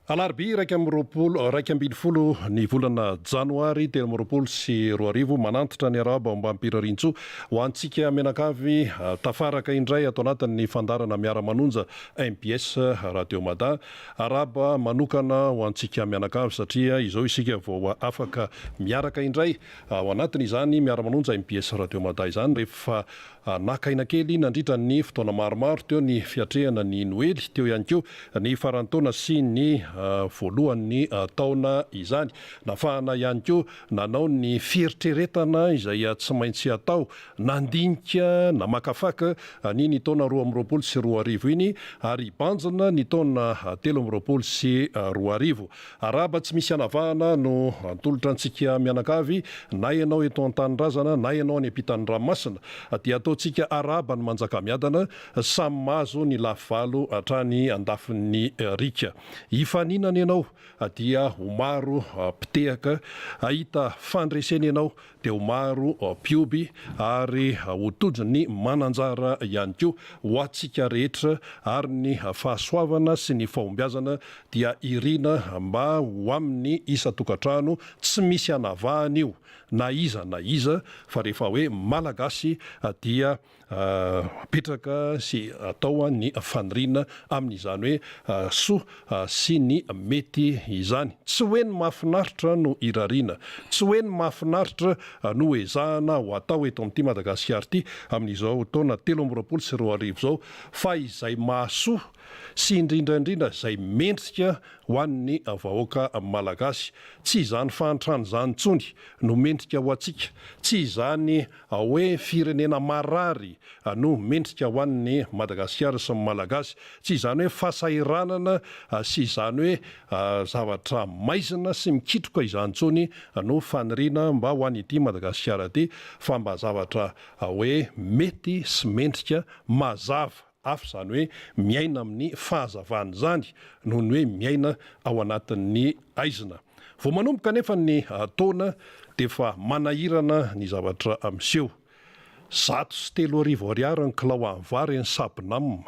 Alarobia 21, 11 ny volana janoary 2023, manantitra ny arahaba ombam-pirariantsoa ho antsika mianakavy tafaraka indray ato anatin'ny fandaharana Miara-manonja mbs Radio Mada. Arahaba manokana ho antsika mianakavy satria izao isika vao afaka miaraka indray ao anatin'izany Miara-manonja mbs Radio Mada izany rehefa Naka aina kely nandritra ny fotoana maromaro teo ny fiatrehana ny Noely, teo ihany koa ny faran'ny taona sy ny voalohan'ny taona izany. Nafahana ihany koa nanao ny fieritreretana izay tsy maintsy atao, nandinika, namakafaka an'iny taona 2022 iny ary hibanjina ny taona 2023. Arahaba tsy misy anavahana no atolotra antsika mianakavy na ianao eto an-tanindrazana na ianao any ampitan'ny ranomasina dia ataontsika arahaba ny Manjakamiadana samy mahazo ny lafivalo hatrany andafin'ny riaka. Hifaninana ianao dia ho maro mpitehaka, hahita fandresena ianao dia ho maro mpioby ary ho tojo ny mananjara ihany koa ho antsika rehetra ary ny fahasoavana sy ny fahombiazana dia irina mba ho amin'ny isan-tokantrano tsy misy anavahana io na iza na iza fa rehefa hoe Malagasy dia Apetraka sy atao ny faniriana amin'izany hoe soa sy ny mety izany. Tsy hoe ny mahafinaritra no irariana, tsy hoe ny mahafinaritra no ezahana ho atao eto amin'ity Madagasikara ity amin'izao taona 2023 izao fa izay mahasoa sy indrindra indrindra izay mendrika ho an'ny vahoaka Malagasy. Tsy izany fahantrana izany intsony no mendrika ho antsika, tsy izany Hoe firenena marary no mendrika ho an'ny Madagasikara sy ny Malagasy. Tsy izany hoe fahasahiranana sy izany hoe zavatra maizina sy mikitroka izany intsony no faniriana mba ho an'ity Madagasikara ity fa mba zavatra hoe mety sy mendrika mazava hafa izany hoe miaina amin'ny fahazavana izany noho ny hoe miaina ao anatin'ny haizina. Vao manomboka anefa ny taona dia efa manahirana ny zavatra miseho. 3100 ariary ny kilao an'ny vary eny Sabnam.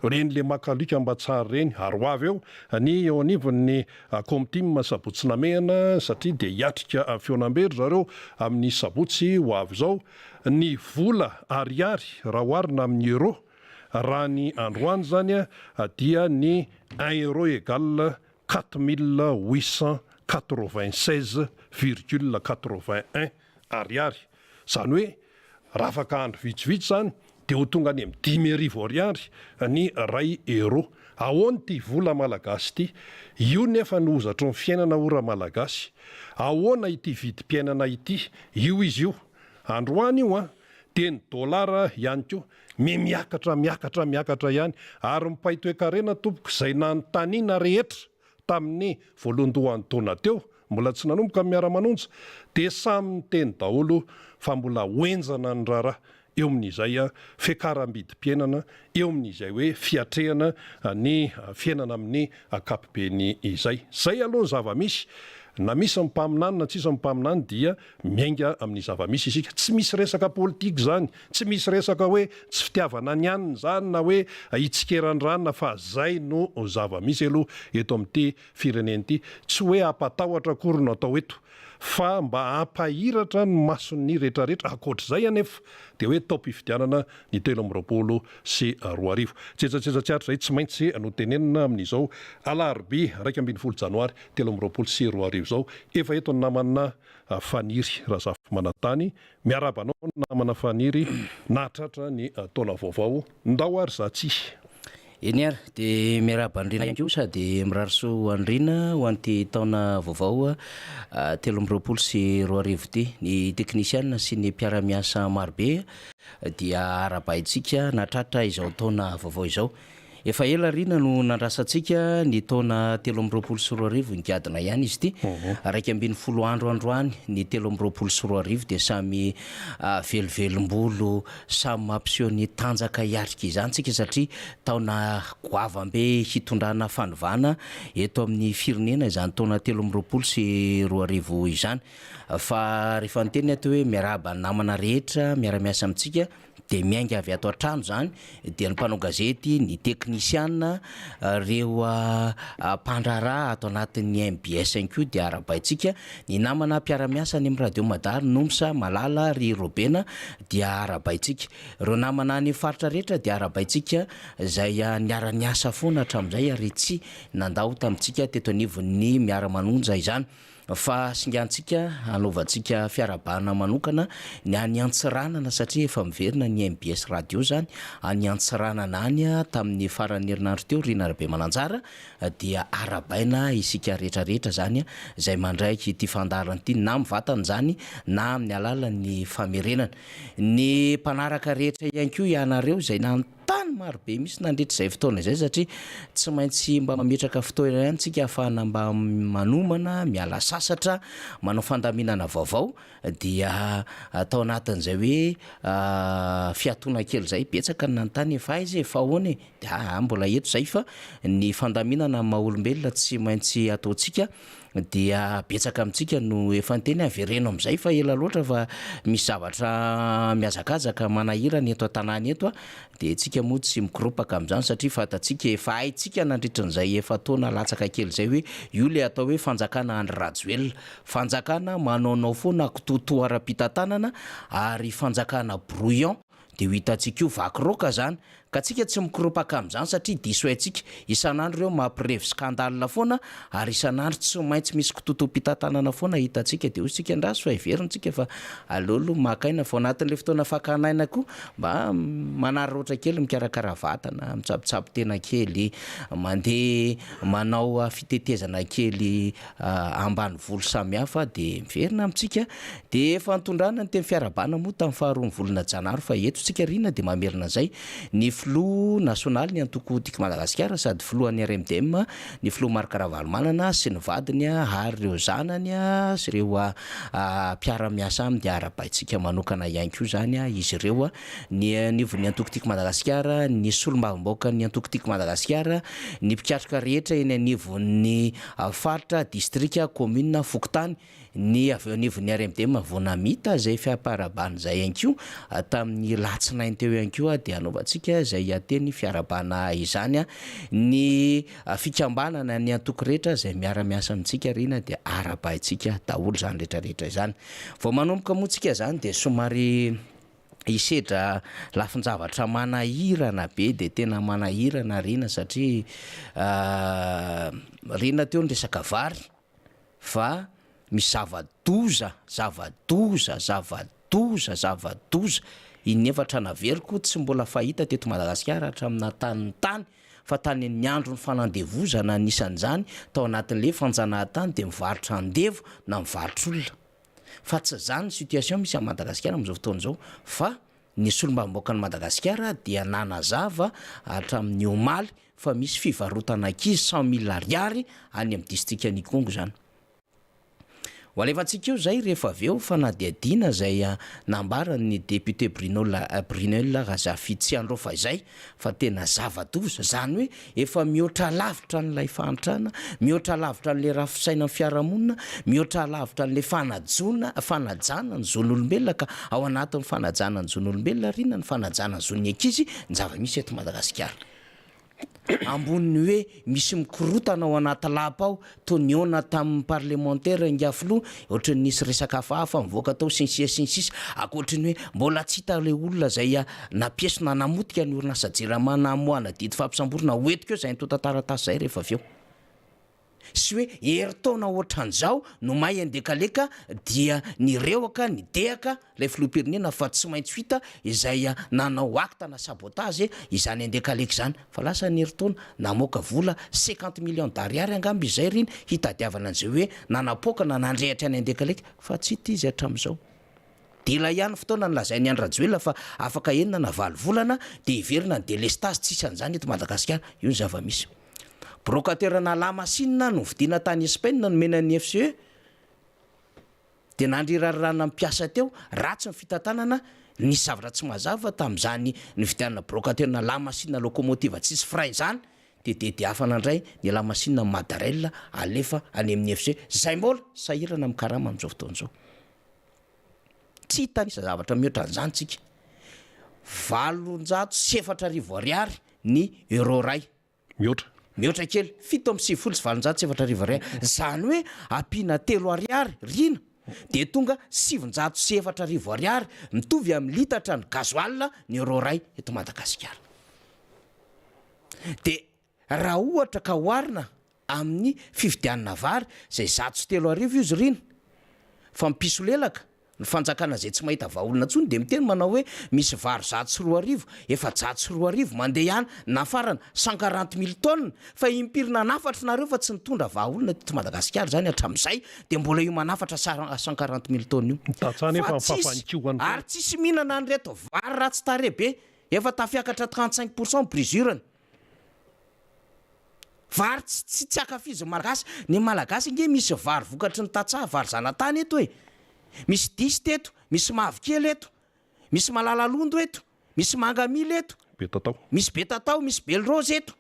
Ireny le maka alika mba tsara ireny ary ho avy eo ny eo anivon'ny Comtim Sabotsy Namehana satria dia hiatrika fihaonambe ry zareo amin'ny sabotsy ho avy izao. Ny vola ariary raha oharina amin'ny euro, raha ny androany izany dia ny un euro égale 4896 virgule 81 ariary. Izany hoe raha afaka andro vitsivitsy izany dia ho tonga any amin'ny 5000 ariary ny iray euro. Ahoana ity vola malagasy ity? Io nefa no hozatry ny fiainana hoy Ramalagasy. Ahoana ity vidim-piainana ity? Io izy io. Androany io an! Dia ny dollar ihany koa mihamiakatra miakatra miakatra ihany. Ary ny mpahay toekarena tompoko izay nanontaniana rehetra tamin'ny voalohandohan'ny taona teo, mbola tsy nanomboka ny miara-manonja, dia samy niteny daholo fa mbola ho henjana ny raharaha eo amin'izay fiakaram-bidim-piainana, eo amin'izay hoe fiatrehana ny fiainana amin'ny ankapobeny izay. Izay aloha ny zava-misy. Na misy ny mpaminany na tsisy ny mpaminany dia miainga amin'ny zava-misy isika. Tsy misy resaka politika izany, tsy misy resaka hoe tsy fitiavana ny anona izany na hoe hitsikeran-dranona fa izay no zava-misy aloha eto amin'ity firenena ity. Tsy hoe hampatahotra akory no atao eto fa mba hampahiratra ny mason'ny retraretra. Ankoatr'izay anefa dia hoe taom-pifidianana ny 2023. Tsetsatsetsa tsy aritra izay tsy maintsy notenenina amin'izao alarobia 11 janoary 2023 izao. Efa eto ny namana Faniry Razafimanantany. Miarahaba anao namana Faniry nahatratra ny taona vaovao. Ndao ary za tsy. Eny ary, dia miarahaba an'i Rina ihany koa sady mirary soa ho an'i Rina ho an'ity taona vaovao 2023 ity. Ny teknisiana sy ny mpiara-miasa marobe dia arahabaintsika nahatratra izao taona vaovao izao. Efa ela Rina no nandrasantsika ny taona 2023, nigadona ihany izy ity. 11 andro androany ny 2023 dia samy velovelom-bolo, samy mampiseho ny tanjaka hiatrika izany tsika satria taona goavam-be hitondrana fanovana eto amin'ny firenena izany taona 2023 izany. Fa rehefa niteny aho teo hoe miarahaba ny namana rehetra miara-miasa amintsika. Dia miainga avy ato an-trano izany dia ny mpanao gazety, ny teknisiana, ireo mpandraharaha ato anatin'ny mbs ihany koa dia arahabaintsika, ny namana mpiara-miasa any amin'ny radio Mada, ry Nomsa, Malala, ry Robena dia arahabaintsika. Ireo namana any amin'ny faritra rehetra dia arahabaintsika izay niara-niasa foana hatramin'izay ary tsy nandao tamintsika teto anivon'ny Miara-manonja izany. Fa singantsika hanaovantsika fiarahabana manokana ny any Antsiranana satria efa miverina ny mbs radio zany any Antsiranana any tamin'ny faran'ny herinandro teo Rina Rabemananjara dia arahabaina isika rehetra rehetra zany izay mandray ity fandaharana ity na mivantana izany na amin'ny alalan'ny famerenana ny mpanaraka rehetra ihany koa ianareo izay Tany maro be mihitsy nandritra izay fotoana izay satria tsy maintsy mba mametraka fotoana ihany tsika ahafahana mba manomana, miala sasatra, manao fandaminana vaovao dia tao anatin'izay hoe fiatoana kely izay betsaka ny nanontany hoe fa aiza e, fa ahoana e, dia aa mbola eto izay fa ny fandaminana amin'ny maha olombelona tsy maintsy ataontsika dia betsaka amintsika no efa niteny hoe avereno amin'izay fa ela loatra fa misy zavatra mihazakazaka manahirana eto an-tanàna eto dia tsika moa tsy mikoropaka amin'izany satria fantatsika efa haintsika nandritran'izay efa-taona latsaka kely izay hoe io ilay atao hoe fanjakana Andry Rajoelina, fanjakana manaonao foana kitoatoa ara-pitantanana ary fanjakana brouillon. Dia ho hitantsika io vaky roka zany. Ka tsika tsy mikoropaka amin'izany satria diso haintsika. Isan'andro ireo mampirevy scandale foana ary isan'andro tsy maintsy misy kitotoam-pitantanana foana hitantsika. Dia hoy isika andraso fa heverina tsika fa aleo aloha maka aina fa ao anatin'ilay fotoana fakana aina koa mba manararaotra kely mikarakara vatana, mitsabotsabo tena kely, mandeha manao fitetezana kely ambanivolo samihafa dia miverina amintsika dia efa nitondrana ny teny fiarahabana moa tamin'ny faharoan'ny volana janary fa eto tsika Rina dia mamerina an'izay ny filoha nasionaly ny antoko Tiako Madagasikara sady filohan'ny RMDM ny filoha Marc Ravalomanana sy ny vadiny ary ireo zanany sy ireo mpiara-miasa aminy dia arahabaintsika manokana ihany koa izany izy ireo ny anivon'ny antoko Tiako Madagasikara ny solombavambahoakan'ny antoko Tiako Madagasikara ny mpikatroka rehetra eny anivon'ny Faritra, distrika, kaominina, fokontany, ny avy eo anivon'ny RMDM vao namita izay fiamparabana izay ihany koa tamin'ny latsinainy teo ihany koa dia hanaovantsika izay teny fiarahabana izany. Ny fikambanana, ny antoko rehetra izay miara-miasa amintsika Rina dia arahabaintsika daholo izany rehetra rehetra izany. Vao manomboka moa tsika izany dia somary. hisedra lafin-javatra manahirana be dia tena manahirana Rina satria Rina teo ny resaka vary fa misy zava-doza, zava-doza, zava-doza, zava-doza in'efatra naveriko tsy mbola fahita teto Madagasikara hatramin'ny naha-tany ny tany fa tany amin'ny andron'ny fanandevozana anisan'izany tao anatin'ilay fanjanahantany dia mivarotra andevo na mivarotra olona. Fa tsy izany ny situation misy any Madagasikara amin'izao fotoana izao fa ny solombavambahoakan'i Madagasikara dia nanazava hatramin'ny omaly fa misy fivarotana ankizy 100 mille ariary any amin'ny distrikan'Ikongo izany. Ho alefantsika eo izay rehefa avy eo fanadihadiana izay nambaran'ny député Brunel Razafitsiandraofa izay fa tena zava-doza, izany hoe efa mihoatra lavitra an'ilay fahantrana, mihoatra lavitra an'ilay rafisainan'ny fiarahamonina, mihoatra lavitra an'ilay fanajona, fanajana ny zon'olombelona ka ao anatin'ny fanajana ny zon'olombelona ary inona ny fanajana ny zon'ny ankizy ny zava-misy eto Madagasikara. Ambonin'ny hoe misy mikorotana ao anaty lapa ao, toa nihaona tamin'ny parlemantera ingahy filoha, ohatran'ny nisy resaka hafahafa nivoaka tao sy ny sisa sy ny sisa, ankoatry ny hoe mbola tsy hita ilay olona izay nampiesona na namotika ny orinasa Jirama namoahana didy fampisamborana, ho entiko eo izay antontan-taratasy izay rehefa avy eo. Sy hoe herintaona ohatran'izao no may andekaleka dia nirehoka, nidehaka ilay filoham-pirenena fa tsy maintsy ho hita izay nanao acte na sabotage izany andekaleka izany fa lasa ny herintaona, namoaka vola cinquante millions d'ariary angamba izay ry iny hitadiavana an'izay hoe nanapoaka na nandrehitra ny andekaleka fa tsy hita izy hatramin'izao. Dila ihany fotoana nolazain'i Andry Rajoelina fa afaka enina na valo volana dia hiverina ny delestazy, tsisy an'izany eto Madagasikara, io ny zava-misy. Brocateurs-na lamasinina novidiana tany Espagne nomena ny FCE dia nandrirarirana ny mpiasa teo, ratsy ny fitantanana, nisy zavatra tsy mazava tamin'izany nividianana brocateurs-na lamasinina locomotive tsisy frein izany dia dediafana indray ny lamasinina Madarel alefa any amin'ny FCE, izay mbola sahirana amin'ny karama amin'izao fotoana izao. Tsy hitanisa zavatra mihoatra an'izany tsika. 4008 ariary ny euro iray. Mihoatra. Mihoatra kely, 4897 ariary. Izany hoe ampiana telo ariary riana dia tonga 904 ariary, mitovy amin'ny litatra ny gasoil ny euro iray eto Madagasikara. Dia raha ohatra ka oharina amin'ny fividianana vary izay 3100 io izy riana, fa mpisolelaka, Ny fanjakana izay tsy mahita vahaolana intsony dia miteny manao hoe misy vary 2100, 2400 mandeha ihany nafarana 140 mille tonnes fa impiry nanafatra nareo fa tsy nitondra vahaolana teto Madagasikara izany hatramin'izay dia mbola io manafatra 140 mille tonnes io Ny tantsaha nefa fa tsisy mifafanikoa any foana. ary tsisy mihinana an'ireto vary ratsy tarehy be efa tafiakatra 35 pour cent ny brisure-ny. Vary tsy tsy tsy ankafizin'ny Malagasy. Ny Malagasy ange misy vary vokatry ny tantsaha, vary zanatany eto e. Misy diste eto, misy mavokely eto, misy malalalondo eto, misy mangamila eto, Betatao. misy betatao, misy belle rose eto,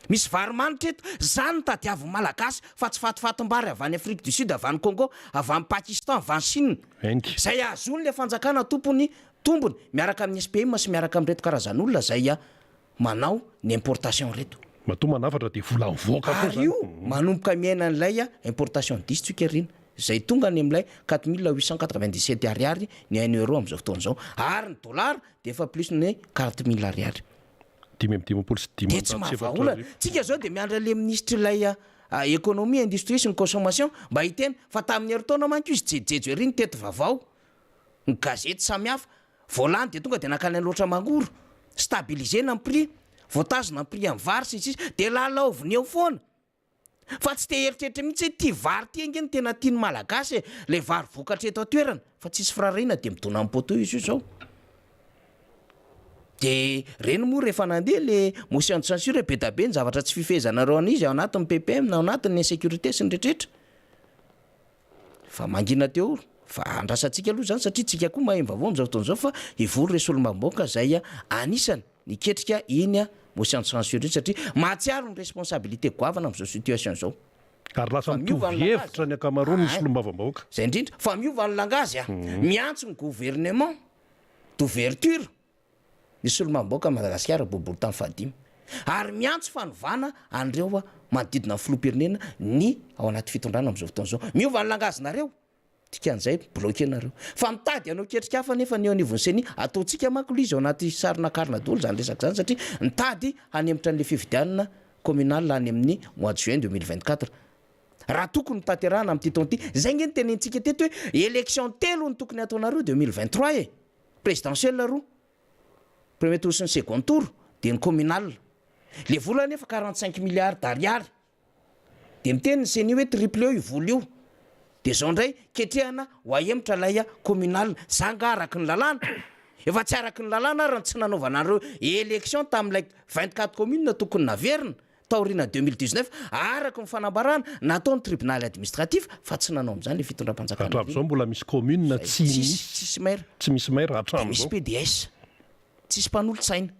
misy vary manitra eto. Zany no tadiavin'ny Malagasy fa tsy fatifatim-bary avy any Afrique du Sud, avy any Congo, avy any Pakistan, avy any Chine. Inde. Zay ahazoan'ilay fanjakana tompony tombony miaraka amin'ny SPM sy miaraka amin'ireto karazan'olona zay manao ny importation reto. Matoa manafatra dia vola mivoaka koa Ary zany. io manomboka miaina an'ilay importation diso tsika ry ina, izay tonga any amin'ilay 4897 ariary ny un euro amin'izao fotoana izao, ary ny dollar dia efa plus ny 4000 ariary. Dia tsy mahavaha 455 olana. Tsika izao dia miandry an'ilay minisitr'ilay économie, industrie sy ny consommation mba hiteny fa tamin'ny herintaona manko izy jejojejo ery nitety vaovao, ny gazety samihafa, Vao lany dia tonga dia nankany Alaotra Mangoro, stabiliser-na ny prix, voatazona ny prix amin'ny vary sy ny sisa Dia lalaoviny eo foana fa tsy te hieritreritra mihitsy hoe ity vary ity ange no tena tian'ny Malagasy e, ilay vary vokatra eto an-toerana fa tsisy firaharahiana dia midona amin'ny poteau izy io izao. Dia ireny moa rehefa nandeha le motion de censure be da be ny zavatra tsy fifehezanareo an'izy ao anatin'ny PPM na ao anatin'ny insécurité sy ny rehetrarehetra. Fa mangina teo fa andrasantsika aloha izany satria tsika koa mahay vaovao amin'izao fotoana izao fa hivory ireo solombavambahoaka izay anisany niketrika iny motion de censure iny satria mahatsiaro ny responsabilité goavana amin'izao situation izao. Ary lasa Fa miova mitovy ny langage. hevitra ny ankamaroan'ny Ay, solombavambahoaka. Izay indrindra. Fa miova ny langage a. Miantso ny gouvernement d'ouverture. Ny solombavambahoaka Madagasikara boriborintany fahadimy ary miantso fanovana an'ireo manodidina ny filoham-pirenena ny ao anaty fitondrana amin'izao fotoana izao. Miova ny langazinareo, dikan'izay bloquer nareo. Fa mitady hanao ketrika hafa nefa ny eo anivon'ny ceni, ataontsika manko ilay izy ao anaty sary nakarina daholo izany resaka izany satria mitady hanemotra an'ilay fifidianana communal any amin'ny mois de juin 2024. Raha tokony ho tanterahana amin'ity taona ity, izay ange no tenenintsika teto hoe élection telo no tokony hataonareo 2023 e! Présidentielle roa, premier tour sy ny second tour, dia ny communal. Le vola anefa 45 milliards d'ariary. Dia miteny ny ceni hoe triple io vola io. Dia zao indray ketrehana ho ahemotra ilay communal. Za nga araky ny lalàna? Efa tsy araky ny lalàna ary ny tsy nanaovana an'ireo élection tamin'ilay 24 communes tokony naverina. taoriana 2019, araka ny fanambarana nataon'ny tribonaly administratif fa tsy nanao amin'izany ilay fitondram-panjakana. Hatramin'izao mbola misy commune tsy misy tsisy maire, tsy misy maire dia misy hatramin'izao. PDS, tsisy mpanolotsaina.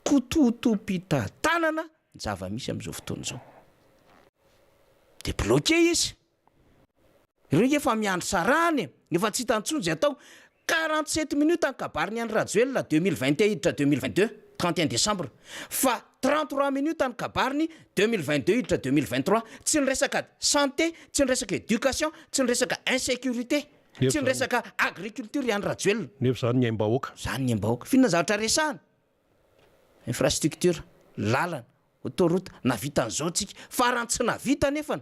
Kototopitatanana ny zava-misy amin'izao fotoana izao. Dia bloqué izy. Ireo nge efa miandry sarahana e! Efa tsy hita intsony izay atao. 47 minutes ny kabarin'i Andry Rajoelina 2021 hiditra 2022, 31 décembre. Fa 33 minutes ny kabariny 2022 hiditra 2023. Tsy niresaka santé, tsy niresaka éducation, tsy niresaka insécurité, Nefa tsy izany niresaka agriculture i Andry Rajoelina. Nefa izany ny aim-bahoaka. Izany ny aim-bahoaka. F'inona zavatra resahana? Infrastructure, lalana, Autoroute, nahavita an'izao tsika, fa raha ny tsy nahavita anefany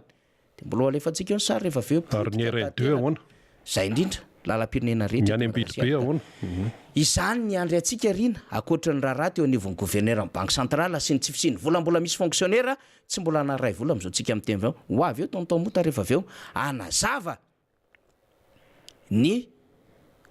dia mbola ho alefantsika eo ny sary rehefa avy eo Ary ny potika RN2 tanteraka. ahoana? Izay indrindra, lalam-pirenena Ny rehetra any eto Ambilobe Madagasikara. ahoana? Izany ny andry antsika Rina, ankoatra ny raharaha teo anivon'ny gouverneur ny banque centrale sy ny tsy fisian'ny vola mbola misy fonctionnaire tsy mbola naharay vola amin'izao tsika miteny izao. Ho avy eo tonton Mota rehefa avy eo hanazava. ny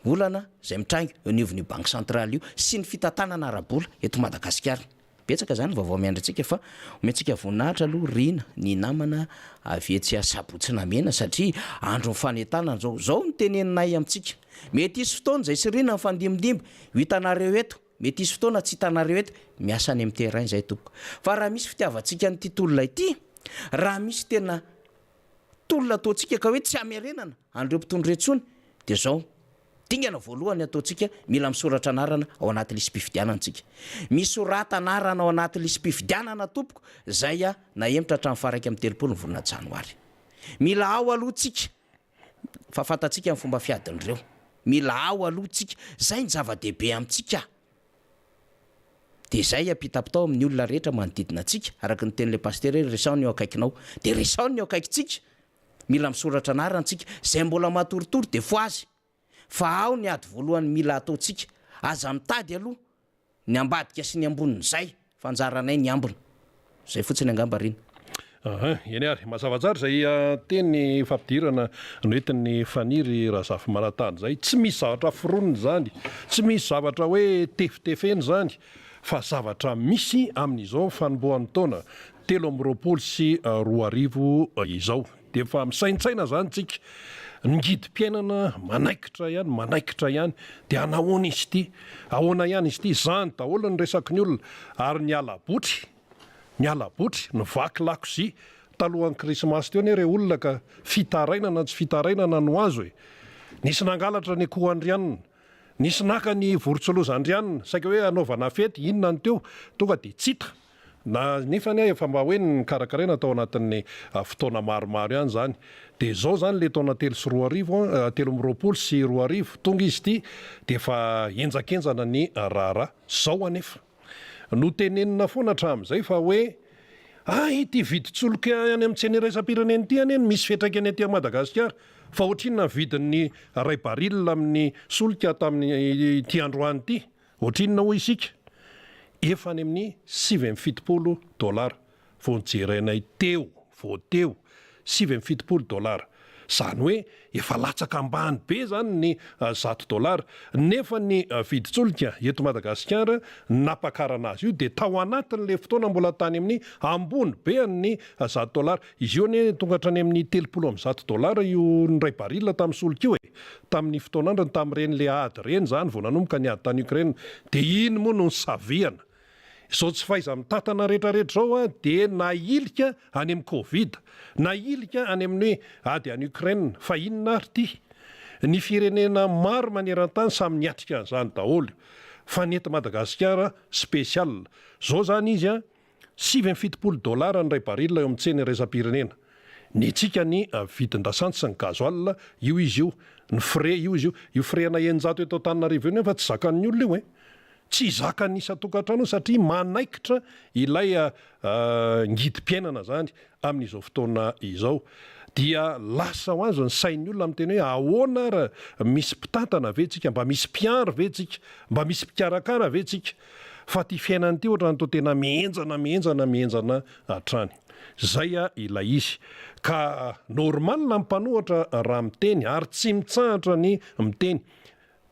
olana izay mitranga eo anivon'io banque centrale io sy ny fitantanana ara-bola eto Madagasikara. Betsaka izany ny vaovao miandry antsika fa omentsika voninahitra aloha Rina ny namana avy etsy Sabotsy Namehana satria andron'ny fanentanana izao. Izao no teneninay amintsika. Mety hisy fotoana izay sy Rina mifandimbindimby ho hitanareo eto, mety hisy fotoana tsy hitanareo eto, miasa any amin'ny terrain izay tompoko. Fa raha misy fitiavantsika an'ity tolona ity, raha misy tena Tolona ataontsika ka hoe tsy hamerenana an'ireo mpitondra ireo intsony dia izao, Dingana voalohany ataontsika, mila misoratra anarana ao anaty lisi-pifidianana tsika. Misorata anarana ao anaty lisi-pifidianana tompoko, zay nahemotra hatramin'ny faha 31 ny volana janoary. Mila ao aloha tsika, fa fantatsika ny fomba fiadin'ireo. Mila ao aloha tsika, zay ny zava-dehibe amintsika. Dia zay ampitapitao amin'ny olona rehetra manodidina antsika, araka ny tenin'ilay pasitera hoe resaho ny eo akaikinao. Dia resaho ny eo akaikintsika. Mila misoratra anarana tsika. Izay mbola matoritory dia fohazy. Fa ao ny ady voalohany mila ataontsika. Aza mitady aloha ny ambadika sy ny ambonin'izay fa anjaranay ny ambiny. Izay fotsiny angamba Rina. Aha, eny ary. Mazava tsara izay teny fampidirana noentin'i Faniry Razafimanantany izay. Tsy misy zavatra foronina izany, tsy misy zavatra hoe tefitefena izany fa zavatra misy amin'izao fanombohan'ny taona 2023 izao. Dia efa misaintsaina izany tsika, ny ngidim-piainana manaikitra ihany, manaikitra ihany, dia anahoana izy ity, ahoana ihany izy ity, izany daholo ny resaky ny olona, ary ny ala-botry, ny ala-botry, ny vaky lakozia, talohan'ny krismasy teo anie re olona ka fitarainana tsy fitarainana no azo e! Nisy nangalatra ny akoho andrianina, nisy naka ny vorontsiloza andrianina, saika hoe hanaovana fety, inona no teo, tonga dia tsy hita. Na nefa anie efa mba hoe nokarakaraina tao anatin'ny fotoana maromaro ihany izany. Dia izao izany ilay taona 2003 an, 2023, tonga izy ity dia efa henjakenjana ny raharaha. Izao anefa, notenenina foana hatramin'izay fa hoe hay ity vidin-tsolika any amin'ny tsena iraisam-pirenena ity anie no misy fiantraikany aty Madagasikara. Fa ohatrinona ny vidin'ny iray baril amin'ny solika tamin'ity androany ity? Ohatrinona hoy isika? Efa any amin'ny 79 dolara vao nijerenay teo, vao teo, 79 dolara. Izany hoe efa latsaka ambany be izany ny 100 dolara. Nefa ny vidin-tsolika eto Madagasikara nampakarana azy io dia tao anatin'ilay fotoana mbola tany amin'ny ambony be an'ny 100 dolara. Izy io anie tonga hatrany amin'ny 130 dolara io ny iray baril tamin'ny solika io e! Tamin'ny fotoan'androny tamin'ireny le ady ireny izany vao nanomboka ny ady tany Ukraine dia iny moa no nisavihana. Izao tsy fahaiza-mitantana rehetrarehetra izao dia nahilika any amin'ny covid, nahilika any amin'ny ady any Ukraine. Fa inona ary ity? Ny firenena maro maneran-tany samy niatrika an'izany daholo fa ny eto Madagasikara spécial. Izao izany izy an! 79 dolara ny iray baril eo amin'ny tsena iraisam-pirenena. Ny antsika ny vidin-dasantsy sy ny gasoil, io izy io, ny frais, io izy io. Io frais ana 600 eto Antananarivo io nefa tsy zakan'ny olona io e! Tsy zakan'ny isan-tokantrano io satria manaikitra ilay ngidim-piainana izany amin'izao fotoana izao. Dia lasa ho azy ny sain'ny olona miteny hoe ahoana ary misy mpitantana ve tsika, mba misy mpiandry ve tsika, mba misy mpikarakara ve tsika? Fa ity fiainana ity ohatran'ny toa tena mihenjana mihenjana mihenjana hatrany. Zay ilay izy. Ka normal ny mpanohatra raha miteny ary tsy mitsahatra ny miteny.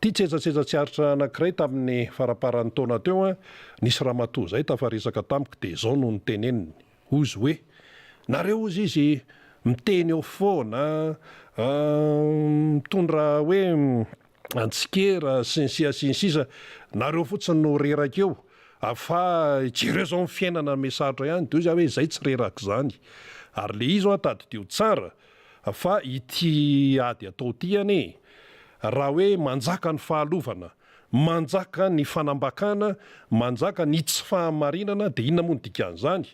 Ity tsetsatsetsa tsy aritra anankiray tamin'ny faramparan'ny taona teo an, nisy ramatoa izay tafaresaka tamiko dia izao no noteneniny, hozy hoe, nareo hozy izy miteny eo foana an, mitondra hoe antsikera sy ny sia sy ny sisa, nareo fotsiny no reraka eo fa jereo zao ny fiainana me sarotra ihany, dia hoy za hoe zay tsy reraka izany, ary le izy hoa tadidio tsara fa ity ady atao ity anie raha hoe manjaka ny fahalovana, manjaka ny fanambakana, manjaka ny tsy fahamarinana dia inona moa ny dikan'izany?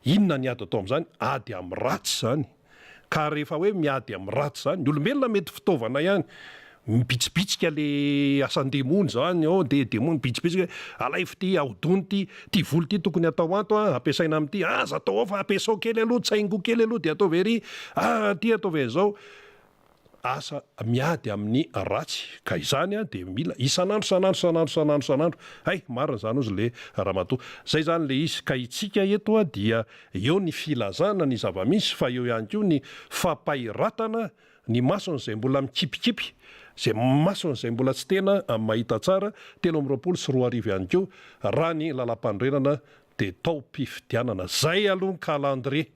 Inona ny ady atao amin'izany? Ady amin'ny ratsy izany. Ka rehefa hoe miady amin'ny ratsy izany, ny olombelona mety fitaovana ihany, mibitsibitsika le asan-demony izany, ao dia demony mibitsibitsika hoe alaivo ity, ahodino ity, ity vola ity tokony atao ato an, ampiasaina amin'ity, aza atao ao fa ampiasao kely aloha, tsaingo kely aloha dia ataovy ery, ah ity ataovy an'izao. Asa miady amin'ny ratsy ka izany an dia mila isan'andro isan'andro isan'andro isan'andro isan'andro hay marina izany ozy le ramatoa zay izany le izy ka itsika eto an dia eo ny filazana ny zava-misy fa eo ihany koa ny fampahiratana ny mason'izay mbola mikipikipy izay mason'izay mbola tsy tena mahita tsara 2023 ihany koa raha ny lalam-panorenana dia taom-pifidianana zay aloha ny calendrier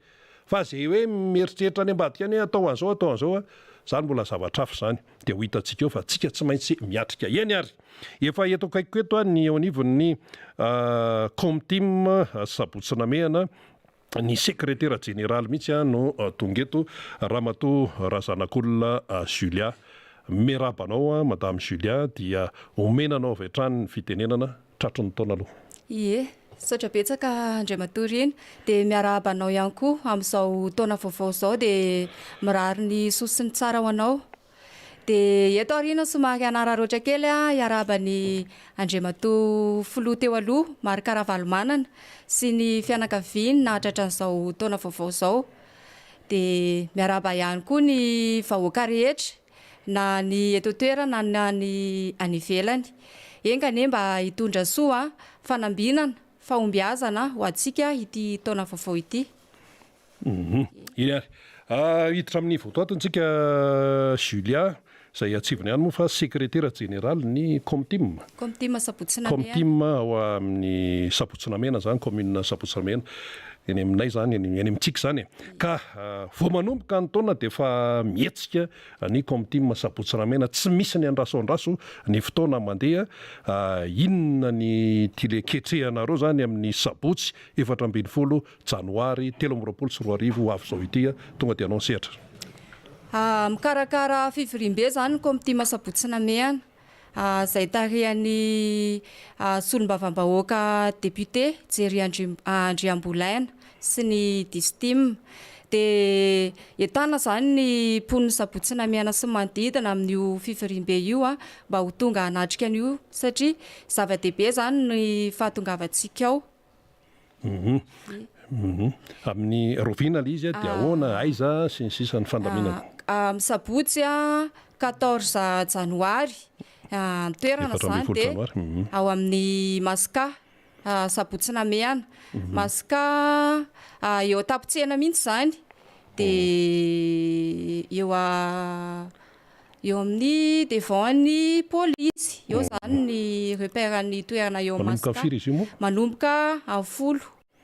Fa ze hoe mieritreritra any ambadika any hoe atao an'izao atao an'izao a, zany mbola zavatra hafa izany. Dia ho hitantsika eo fa tsika tsy maintsy miatrika. Eny ary! Efa eto akaikiko eto ny eo anivon'ny Comtim Sabotsy Namehana, ny sekretera jeneraly mihitsy no tonga eto, Ramatoa Razanakolona Julia. Miarahaba anao Madame Julia dia omena anao avy hatrany ny fitenenana tratry ny taona aloha. Ie, misaotra betsaka Andriamatoa Rina. Dia miarahaba anao ihany koa amin'izao taona vaovao izao dia mirary ny soa sy ny tsara ho anao. Dia eto aoriana somary hanararaotra kely aho hiarahaba ny Andriamatoa Filoha teo aloha Marc Ravalomanana sy ny fianakaviany nahatratra an'izao taona vaovao izao. Dia miarahaba ihany koa ny vahoaka rehetra na ny eto an-toerana na ny any ivelany. Enga anie mba hitondra soa, fanambinana, fahombiazana ho antsika ity taona vaovao ity. Eny ary. Hiditra amin'ny votoatiny tsika Julia, izay atsivony ihany moa fa sekretera jeneralin'ny Comtim. Comtim Sabotsy Namehana. Comtim ao amin'ny Sabotsy Namehana izany, commune Sabotsy Namehana. Eny aminay izany, eny amintsika izany e. Ka vao manomboka ny taona dia efa mihetsika ny Comtim Sabotsy Namehana. Tsy misy ny andraso andraso ny fotoana mandeha. Inona ny tile ketrehanareo izany amin'ny sabotsy 14 Janoary 2023 ho avy izao ity tonga dia hanao ny sehatra. Mikarakara fivoriambe izany ny Komity Sabotsy Namehana izay tarihan'ny solombavambahoaka député Jerry Andriambolaina sy ny Distim. Dia entanina izany ny mponin'ny Sabotsy Namehana sy ny manodidina amin'io fivoriambe io mba ho tonga hanatrika an'io satria zava-dehibe izany ny fahatongavantsika ao. Amin'ny rahoviana ilay izy dia ahoana, aiza sy ny sisa ny fandaminana? Amin'ny sabotsy 14 janoary, ny toerana izany dia ao amin'ny Masca, Sabotsy Namehana. Masca eo an-tampon-tsena mihitsy izany, dia eo Eo amin'ny devant ny polisy, eo izany ny repère ny toerana eo Manomboka Masca. firy izy io moa? Manomboka amin'ny folo,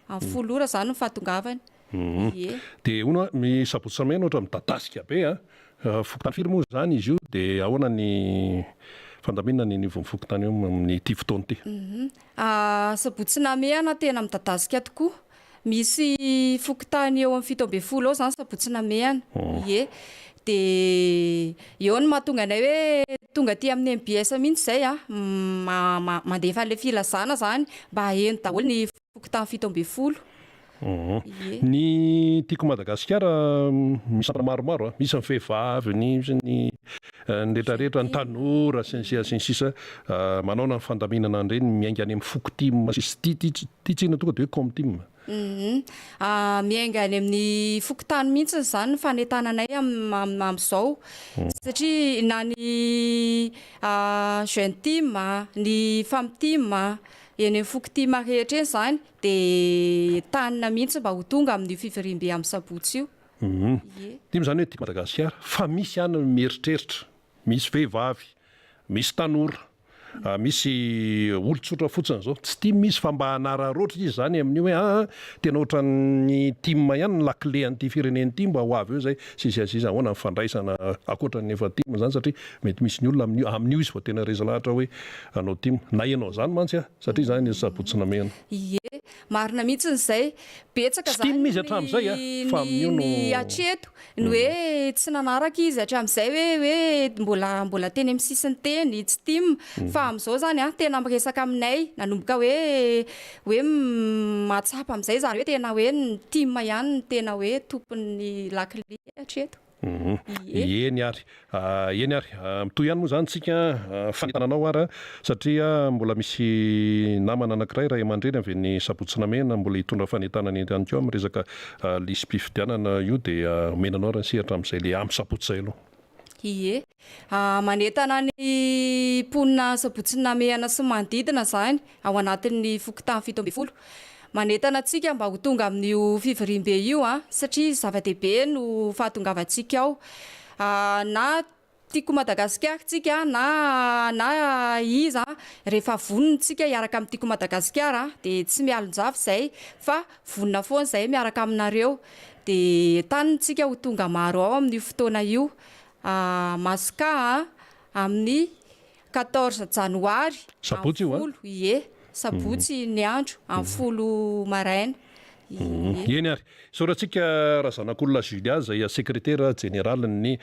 amin'ny folo ora izany ny fahatongavany. Ie. Dia hono hoa, ny sabotsy samena ohatra midadasika be an! Fokontany firy moa izany izy io dia ahoana ny fandaminana ny anivon'ny fokontany eo amin'ity fotoana ity? Sabotsy Namehana tena midadasika tokoa. Misy fokontany eo amin'ny 17 eo izany Sabotsy Namehana. Ie. Dia eo no mahatonga anay hoe tonga aty amin'ny mbs mihitsy izay an, mandefa an'ilay filazana izany mba haheno daholo ny fokontany 17. Ie. Ny Tiako Madagasikara misy sampana maromaro an, misy ny vehivavy, misy ny ny rehetrarehetra, ny tanora sy ny sisa sy ny sisa Manaona ny fandaminana an'ireny miainga any amin'ny foko tim sy sy ty ty tsinona tonga dia hoe com tim. Miainga any amin'ny fokontany mihitsy izany ny fanentananay amin'izao satria na ny jeune tim, ny femme tim, eny amin'ny foko tim rehetra eny izany dia entanina mihitsy mba ho tonga amin'io fivoriambe amin'ny sabotsy io. Tim izany hoe Tiako Madagasikara fa misy ihany ny mieritreritra, misy vehivavy, misy tanora, misy olon-tsotra fotsiny izao, tsy tim izy fa mba hanararaotra izy izany amin'io hoe aa tena ohatran'ny tim ihany ny lakile an'ity firenena ity mba ho avy eo izay sy ny sisa sy ny sisa, ahoana ny fandraisana ankoatran'ny efa tim izany satria mety misy ny olona amin'io amin'io izy vao tena resy lahatra hoe hanao tim na ianao izany mantsy a satria izany ny sabotsy namehana. Ie, marina mihitsy izay. Betsaka Tsy tim izany izy hatramin'izay a, fa amin'io no. ny hatreto ny hoe tsy nanaraka izy hatramin'izay hoe hoe mbola mbola teny amin'ny sisiny teny, tsy tim. Fa amin'izao izany an, tena miresaka aminay, nanomboka hoe hoe mahatsapa amin'izay zareo hoe tena hoe ny tim ihany no tena hoe tompon'ny lakile hatreto. Ie. Eny ary. Eny ary. Mitohy ihany moa izany tsika fanentanana ao ary satria mbola misy namana anankiray ray aman-dreny avy eny Sabotsy Namehana mbola hitondra fanentanana eto ihany koa amin'ny resaka lisi-pifidianana io dia omena anao ary ny sehatra amin'izay le amin'ny sabotsy izay aloha. Ie. Manentana ny mponina Sabotsy Namehana sy ny manodidina izany ao anatin'ny fokontany 17. Manentana antsika mba ho tonga amin'io fivoriambe io satria zava-dehibe no fahatongavantsika ao. Na Tiako Madagasikara tsika na na iza rehefa vonona tsika hiaraka amin'ny Tiako Madagasikara dia tsy mialon-jafy izay fa vonona foana izay miaraka aminareo. Dia entanina tsika ho tonga maro ao amin'io fotoana io. Masca amin'ny 14 janoary Sabotsy io an? Folo, ie, sabotsy ny andro, amin'ny 10 maraina. Ie. Eny ary. Isaorantsika Razanakolona Julia izay sekretera jeneralin'ny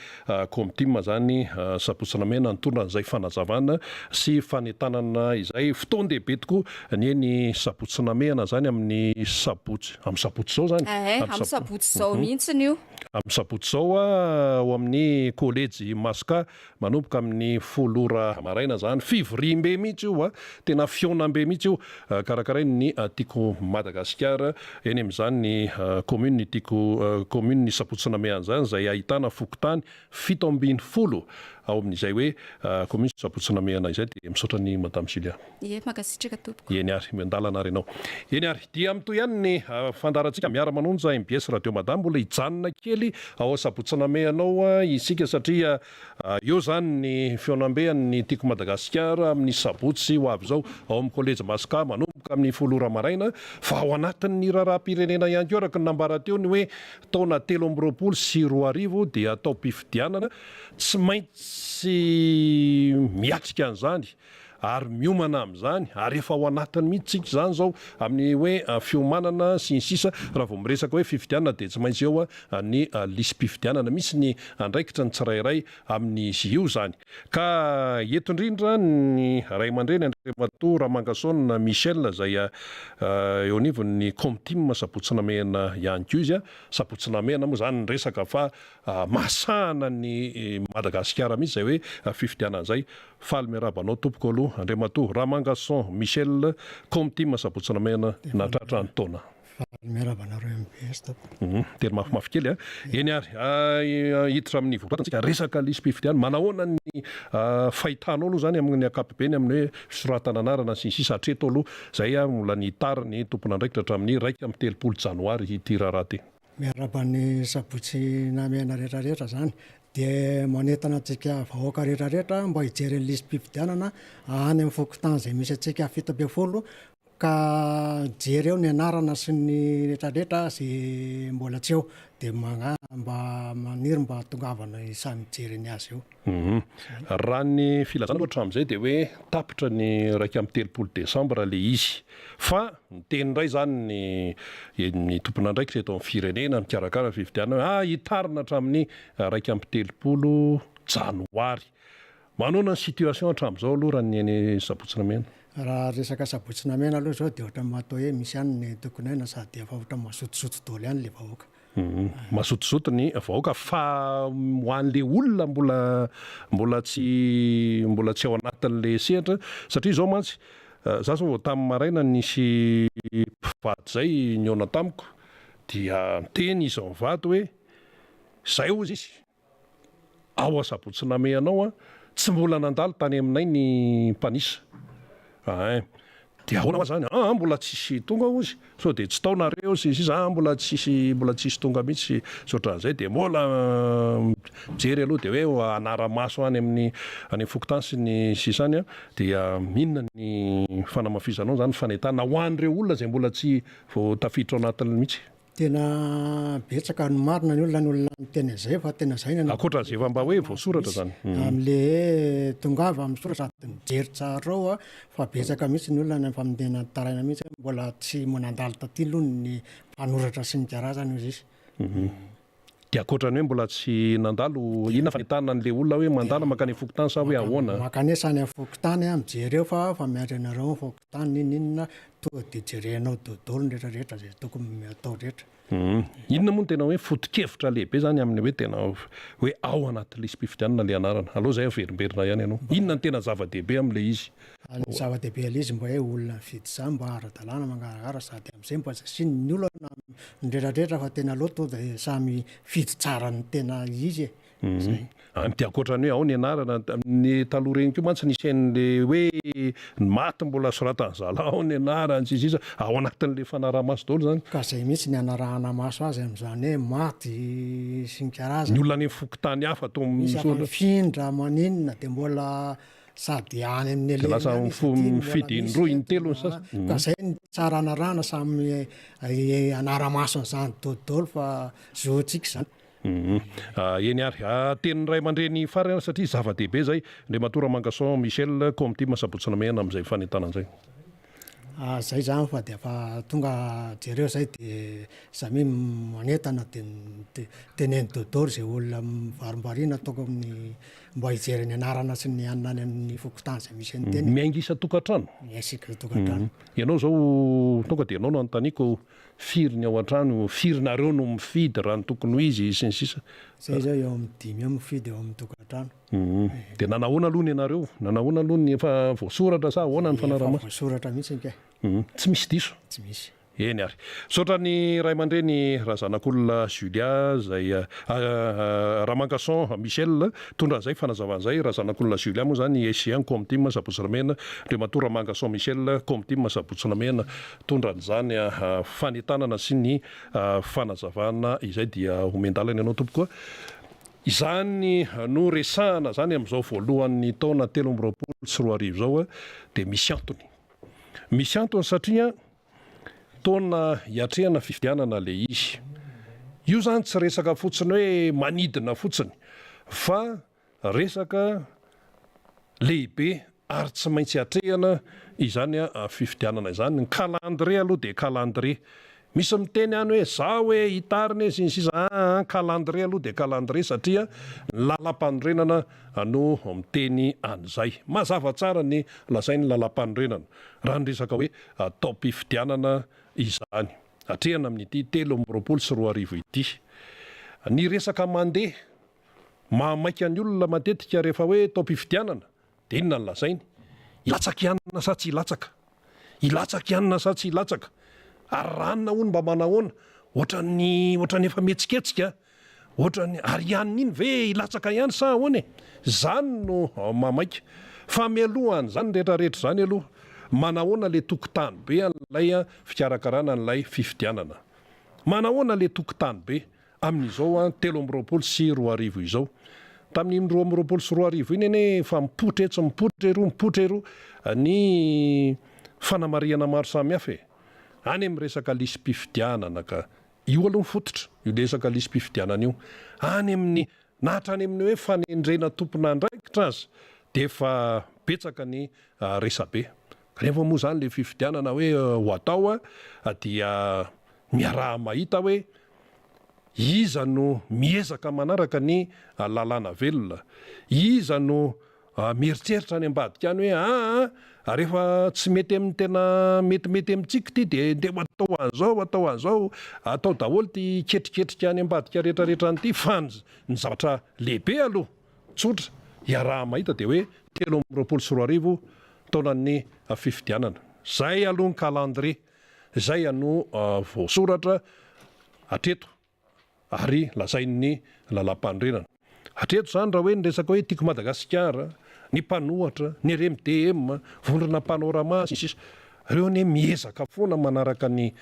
Comtim izany Sabotsy Namehana nitondra an'izay fanazavana sy fanentanana izay. Fotoan-dehibe tokoa ny eny Sabotsy Namehana izany amin'ny sabotsy, amin'ny sabotsy izao izany? Ehe, amin'ny sabotsy izao mihitsiny io. Amin'ny sabotsy izao ao amin'ny kolejy Maska Manomboka amin'ny folo ora maraina izany. Fivoriambe mihitsy io a! Tena fihaonambe mihitsy io karakarain'ny Tiako Madagasikara eny amin'izany commune Tiako commune Sabotsy Namehana izany izay ahitana fokontany 17 ao amin'izay hoe commune Sabotsy Namehana izay dia misaotra an'i Madame Julia. Ie, mankasitraka tompoko. Eny ary, miandalana ary ianao. Eny ary, dia mitohy ihany ny fandaharantsika Miara-manonja mbs Radio Mada. Mbola hijanona kely ao Sabotsy Namehana ao isika satria eo izany ny fihaonambe an'ny Tiako Madagasikara amin'ny sabotsy ho avy izao ao amin'ny Kolejy Masca manomboka amin'ny folo ora maraina. Fa ao anatin'ny raharaham-pirenena ihany koa araka ny nambara teo ny hoe taona 2023 dia taom-pifidianana. Tsy maintsy miatrika an'izany ary miomana amin'izany ary efa ao anatiny mihitsy tsika izany izao amin'ny hoe fiomanana sy ny sisa Raha vao miresaka hoe fifidianana dia tsy maintsy eo ny lisi-pifidianana misy ny andraikitra ny tsirairay amin'izy io izany ka eto indrindra ny ray aman-dreny Andriamatoa Ramangason Michel izay eo anivon'ny Comtim Sabotsy Namehana ihany koa izy Sabotsy Namehana moa izany ny resaka fa mahasahana ny Madagasikara mihitsy izay hoe fifidianana izay Faly miarahaba anao tompoko aloha Andriamatoa Ramangason Michel Comtim Sabotsy Namehana nahatratra ny taona. Faly miarahaba anareo mbs tompoko. Hum, teny mafimafy kely a. Eny ary, hiditra amin'ny votoatiny tsika, resaka lisi-pifidianana, manahoana ny fahitanao aloha izany amin'ny ankapobeny amin'ny hoe fisoratana anarana sy ny sisa hatreto aloha, izay mbola nitary ny tompon'andraikitra hatramin'ny 31 janoary ity raharaha ity. Miarahaba ny sabotsy namehana rehetra rehetra zany dia manentana antsika vahoaka rehetra rehetra mba hijery ny lisi-pifidianana any amin'ny fokontany izay misy antsika 17 ka jereo ny anarana sy ny rehetra rehetra izay mbola tsy eo dia magna- mba maniry mba tongavana samy mijery ny azy eo. Raha ny filazana aloha hatramin'izay dia hoe tapitra ny 31 desambra ilay izy. Fa niteny indray izany ny ny tompon'andraikitra eto amin'ny firenena mikarakara ny fifidianana hoe ah hitarina hatramin'ny 31 janoary. Manaona ny situation hatramin'izao aloha raha ny eny Sabotsy Namehana? Raha resaka Sabotsy Namehana aloha izao dia ohatran'ny maha toa hoe misy ihany ny tokon'aina sady efa ohatran'ny mazotozoto daholo ihany ilay vahoaka. Mazotozoto ny vahoaka fa ho an'le olona mbola mbola tsy mbola tsy ao anatin'le sehatra satria izao mantsy za zao vao tamin'ny maraina nisy mpivady zay nihaona tamiko dia niteny izy mivady hoe zay hozy izy Ao Asabotsy Namehana ao an, tsy mbola nandalo tany aminay ny mpanisa ein. Dia ahoana hoa zany? Aa mbola tsisy tonga hozy, sao dia tsy tao nareo sy ny sisa, aa mbola tsisy mbola tsisy tonga mihitsy sy ohatran'izay, dia mbola mijery aloha dia hoe hanara-maso any amin'ny any amin'ny fokontany sy ny sisa any an, dia inona ny fanamafisanao izany fanentanana ho an'ireo olona izay mbola tsy vao tafiditra ao anatin'ny mihitsy? Tena betsaka ny marina ny olona ny olona miteny an'izay fa tena zay ny Ankoatra an'izay efa mba hoe voasoratra zany. Amle hoe tongava misoratra sady mijery tsara ao fa betsaka mihitsy ny olona ny efa tena nitaraina mihitsy hoe mbola tsy nandalo taty aloha ny mpanoratra sy ny karazany hozy izy. Dia ankoatra ny hoe mbola tsy nandalo, inona fanentanana an'le olona hoe mandala mankany amin'ny fokontany sa hoe ahoana? Mankanesa any amin'ny fokontany mijery eo fa fa miandry anareo ao ny fokontany n'inon'inona Tonga dia jerenao dodolo ny rehetra rehetra izay tokony atao rehetra. Inona moa no tena hoe foto-kevitra lehibe izany amin'ny hoe tena hoe ao anaty lisi-pifidianana ilay anarana? Aleo izay averimberina ihany ianao. Inona no tena zava-dehibe amin'ilay izy? Ny zava-dehibe amin'ilay izy mba hoe olona mifidy izany mba ara-dalàna mangarahara sady amin'izay mba tsy asian'ny olana ny rehetra rehetra fa tena aleo tonga dia samy mifidy tsara ny tena izy e. Zay. Dia ankoatra ny hoe ao ny anarana, ny taloha ireny koa mantsy nisy an'le hoe ny maty mbola soratan'ny zalahy ao ny anarany sy ny sisa, ao anatin'le fanaraha-maso daholo izany. Ka zay mihitsy ny hanarahana maso azy amin'izany hoe maty sy ny karazany. Ny olona any amin'ny fokontany hafa toa Misy afa mifindra maninona dia mbola sady any amin'ny Dia lasa alehany any izy aty mbola mifidy misy indroa eto intelo ny sasany. Ka zay no tsara hanarahana samy hanara-maso an'izany daholo fa zontsika izany. Eny ary. Tenin'ny ray aman-dreny farany ary satria zava-dehibe izay. Andriamatoa Ramangason Michel, Komity Sabotsy Namehana amin'izay fanentanana izay. Zay zany fa dia efa tonga jereo zay de samia manentana de teneno dodoro zay olona mivarimbarina tokony mba hijery ny anarana sy ny anona any amin'ny fokontany zay misy an'ny tena. Miainga isan-tokantrano? Miainga isan-tokantrano. Ianao zao tonga dia ianao no anontaniako firy ny ao an-trano, firy nareo no mifidy raha ny tokony ho izy sy ny sisa. Zay zao eo amin'ny dimy eo mifidy eo amin'ny tokantrano. Dia nanahoana aloha ny anareo? Nanahoana aloha ny efa voasoratra sa ahoana ny fanarahamaso? Efa voasoratra mihitsy kay. Tsy misy diso? Tsy misy. Eny ary. Misaotra ny ray aman-dreny Razanakolona Julia izay Ramangason Michel nitondra an'izay fanazavana izay. Razanakolona Julia moa izany SG Comtim Sabotsy Namehana. Andriamatoa Ramangason Michel Comtim Sabotsy Namehana nitondra an'izany fanentanana sy ny fanazavana izay dia omen-dalana ianao tompoko. Izany no resahana izany amin'izao voalohan'ny taona 2023 izao dia misy antony. Misy antony satria taona hiatrehana fifidianana ilay izy. Io izany tsy resaka fotsiny hoe manidina fotsiny fa resaka lehibe ary tsy maintsy atrehina izany fifidianana izany. Ny calendrier aloha dia calendrier. Misy miteny any hoe za hoe hitarina e sy ny sisa aa calendrier aloha dia calendrier satria ny lalam-panorenana no miteny an'izay. Mazava tsara ny lazain'ny lalam-panorenana raha ny resaka hoe taom-pifidianana izany. Atrehina amin'ity 2023 ity. Ny resaka mandeha Mahamaika ny olona matetika rehefa hoe taom-pifidianana dia inona no lazainy? Hilatsaka i anona sa tsy hilatsaka? Hilatsaka i anona sa tsy hilatsaka? Ary raha anona hono mba manahoana? Ohatran'ny ohatran'ny efa mihetsiketsika, ohatran'ny ary i anona iny ve hilatsaka ihany sa ahoana e? Izany no mahamaika. Fa mialohan'izany rehetrarehetra izany aloha, manahoana ilay tokotany be an'ilay fikarakarana an'ilay fifidianana? Manahoana ilay tokotany be? Amin'izao 2023 izao. Tamin'iny 2022 iny anie efa mipoitra etsy mipoitra eroa mipoitra eroa ny fanamarihana maro samihafa e! Any amin'ny resaka lisi-pifidianana ka io aloha ny fototra, io resaka lisi-pifidianana io. Any amin'ny na hatrany amin'ny hoe fanendrena tompon'andraikitra aza dia efa betsaka ny resabe. Kanefa moa izany ilay fifidianana hoe ho atao dia miaraha-mahita hoe Iza no miezaka manaraka ny lalàna velona? Iza no mieritreritra any ambadika any hoe aa rehefa tsy mety amin'ny tena metimety amintsika ity dia ndeha ho atao an'izao, atao an'izao, atao daholo ity ketriketrika any ambadika rehetrarehetra any ity fa ny zavatra lehibe aloha tsotra iaraha-mahita dia hoe 2023 taonan'ny fifidianana. Izay aloha ny calendrier. Izay no voasoratra hatreto ary lazain'ny lalàmpanorenana. Hatreto izany raha hoe ny resaka hoe Tiako Madagasikara, ny mpanohatra, ny RMDM, vondrona Panorama, sy ny sisa Ireo anie miezaka foana manaraka ny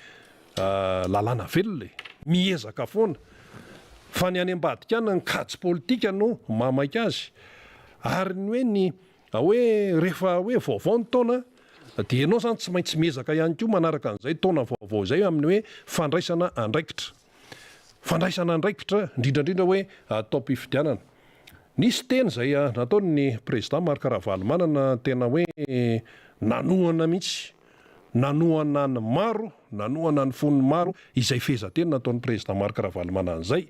lalàna velona e! Miezaka foana. Fa ny any ambadika any ny kajy politika no mahamaika azy. Ary ny hoe ny Hoe rehefa hoe vaovao ny taona dia ianao izany tsy maintsy miezaka ihany koa manaraka an'izay taona vaovao izay amin'ny hoe fandraisana andraikitra. Fandraisana andraikitra indrindra indrindra hoe taom-pifidianana. Nisy teny izay nataon'ny Président Marc Ravalomanana tena hoe nanohana mihitsy, nanohana ny maro, nanohana ny fon'ny maro izay fehezanteny nataon'ny Président Marc Ravalomanana izay.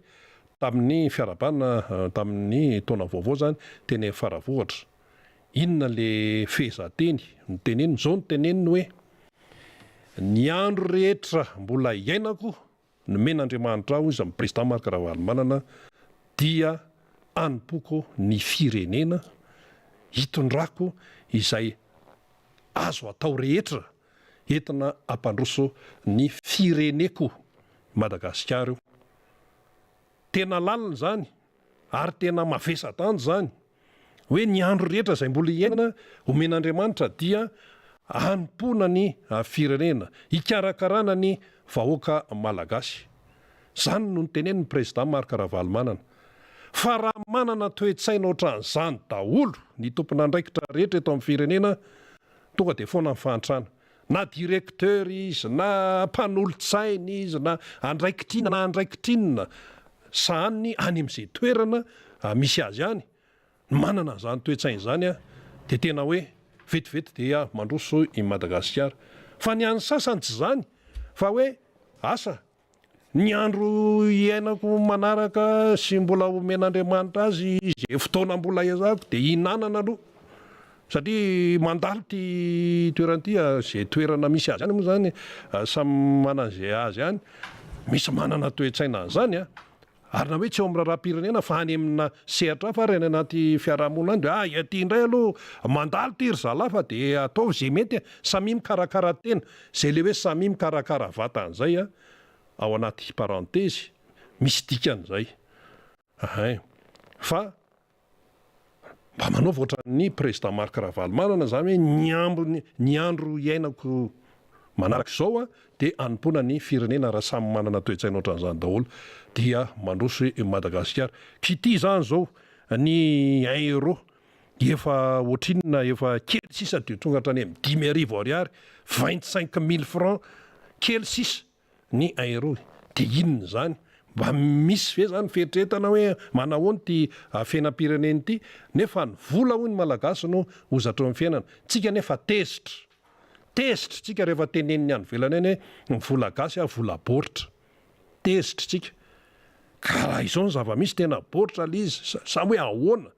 Tamin'ny fiarahabana tamin'ny taona vaovao izany teny Faravohitra. Inona le fehezanteny noteneniny? Izao no teneniny hoe, Ny andro rehetra mbola iainako, nomen'Andriamanitra ahy, hoy izy amin'ny Président Marc Ravalomanana, dia hanompoako ny firenena, hitondrako izay azo atao rehetra entina hampandroso ny fireneko Madagasikara io. Tena lalina izany ary tena mavesa-danja izany hoe ny andro rehetra izay mbola iainana omen'Andriamanitra dia hanompoana ny firenena, hikarakarana ny vahoaka malagasy. Izany no notenenin'ny Président Marc Ravalomanana. Fa raha manana toe-tsaina ohatran'izany daholo ny tompon'andraikitra rehetra eto amin'ny firenena, tonga dia foana ny fahantrana. Na directeur izy, na mpanolotsaina izy, na andraikitra inona na andraikitra inona sahaniny any amin'izay toerana misy azy any, ny manana an'izany toe-tsaina izany dia tena hoe vetivety dia mandroso i Madagasikara. Fa ny an'ny sasany tsy izany fa hoe asa ny andro iainako manaraka sy mbola omen'Andriamanitra azy izay fotoana mbola ezahako dia hinanana aloha satria mandalo ity toerana ity izay toerana misy azy any moa izany samy manana izay azy any, misy manana toe-tsaina an'izany an! Ary na hoe tsy eo amin'ny raharaham-pirenena fa any amina sehatra hafa ary any anaty fiarahamonina any dia ah aty indray aloha mandalo ity ry zalahy fa dia ataovy izay mety e! Samia mikarakara tena, izay ilay hoe samia mikarakara vatana izay an, ao anaty parentezy, misy dikany izay. Ahay. Fa Mba manaova ohatran'ny Président Marc Ravalomanana izany hoe ny ambiny ny andro iainako manaraka izao dia hanompoana ny firenena raha samy manana toe-tsaina ohatran'izany daholo dia mandroso i Madagasikara. K'ity izany izao ny un euro efa ohatrinona efa kely sisa dia tonga hatrany amin'ny 5000 ariary, 25 mille francs kely sisa. ny aero dia inona izany? Mba misy ve izany fieritreretana hoe manahoana ity fiainam-pirenena ity? Nefa ny vola hoy ny Malagasy no hozatra eo amin'ny fiainana. Tsika nefa tezitra. Tezitra tsika rehefa tenenin'ny any ivelany any hoe ny vola gasy vola baoritra. Tezitra tsika. Ka raha izao ny zava-misy tena baoritra ilay izy. Samy hoe ahoana?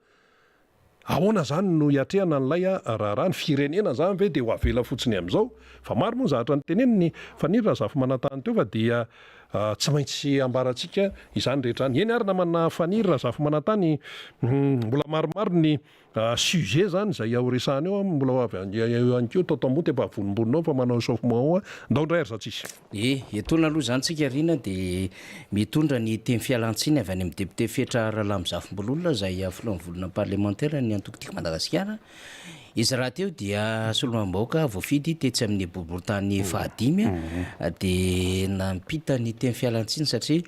Ahoana izany no hiatrehana an'ilay raharaha? Ny firenena izany ve dia ho avela fotsiny amin'izao? Fa maro moa ny zavatra notenenin'i Faniry Razafimanantany teo fa dia tsy maintsy ambarantsika izany rehetra izany. Eny ary namana Faniry Razafimanantany, mbola maromaro ny sujet izany izay ho resahana eo, mbola ho avy eo ihany koa Tonton Monty efa vonombonona ao fa manao échauffement ao. Ndao indray ary za tsisy. E, etoana aloha izany tsika Rina dia mitondra ny teny fialantsiny avy any amin'ny député Fetra Ralamizafimbolola izay filohan'ny vondrona parlemantera ny antoko Tiako Madagasikara. Izy rahateo dia solombavambahoaka voafidy tetsy amin'ny boriborintany fahadimy dia nampita ny teny fialantsiny satria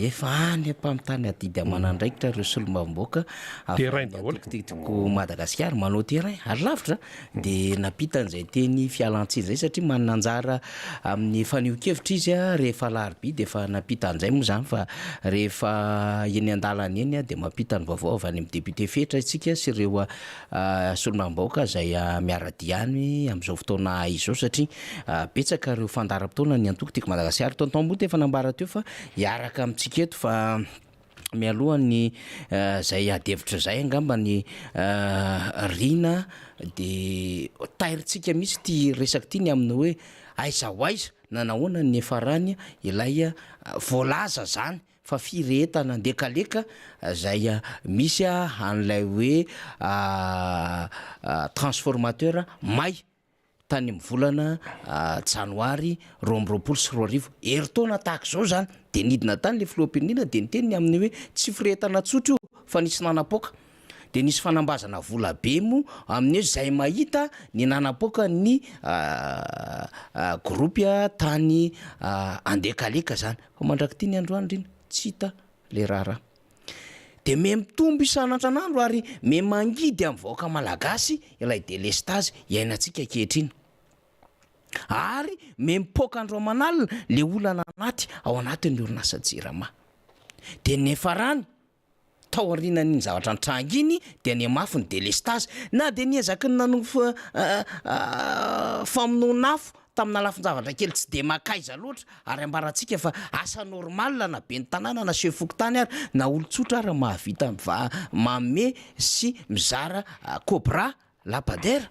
efa any am-pamitana adidy aman'andraikitra ireo solombavambahoaka avy Terrain amin'ny daholo. antoko Tiako Madagasikara manao terrain ary lavitra. Dia nampita an'izay teny fialantsiny izay satria manana anjara amin'ny fanehoan-kevitra izy rehefa alarobia dia efa nampita an'izay moa izany fa rehefa eny an-dalana eny dia mampita ny vaovao avy any amin'ny député Fetra isika sy ireo solombavambahoaka izay miara-dia any amin'izao fotoana izao satria betsaka ireo fandaharam-potoana ny antoko Tiako Madagasikara. Tonton moa dia efa nambara teo fa hiaraka amintsika eto fa Mialoha ny zay ady hevitra zay angamba ny Rina de tairintsika mihitsy ity resaka ity ny amin'ny hoe aiza ho aiza na nahoana ny niafarany ilay voalaza zany fa firehetana andekaleka zay misy an'ilay hoe transformateur may tany amin'ny volana janoary 2022, herintaona tahaka izao izany, dia nidina tany ilay filoham-pirenena dia niteny ny amin'ny hoe tsy firehetana tsotra io fa nisy nanapoaka, dia nisy fanambazana vola be moa amin'ny hoe izay mahita ny nanapoaka ny groupe tany Andekaleka izany, fa mandrak'ity ny androany ry tsy hita ilay raharaha. Dia miha mitombo isan'andro ary miha mangidy amin'ny vahoaka malagasy ilay delestazy iainantsika ankehitriny. Ary miha mipoaka andro aman'alina ilay olana anaty ao anatin'ny orinasa Jirama. Dia niafarany, tao aorianan'iny zavatra nitranga iny dia nihamafy ny delestazy na dia niezaky ny nanofy famonoan'afo tamina lafin-javatra kely tsy dia mankaiza loatra ary ambarantsika fa asa normal na ben'ny tanàna na chef fokontany ary na olon-tsotra ary mahavita manome sy mizara cobra lampadaire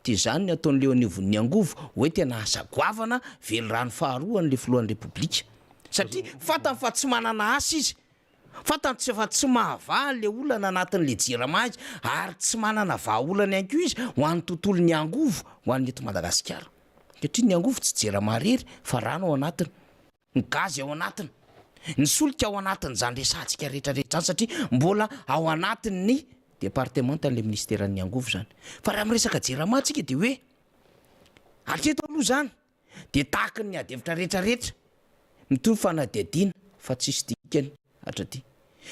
dia izany ny ataon'ilay eo anivon'ny angovo hoe tena asa goavana velirano faharoa an'ilay filohan'ny repoblika satria fantany fa tsy manana asa izy Fantany tsy fa tsy mahavaha an'ilay olana anatin'ilay jirama izy ary tsy manana vahaolana ihany koa izy ho an'ny tontolon'ny angovo ho an'ny eto Madagasikara. Satria ny angovo tsy jirama irery fa rano ao anatiny, ny gazy ao anatiny, ny solika ao anatin'izany resahantsika rehetra rehetra izany satria mbola ao anatin'ny departemantan'ilay minisiteran'ny angovo izany. Fa raha miresaka jirama tsika dia hoe hatreto aloha izany Dia tahaky ny ady hevitra rehetra rehetra, mitohy fanadihadiana fa tsisy dikany hatraty.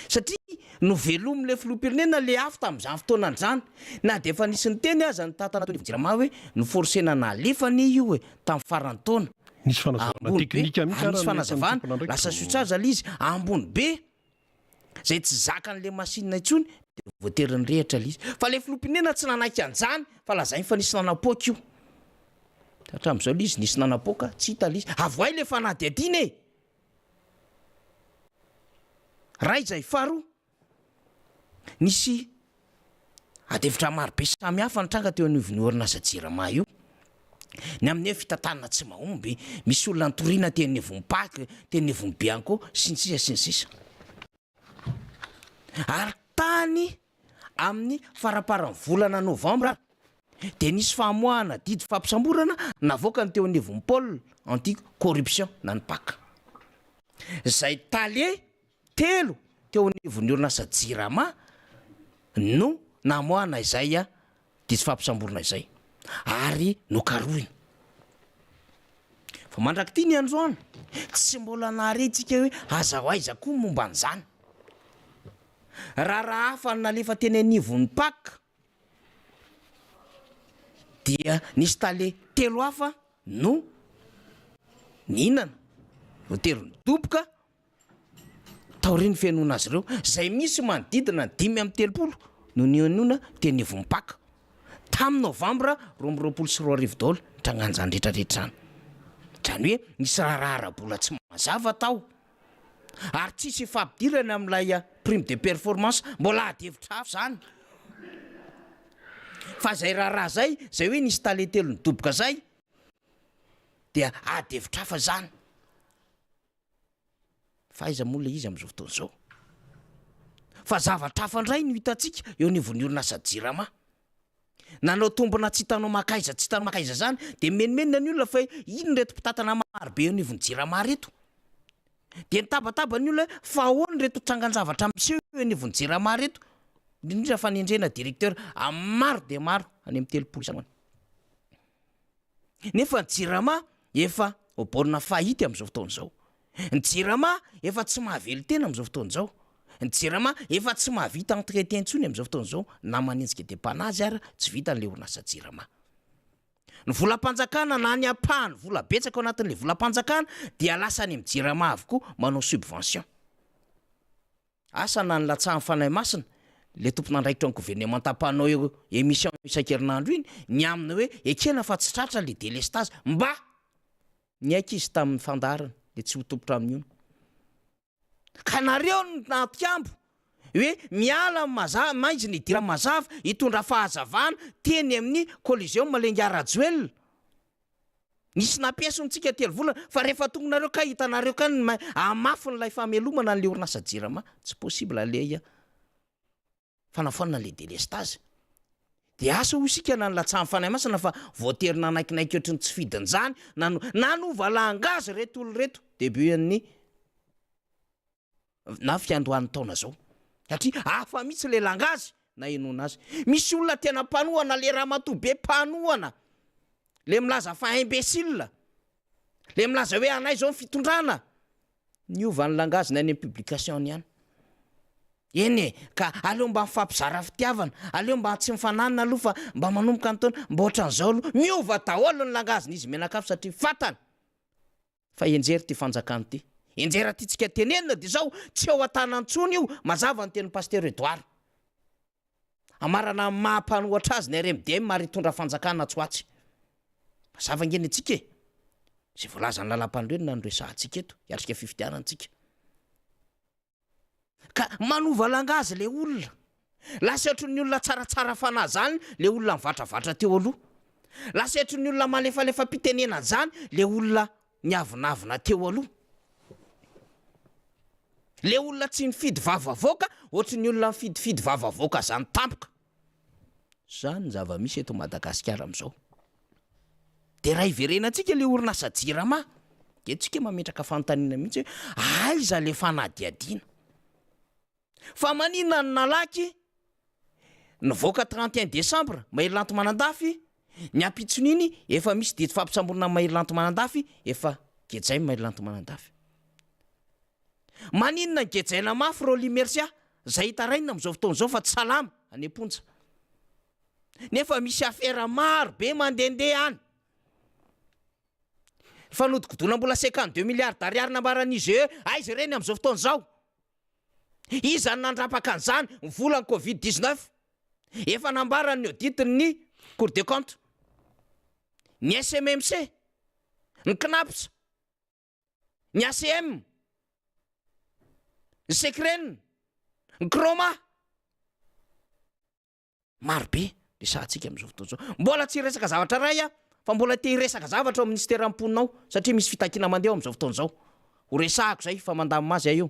Satria novelomin'ilay filoham-pirenena ilay afo tamin'izany fotoana izany, na dia efa nisy niteny aza ny tantana teo anivon'ny Jirama hoe noforcena nalefa anie io e, tamin'ny faran'ny taona. Nisy fanazavana Ambony be, teknika mihitsy ary ary nisy nentin'ny fanazavana, tompon'andraikitra. lasa surcharge ilay izy, ambony be. Izay tsy zakan'ilay machine intsony dia voatery nirehitra ilay izy. Fa ilay filoham-pirenena tsy nanaiky an'izany fa lazainy fa nisy nanapoaka io. Hatramin'izao ilay izy nisy nanapoaka, tsy hita ilay izy. Avoahy ilay fanadihadiana e! Iray izay. Faharoa, nisy adihevitra marobe samihafa nitranga teo anivon'io orinasa Jirama io. Ny amin'ny hoe fitantanana tsy mahomby, misy olona nitoriana teny anivon'ny Pac, teny anivon'ny Bianco, sy ny sisa sy ny sisa. Ary tany amin'ny faramparan'ny volana novambra dia nisy famoahana didy fampisamborana navoakan'ny teo anivon'ny Pôle anti corruption na ny Pac. Izay tale telo teo anivon'ny orinasa Jirama no namoahana izay didy fampisamborana izay ary nokarohina. Fa mandrak'ity ny androany, tsy mbola nahare tsika hoe aza ho aiza koa momba an'izany. Raharaha hafa nalefa teny anivon'ny Pac dia nisy tale telo hafa no nihinana, voatery nidoboka Taorian'ny fihenoana azy ireo, izay misy manodidina ny 35 no nihenoina teny Ivompaka, tamin'ny novambra 2022 daholo nitrangan'izany rehetra rehetra izany. Izany hoe nisy raharaha ara-bola tsy mazava tao, ary tsisy ifampidirany amin'ilay prime de performance, mbola ady hevitra hafa izany. Fa izay raharaha izay, izay hoe nisy tale telo nidoboka izay, dia ady hevitra hafa izany. Fa aiza moa ilay izy amin'izao fotoana izao? Fa zavatra hafa indray no hitantsika eo anivon'ny orinasa Jirama. Nanao tombona tsy hitanao mankaiza tsy hitanao mankaiza izany dia mimenomenona ny olona fa hoe inona ireto mpitantana marobe eo anivon'ny Jirama ireto. Dia nitabataba ny olona hoe fa ahoana ireto trangan-javatra miseho eo anivon'ny Jirama ireto, indrindra fanendrena directeur maro dia maro any amin'ny 30 isa any. Nefa ny Jirama efa au borne faillite amin'izao fotoana izao. Ny Jirama efa tsy mahavelon-tena amin'izao fotoana izao. Ny Jirama efa tsy mahavita entretien intsony amin'izao fotoana izao na manenjika depannage ara tsy vitan'ilay orinasa Jirama. Ny volam-panjakana na ny ampahany vola betsaka ao anatin'ilay volam-panjakana dia lasa any amin'ny Jirama avokoa manao subvention. Asa na nilatsahan'ny Fanahy Masina ilay tompon'andraikitra ny governemanta mpanao io émission isan-kerinandro iny ny amin'ny hoe ekena fa tsy tratra ilay délestage. Mba! Niaiky izy tamin'ny fandaharana dia tsy ho tompon-trano Ka nareo no nampihambo hoe miala amin'ny maza, maizina hidira amin'ny mazava, hitondra fahazavana teny amin'ny Coliseum Lenga Rajoelina. Nisy nampiesona antsika telo volana fa rehefa tonga nareo kay hitanareo kay ny hamafin'ilay famelomana an'ilay orinasa jirama, tsy possible aleha fanafoanana le delestazy. Dia asa hoy isika na nilatsahan'ny Fanahy Masina fa voatery nanaikinaiky ohatry ny tsy fidiny izany, nanova langage ireto olona ireto début an'ny na fiandohan'ny taona zao satria hafa mihitsy le langage nahenoana azy. Misy olona tena mpanohana le ramatoa be mpanohana le milaza fa imbécile le milaza hoe anay zao ny fitondrana, niova ny langage ny any amin'ny publication-ny ihany. Eny e, ka aleo mba mifampizara fitiavana, aleo mba tsy mifananina aloha fa mba manomboka ny taona mba ohatran'izao aloha, miova daholo ny langage-n'izy mianakavy satria fantany Fa enjero ity fanjakana ity. Enjera ty tsika tenenina dia zao, tsy eo an-tanana intsony io, mazava ny tenin'i Pasteur Edouard. Amarana amin'ny maha mpanohatra azy ny RMDM ary hitondra fanjakana atsy ho atsy. Mazava ange ny antsika e. Izay voalazan'ny lalampanorenana no resahantsika eto, hiatrika fifidianana tsika. Ka manova langage le olona. Lasa ohatran'ny olona tsaratsara fanahy zany le olona nivatravatra teo aloha. Lasa ohatran'ny olona malefalefa-pitenenana zany le olona niavonavona teo aloha. Le olona tsy nifidy vava avoaka ohatran'ny olona nifidifidy vava avoaka zany tampoka. Zany ny zava-misy eto Madagasikara amin'izao. Dia raha hiverenantsika ilay orinasa Jirama, dia tsika mametraka fanontaniana mihitsy hoe aiza ilay fanadihadiana? Fa maninona no nalaky nivoaka 31 décembre Maherilanto Manandafy, ny ampitson'iny efa misy didy fampisamborana an'i Maherilanto Manandafy, efa gejain'i Maherilanto Manandafy. Maninona no gejaina mafy Rolly Mercia, izay hitarainina amin'izao fotoana izao fa tsy salama any am-ponja. Nefa misy afera maro be mandehandeha any. Fanodikodonam-bola 52 milliards d'ariary nambaran'ny IGE, aiza ireny amin'izao fotoana izao? Iza no nandrapaka an'izany? Ny volan'ny covid 19. Efa nambaran'ny audit-n'ny Cour des comptes. Ny SMMC, ny Cnaps, ny ACM, ny Secren, ny Chroma. Maro be resahantsika amin'izao fotoana izao. Mbola tsy hiresaka zavatra iray aho fa mbola te hiresaka zavatra ao amin'ny minisiteran'ny mponina ao satria misy fitakiana mandeha ao amin'izao fotoana izao. Ho resahako izay fa mandamina azy aho io.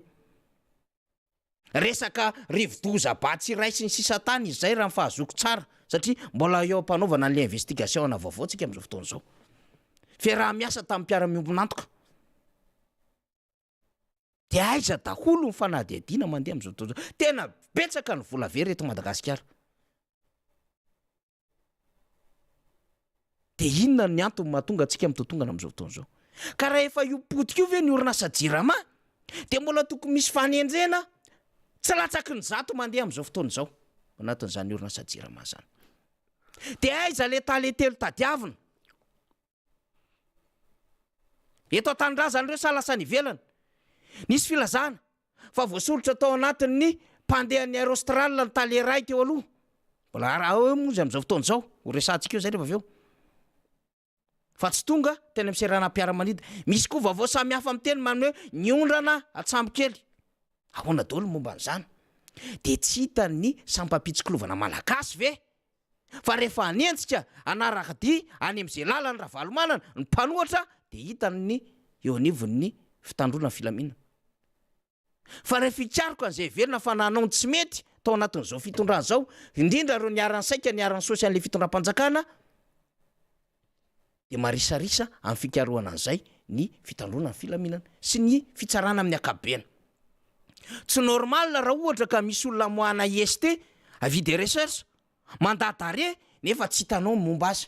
Resaka rivodoza Batsirai sy ny sisa tany izay raha ny fahazoako tsara satria mbola eo am-panaovana an'ilay investigation ana vaovao tsika amin'izao fotoana izao. Fiaraha-miasa tamin'ny mpiara-miombon'antoka. Dia aiza daholo ny fanadihadiana mandeha amin'izao fotoana izao? Tena betsaka ny vola very eto Madagasikara. Dia inona ny antony mahatonga antsika mitotongana amin'izao fotoana izao? Ka raha efa io potika io ve ny orinasa Jirama dia mbola tokony misy fanendrena tsy latsaky ny zato mandeha amin'izao fotoana izao anatin'izany orinasa Jirama izany. Dia aiza le tale telo tadiavina? Eto an-tanindrazana ireo sa lasa any ivelany? Nisy filazana fa voasolotra tao anatin'ny mpandehan'ny Air Austral ny tale iray teo aloha. Mbola ara eo moa izy amin'izao fotoana izao, ho resahantsika eo izay rehefa avy eo. Fa tsy tonga teny amin'ny seranam-piaramanidina. Misy koa vaovao samihafa miteny manome hoe niondrana an-tsambo kely. Ahoana daholo ny momba an'izany? Dia tsy hitan'ny sampam-pitsikilovana malagasy ve Fa rehefa hanenjika hanaraka-dia any amin'izay lalan'i Ravalomanana ny mpanohatra dia hitany ny eo anivon'ny fitandroana ny filaminana. Fa rehefa hikaroka an'izay heverina fa nanao ny tsy mety tao anatin'izao fitondrana izao, indrindra ireo niara-nisaika niara-nisaosy an'ilay fitondram-panjakana, dia marisarisa amin'ny fikarohana an'izay ny fitandroana ny filaminana sy ny fitsarana amin'ny ankapobeny. Tsy normal raha ohatra ka misy olona amoahana IST, avis de recherche, mandat d'arrêt nefa tsy hitanao ny momba azy.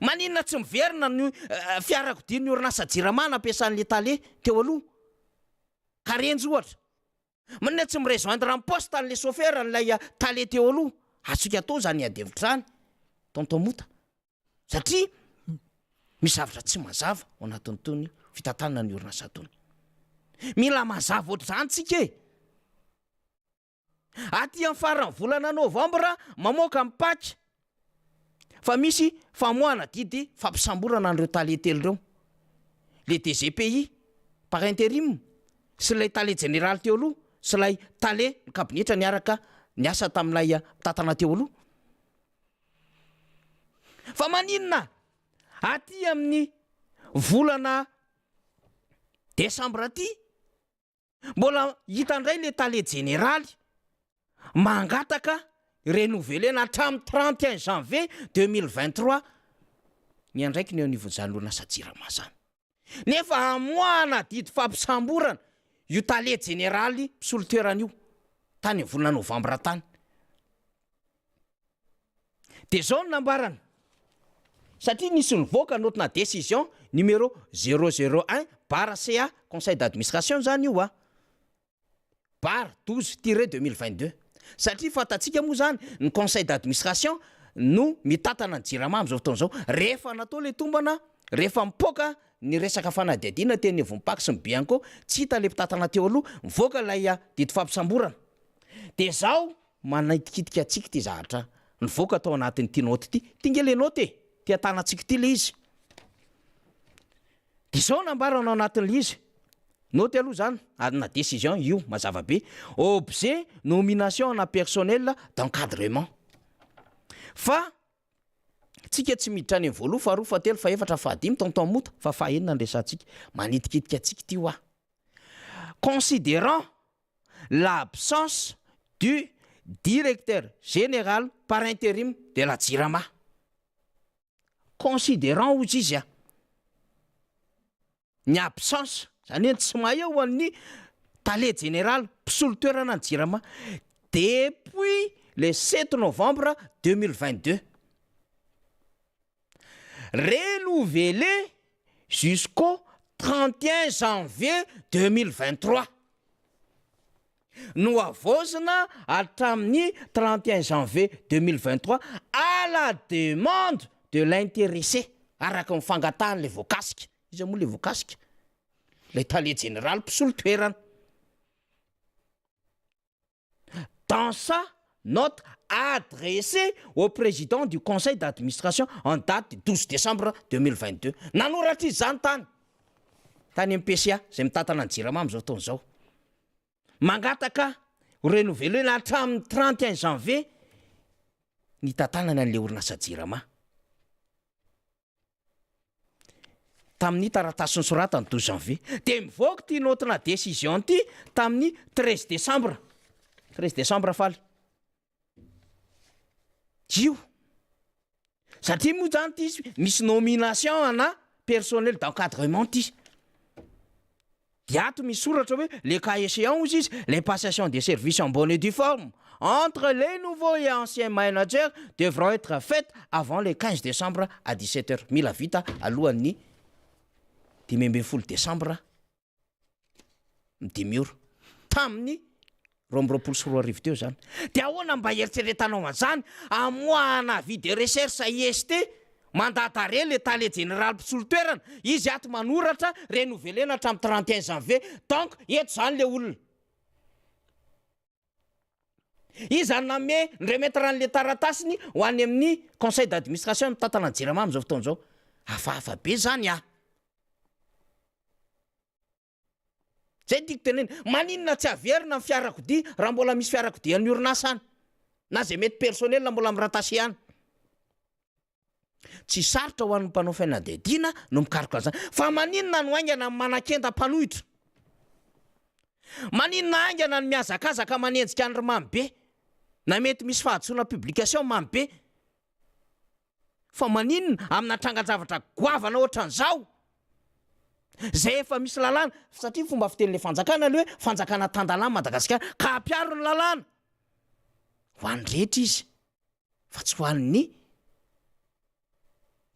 Maninona tsy miverina ny fiarakodian'ny orinasa Jirama nampiasan'ilay tale teo aloha? Karenjy ohatra. Maninona tsy mi-rejoindre en poste an'ilay chauffeur an'ilay tale teo aloha? Azontsika atao izany ady hevitra izany Tonton Mota satria misy zavatra tsy mazava ao anatin'itony fitantanana ny orinasa itony. Mila mazava ohatr'izany tsika e! Aty amin'ny faran'ny volana novambra mamoaka ny pac fa misy famoahana didy fampisamborana an'ireo tale telo ireo, le DGPI par interim sy ilay tale jeneraly teo aloha sy ilay tale ny kabinetra niaraka niasa tamin'ilay mpitantana teo aloha. Fa maninona aty amin'ny volana desambra aty Mbola hita indray le tale jeneraly mangataka renouveler-na hatramin'ny 31 janvier 2023 ny andraikiny eo anivon'izany orinasa Jirama izany. Nefa hamoahana didy fampisamborana io tale jeneraly mpisolo toerana io tany amin'ny volana novambra tany. Dia izao no nambarany, satria nisy nivoaka note-na décision numéro 001 barre CA, conseil d'administration izany io a, barre 12 tiret 2022, satria fantatsika moa izany ny conseil d'administration no mitantana ny Jirama amin'izao fotoana izao, rehefa natao ilay tombana, rehefa mipoaka ny resaka fanadihadiana teny anivon'ny Pac sy ny Bianco, tsy hita ilay mpitantana teo aloha, mivoaka ilay didy fampisamborana, dia izao Manaitikitika antsika ity zavatra nivoaka tao anatin'ity naoty ity. Ity nge le naoty e! Ity an-tanantsika ity le izy. Dia izao nambarana ao anatin'ilay izy. Naoty aloha izany, ary na décision io, mazava be. Objet, nomination ana personnel d'encadrement. Fa tsika tsy miditra any amin'ny voaloha, faharoa, fahatelo, fahefatra, fahadimy, tonton Mota, fa fahaenina no resahantsika. Manitikitika antsika ity hoa. Considérant l'absence du directeur général par intérim de la Jirama. Considérant hozy izy a, ny absence, zany hoe ny tsy maha eo an'ny tale jeneraly mpisolo toerana ny Jirama depuis le sept novembre 2022. Renouvelé jusqu'au 31 janvier 2023. Nohavaozina hatramin'ny 31 janvier 2023 à la demande de l'intéressé, araka ny fangatahan'ilay voakasika. Iza moa ilay voakasika? Ilay tale jeneraly mpisolo toerana. Dans sa Note adressée au président du conseil d'administration en date du 12 décembre 2022. Nanoratra izy izany tany, tany amin'ny PCA izay mitantana ny Jirama amin'izao fotoana izao. Mangataka ho renouveler-na hatramin'ny 31 janvier ny hitantanana an'ilay orinasa Jirama. Tamin'ny taratasy nosoratany 12 janvier. Dia mivoaka ity note-na décision ity tamin'ny 13 décembre. 13 décembre faly. Io. Satria moa zany ity misy nomination ana personnel d'encadrement ity. Dia ato misy soratra hoe le cas échéant hozy izy, les passations de service en bonne et due forme entre les nouveaux et anciens managers devront être faites avant le 15 décembre à 17 heures. Mila vita alohan'ny 15 décembre ny dimy ora. Tamin'ny 2022 teo izany. Dia ahoana mba hieritreretanao an'izany? Amoahana avis de recherche IST, mandat d'arrêt le tale jeneraly mpisolo toerana, izy ato manoratra renouveler-na hatramin'ny 31 janvier, donc eto izany le olona. Iza no nanome ny remettre an'le taratasiny ho any amin'ny conseil d'administration mitantana ny jirama amin'izao fotoana izao? Hafahafa be izany ah! Zay no tiako tenenina. Maninona tsy averina ny fiarakodia raha mbola misy fiarakodian'ny orinasa any? Na zay mety personnel mbola mi-rattacher any. Tsy sarotra ho an'ny mpanao fanadihadiana no mikaroka an'izany. Fa maninona no haingana ny manakenda mpanohitra? Maninona haingana ny mihazakazaka manenjika an'i ry Mamy be? Na mety misy fahadisoana publication Mamy be. Fa maninona amina trangan-javatra goavana ohatran'izao? Izay efa misy lalàna, satria fomba fitenin'ilay fanjakana aloha hoe fanjakana tan-dalàna Madagasikara, ka hampiaro ny lalàna ho an'ny rehetra izy fa tsy ho an'ny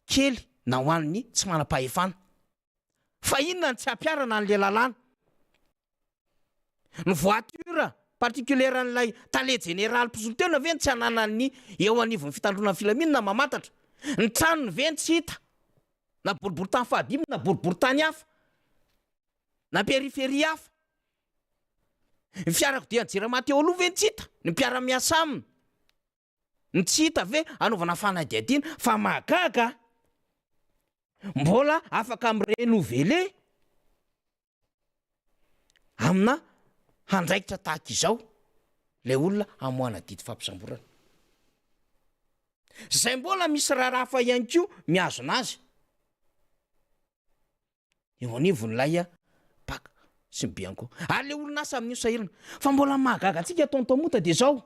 kely na ho an'ny tsy manam-pahefana. Fa inona no tsy hampiharana an'ilay lalàna? Ny voiture particulière an'ilay tale jeneraly mpisolo tena ve no tsy ananan'ny eo anivon'ny fitandroana ny filaminana mamantatra? Ny tranony ve no tsy hita? Na boriborintany fahadimy na boriborintany hafa? Na périphérie hafa? Ny fiarakodian'ny Jirama teo aloha ve no tsy hita? Ny mpiara-miasa aminy? Ny tsy hita ve anaovana fanadihadiana fa mahagaga a! Mbola afaka mi-renouveler amina handraikitra tahaka izao ilay olona hamoahana didy fampisamborana. Izay mbola misy raharaha hafa ihany koa mihazona azy eo anivon'ilay Pac sy ny Bianco. Ary ilay orinasa amin'io sahirana. Fa mbola mahagaga antsika Tonton Mota dia izao.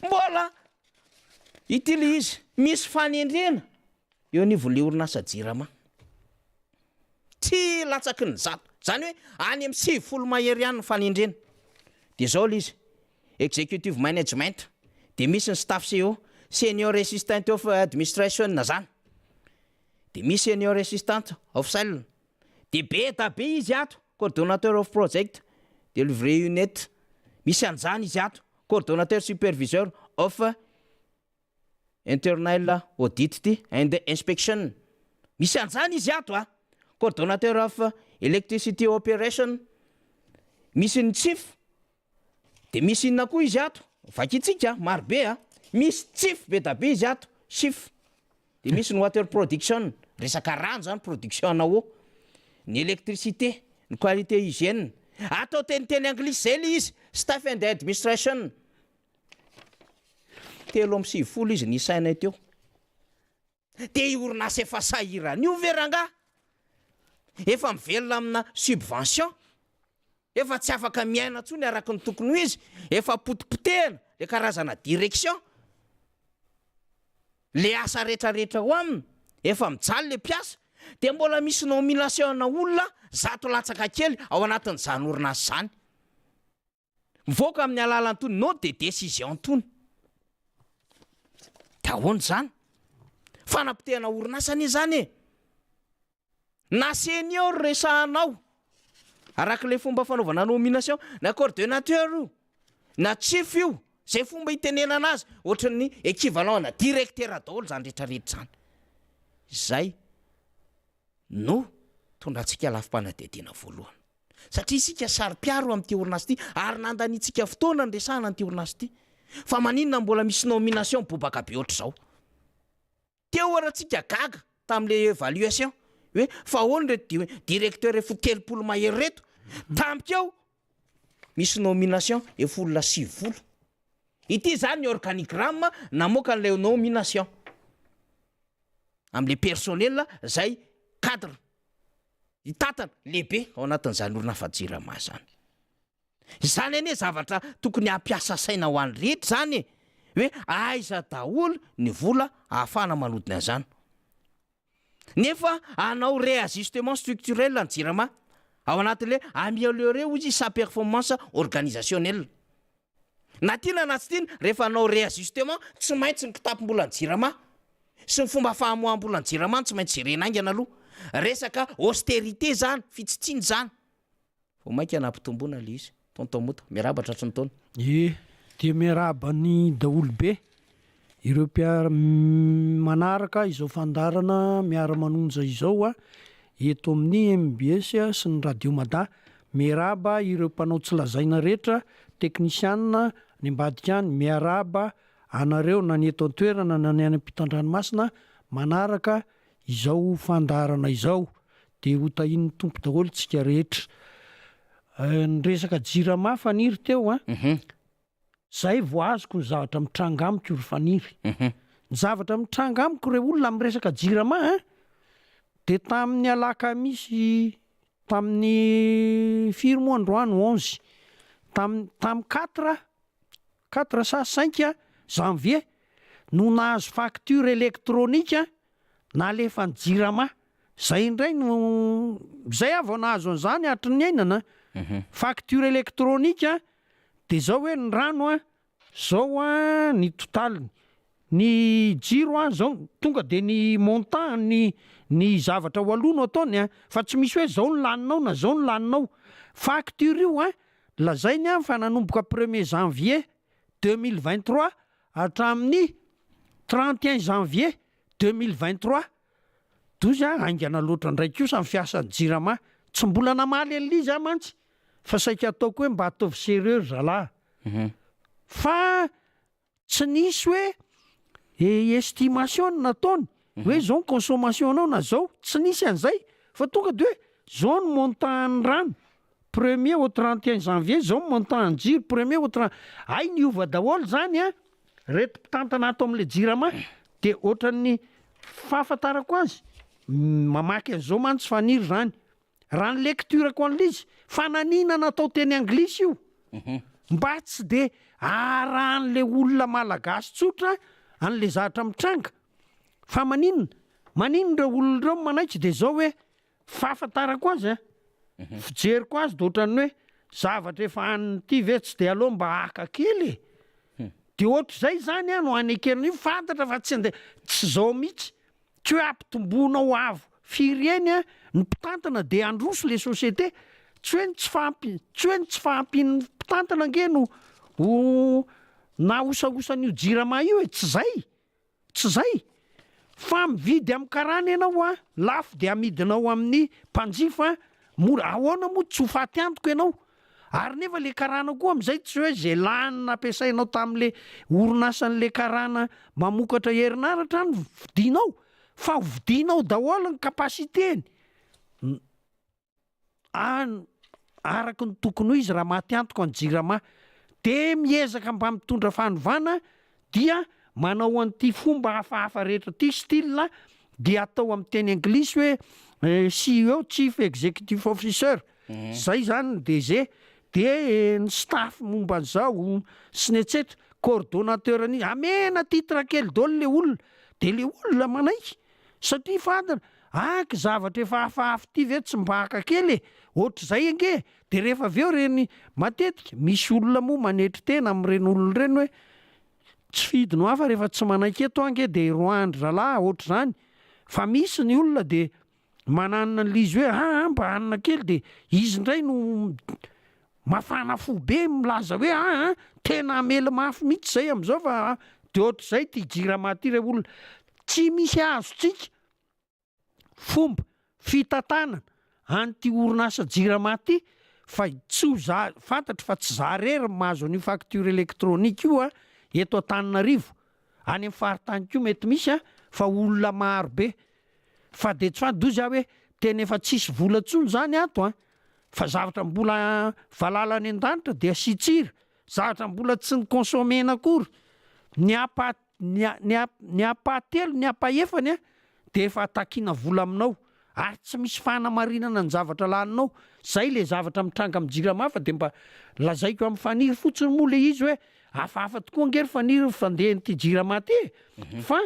Mbola ity ilay izy, misy fanendrena eo anivon'ilay orinasa Jirama. Tsy latsaky ny 100, izany hoe any amin'ny 90 mahery ihany ny fanendrena. Dia izao ilay izy, Executive Management, dia misy ny Staff CEO, Senior Assistant of Administration izany, dia misy Senior Assistant of Sales, dia be da be izy ato, Coordonnateur of Project Delivery Unit, misy an'izany izy ato. Coordonnateur superviseur of internal audit ty and inspection misy an'izany izy ato a! Coordonnateur of electricity operation misy ny chief de misy inona koa izy ato vakintsika maro be a! Misy chief be da be izy ato chief De misy ny water production, resaka rano zany production ana eau, ny électricité, ny qualité hygiène. Atao teniteny anglisy zay le izy, staff and administration. 93 izy nisainay teo. De io orinasa efa sahirana io ve rangaha? Efa mivelona amina subvention, efa tsy afaka miaina intsony araka ny tokony ho izy, efa potipotehina le karazana direction. Le asa retraretra ao aminy, efa mijaly le mpiasa, de mbola misy nomination ana olona 100 latsaka kely ao anatin'izany orinasa izany. Mivoaka amin'ny alalan'itony note de décision itony. De ahoana izany? Fanapotehana orinasa anie izany e! Na senior resahanao, araka ilay fomba fanaovana nomination, na coordonnateur io, na chief io, izay fomba itenenana azy, ohatran'ny equivalent ana directeur daholo izany rehetra rehetra izany. Izay no tondrantsika lafim-panadihadiana voalohany. Satria isika saro-piaro amin'ity orinasa ity ary nandaniantsika fotoana niresahana an'ity orinasa ity. Fa maninona mbola misy nomination bobaka be ohatr'izao? Teo ara tsika gaga tamin'le évaluation hoe fa ahoana ireto directeur efa 30 mahery ireto? Tampoka eo misy nomination efa olona 90. Ity izany ny organigramme namoaka an'ilay nomination amin'le personnel izay cadre hitantana lehibe ao anatin'izany orinafa Jirama izany. Izany anie zavatra tokony hampiasa saina ho an'ny rehetra izany e! Hoe aiza daholo ny vola ahafahana manodina an'izany. Nefa hanao réajustement structurel ny Jirama ao anatin'ilay améliorer hozy sa performance organisationnelle. Na tiana na tsy tiana, rehefa hanao réajustement, tsy maintsy ny kitapom-bolan'ny Jirama sy ny fomba famoaham-bolan'ny Jirama no tsy maintsy jerena haingana aloha. Resaka austérité izany, fitsitsiana izany. Vao mainka nampitomboina ilay izy. Tonton Mota, miarahaba tratry ny taona. Ie, dia miarahaba ny daholobe, ireo mpiara manaraka izao fandaharana miara manonja izao eto amin'ny mbs sy ny Radio Mada. Miarahaba ireo mpanao tsy lazaina rehetra, teknisianina any ambadika any, miarahaba anareo na ny eto an-toerana na ny any ampitan-dranomasina manaraka izao fandaharana izao. Dia ho tahian'ny Tompo daholo tsika rehetra. Ny resaka jirama Faniry teo an, zay vao azoko ny zavatra mitranga amiko ry Faniry. Ny zavatra mitranga amiko re olona amin'ny resaka jirama an, dia tamin'ny alakamisy tamin'ny firy moa androany 11, tamin'ny tamin'ny quatre, quatre sa cinq janvier no nahazo facture électronique nalefan'ny jirama, zay indray no, zay aho vao nahazo an'izany hatry ny niainana an, facture électronique de zao hoe ny rano an, zao an ny totaliny, ny jiro an zao, tonga de ny montant ny ny zavatra ho aloa no ataony an, fa tsy misy hoe zao ny laninao na zao ny laninao, facture io an lazainy an fa nanomboka premier janvier 2023 hatramin'ny 31 janvier 2023. Doza haingana loatra indray kosa ny fiasan'ny Jirama. Tsy mbola namaly an'ilay izy aho mantsy fa saika ataoko hoe mba ataovy sérieux ry zalahy. Fa tsy nisy hoe estimation no nataony hoe zao ny consommation-nao na zao, tsy nisy an'izay fa tonga de hoe zao ny montant-n'ny rano premier au 31 janvier, zao ny montant-n'ny jiro premier au 30, hay niova daholo zany an! Reto mpitantana ato amin'ilay jirama dia ohatran'ny fahafantarako azy, mamaky an'izao mantsy Faniry zany, raha ny lecture-ko an'ilay izy, fananiana natao teny anglisy io, mba tsy dia aharahan'ilay olona malagasy tsotra an'ilay zavatra mitranga, fa maninona? Maninona ireo olona ireo manaiky dia izao hoe Fahafantarako azy a, fijeriko azy de ohatran'ny hoe zavatra efa an'ity ve tsy de aleo mba haka kely e! De ohatr'izay zany a no anekena io, fantatra fa tsy andeha, tsy zao mihitsy, tsy hoe ampitomboinao avo firy eny a ny mpitantana de handroso le société, tsy hoe ny tsy fahampi- tsy hoe ny tsy fahampian'ny mpitantana ange no ho nahaosaosan'io jirama io e, tsy zay! Tsy zay! Fa mividy amin'ny karana ianao an, lafo dia amidinao amin'ny mpanjifa mora, ahoana moa tsy ho faty antoka ianao? Ary nefa le karana koa amin'izay tsy hoe ze lany nampiasainao tamin'le orinasan'le karana mamokatra herinaratra no vidinao fa hovidinao daholo ny capacité-ny. An, araka ny tokony ho izy raha maty antoka ny jirama de miezaka mba mitondra fanovana dia manao an'ity fomba hafahafa rehetra ity style dia atao amin'ny teny anglisy hoe CEO chief executive officer zay zany ny DG de ny staff momba an'izao sy ny etsetra coordonnateur ny amena titre kely daholo le olona de le olona manaiky Satria fantany, aky zavatra efa hafahafa ity ve tsy mba haka kely e! Ohatr'izay ange e! Dia rehefa avy eo ireny, matetika, misy olona moa manetry tena amin'ireny olona ireny hoe, tsy fidiny ho hafa rehefa tsy manaiky eto aho ange dia roahin-dry zalahy ohatr'izany. Fa misy ny olona dia mananona an'ilay izy hoe aa mba hanina kely dia izy indray no Mafana fo be milaza hoe aa tena hamely mafy mihitsy zay amizao fa de ohatr'izay ty jirama ty re olona. Tsy misy azontsika fomba fitantanana an'ity orinasa jirama ty. fa tsy ho za, fantatro fa tsy za rery no mahazo an'io facture électronique io a, eto Antananarivo, any amin'ny faritany koa mety misy a, fa olona maro be. Fa de tsy fantatra hozy aho hoe tena efa tsisy vola intsony zany ato an, fa zavatra mbola valala any an-danitra de asian-tsira, zavatra mbola tsy ni-consommer-na akory, ny apa ny ny ny ampahatelo ny ampahefany an de efa takiana vola aminao ary tsy misy fanamarinana ny zavatra laninao, zay le zavatra mitranga amin'ny jirama fa de mba lazaiko amin'ny Faniry fotsiny moa le izy hoe hafahafa tokoa ange ry Faniry ny fandehan'ity jirama ty e, fa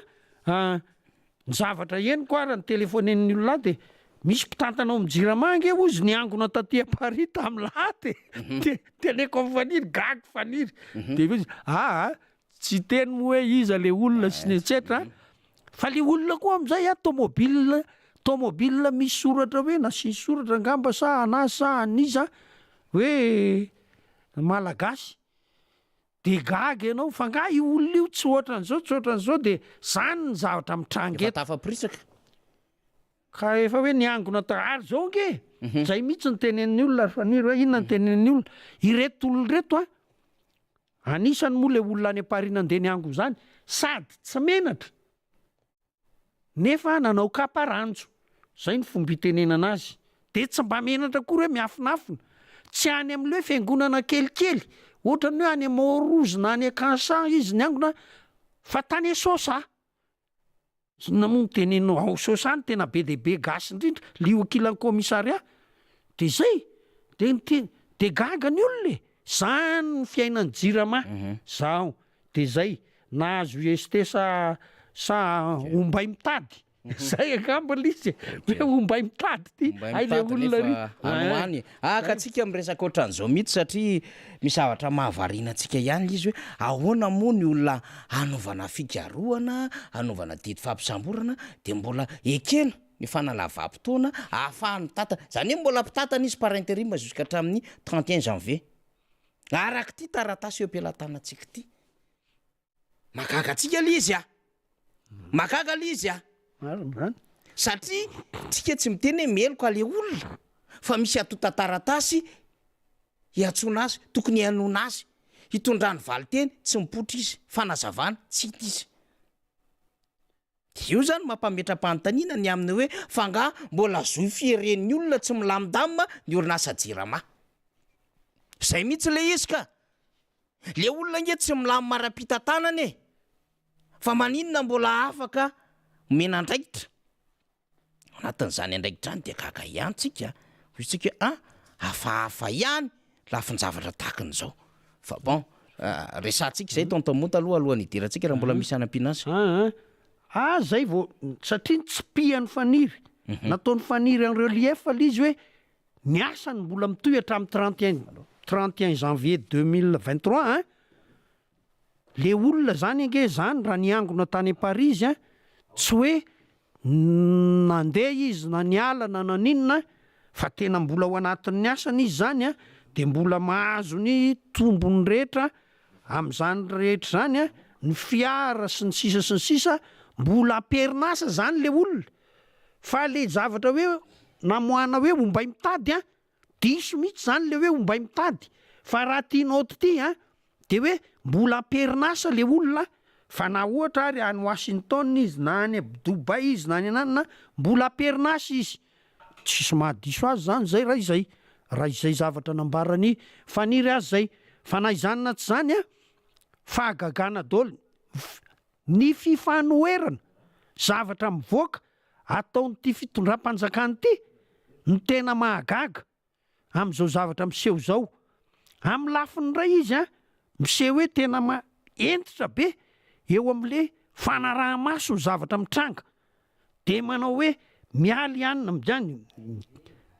Ny zavatra henoko ara nitelefonen'ny olona ahy dia misy mpitantana ao amin'ny jirama ange hozy niangona taty à Paris tamin'ny lahady e. Dia teneko amin'i Faniry, gaga Faniry. Dia hoy izy, aa tsy hiteny moa hoe iza le olona sy ny etsetra fa le olona koa amin'izay a tomobile, tomobile misy soratra hoe nasiany soratra angamba sa an'azy sa an'iza hoe malagasy. De gaga ianao fa nga io olona io tsy ohatran'izao tsy ohatran'izao de zany ny zavatra mitranga Efa eto. tafaporitsaka. Ka efa hoe niangona ta ary zao ange zay mihitsy no tenenin'ny olona ry Faniry hoe inona no tenenin'ny olona, ireto olona ireto an, anisany moa le olona any Paris nandeha niangona zany sady tsy menatra, Nefa nanao kapa ranjo. Zay ny fomba itenenana azy. De tsy mba menatra akory hoe miafinafina. Tsy any amle hoe fiangonana kelikely, ohatran'ny hoe any Mont-Rouge na any Akansa izy niangona fa tany Sosa. Inona moa no teneninao, ao Sosa no tena be dia be gasy indrindra, le eo ankilan'ny commissariat. De zay, de niteny, de gaga ny olona e! Zany ny fiainan'ny jirama, zao. De zay, nahazo IST sa sa ombay mitady? Zay angamba le izy e, hoe ombay mitady ty, Ombay hay le mitady olona ry. nefa any ho any e. Ah ka tsika miresaka ohatran'izao mihitsy satria misy zavatra mahavariana antsika ihany le izy hoe ahoana moa ny olona hanaovana fikarohana, hanaovana didy fampisamborana de mbola ekena ny fanalavam-potoana ahafahany mitantana, zany hoe mbola mpitantana izy par interim jusqu'à hatramin'ny 31 janvier. Araka ity taratasy eo am-pelatanantsika ity. Mahagaga antsika ilay izy a! Mahagaga ilay izy a! Marina izany. Satria tsika tsy miteny hoe meloka ilay olona fa misy antontan-taratasy hiantsoana azy, tokony hihainoana azy, hitondrany valin-teny, tsy mipoitra izy, fanazavana, tsy hita izy. Io zany mampametra-panontaniana ny amin'ny hoe fa angaha mbola zo fieren'ny olona tsy milamindamina ny orinasa Jirama? Zay mihitsy le izy ka! Le olona ange tsy milamina ara-pitantanana e! Fa maninona mbola afaka omena andraikitra? Ao anatin'izany andraikitra izany dia gaga ihany tsika, hoy tsika hoe ah, hafahafa ihany lafin-javatra tahaka an'izao. Fa bon, resahantsika izay tonton Monta aloha alohan'ny hidirantsika raha mbola misy hanampiana azy. Aa ah zay vao satria nitsipihan'i Faniry, nataon'i Faniry en relief le izy hoe ny asany mbola mitohy hatramin'ny 31 31 janvier 2023 an, Le olona zany ange zany raha niangona tany Paris izy an, tsy hoe nandeha izy na niala na naninona fa tena mbola ao anatin'ny asany izy zany an, de mbola mahazo ny tombony rehetra amin'izany rehetra izany an, ny fiara sy ny sisa sy ny sisa, mbola am-perinasa zany le olona, fa le zavatra hoe namoahana hoe ombay mitady an, Diso mihitsy zany le hoe ombay mitady fa raha ty note ty an de hoe mbola amperinasa le olona fa na ohatra ary any Washington izy na any Dubai izy na any ananona mbola amperinasa izy tsisy mahadiso azy zany zay raha izay raha izay zavatra nambaran'i Faniry azy zay fa na izany na tsy zany an fahagagana daholo ny fifanoherana zavatra mivoaka ataon'ity fitondram-panjakana ity no tena mahagaga amin'izao zavatra miseho izao. Amin'ny lafiny iray izy an, miseho hoe tena ma- hentitra be eo amin'le fanaraha-maso ny zavatra mitranga. De manao hoe mialy ihany amin'izany,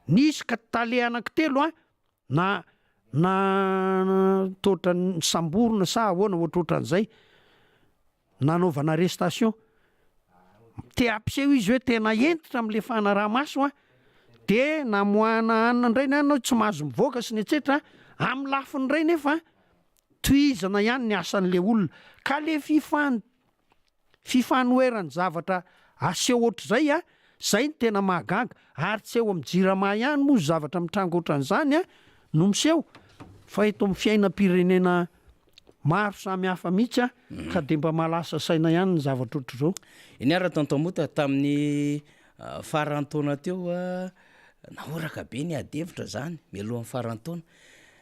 nisy ka tale anankitelo an, na na toa ohatran'ny nisamborina sa ahoana ohatrohatran'izay. nanaovana arrestation, te hampiseho izy hoe tena hentitra amle fanaraha-maso an, de namoahana anona indray ny anona hoe tsy mahazo mivoaka sy ny etsetra, amin'ny lafiny iray nefa tohizana ihany ny asan'le olona, ka le fifan- fifanoheran'ny zavatra aseho ohatr'izay an, zay no tena mahagaga, ary tsy eo amin'ny jirama ihany moa zavatra mitranga ohatran'izany an. no miseho fa eto amin'ny fiainam-pirenena maro samy hafa mihitsy a, ka dia mba mahalasa saina ihany ny zavatra ohatr'izao. Eny ary Tonton Mota, tamin'ny faran'ny taona teo nahoraka be ny ady hevitra zany mialohan'ny faran'ny taona.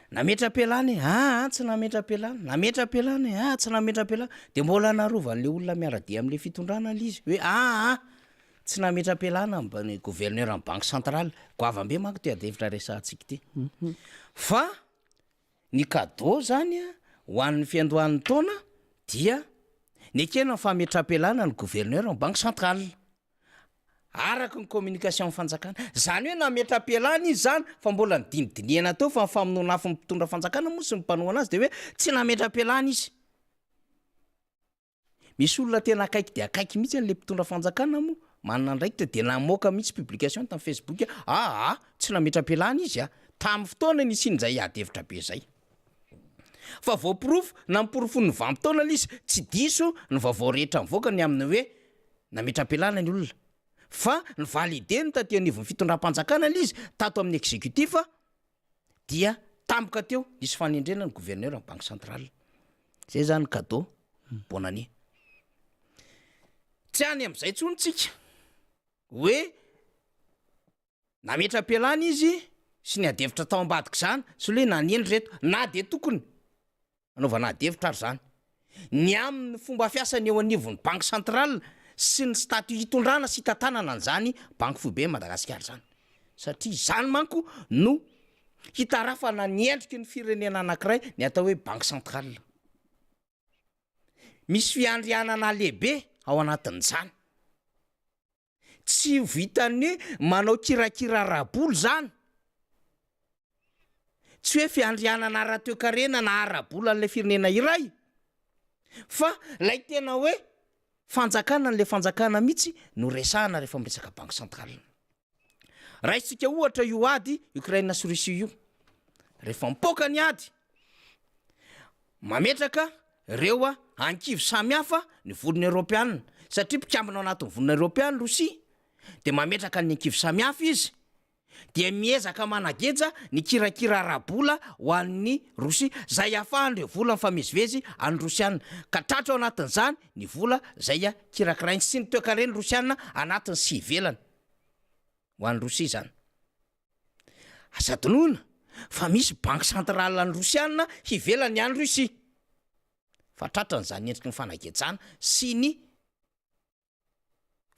Nametra-pialana e, aa tsy nametra-pialana, nametra-pialana e, aa tsy nametra-pialana, de mbola narovan'le olona miara-dia am'le fitondrana le izy hoe aa tsy nametra-pialana ny ny gouverneur ny banque centrale, goavam-be manko ty ady hevitra resahantsika ty. Fa ny cadeau zany a ho an'ny fiandohan'ny taona dia nekena ny fametraham-pialana ny gouverneur ny banque centrale. Araka ny communication ny fanjakana. Zany hoe nametra-pialana izy zany fa mbola nodinidinihana teo fa ny famonoana afo ny mpitondra fanjakana moa sy ny mpanohana azy de hoe tsy nametra-pialana izy. Misy olona tena akaiky dia akaiky mihitsy an'le mpitondra fanjakana moa manana andraikitra de namoaka mihitsy publication tamin'ny facebook hoe aa tsy nametra-pialana izy a, tamin'ny fotoana nisian'izay ady hevitra be zay. Fa voaporofo na noporofoin'ny vanim-potoana le izy, tsy diso ny vaovao rehetra nivoaka ny amin'ny hoe nametra-pialana ny olona fa ni-valider-ny taty anivon'ny fitondram-panjakana le izy tato amin'ny executif dia tampoka teo nisy fanendrena ny gouverneur ny banque centrale. Zay zany cadeau bonne année. Tsy any am'zay tsony tsika hoe nametra-pialana izy sy ny ady hevitra tao ambadik'izany sy le hoe nanendry reto na de tokony Anaovana adihevitra ary izany. Ny amin'ny fomba fiasany eo anivon'ny Banque centrale sy ny statut hitondrana sy hitantanana an'izany Banky Foiben'i Madagasikara izany. Satria izany manko no hitarafana ny endriky ny firenena anankiray ny atao hoe Banque centrale. Misy fiandrianana lehibe ao anatin'izany. Tsy vitan'ny manao kirakira ara-bola izany. Tsy hoe fiandrianana ara-toekarena na ara-bola an'ilay firenena iray, fa ilay tena hoe fanjakana an'ilay fanjakana mihitsy no resahana rehefa miresaka banque centrale. Raisintsika ohatra io ady Ukraine sy Russie io. Rehefa mipoaka ny ady, mametraka ireo ankivy samihafa ny vondrona eoropeanina, satria mpikambana ao anatin'ny vondrona eoropeana Rosia, dia mametraka ny ankivy samihafa izy, dia miezaka manageja ny kirakira ara-bola ho an'ny Rosia, izay ahafahan'ireo vola mifamezivezy any Rosiana, ka tratra ao anatin'izany ny vola izay kirakirainy sy ny toekaren'ny Rosiana anatiny sy ivelany. Ho an'i Rosia izany. Aza adinoina fa misy banque centrale an'ny Rosiana hivelany any Russie. Fa tratran'izany endriky ny fanagejana sy ny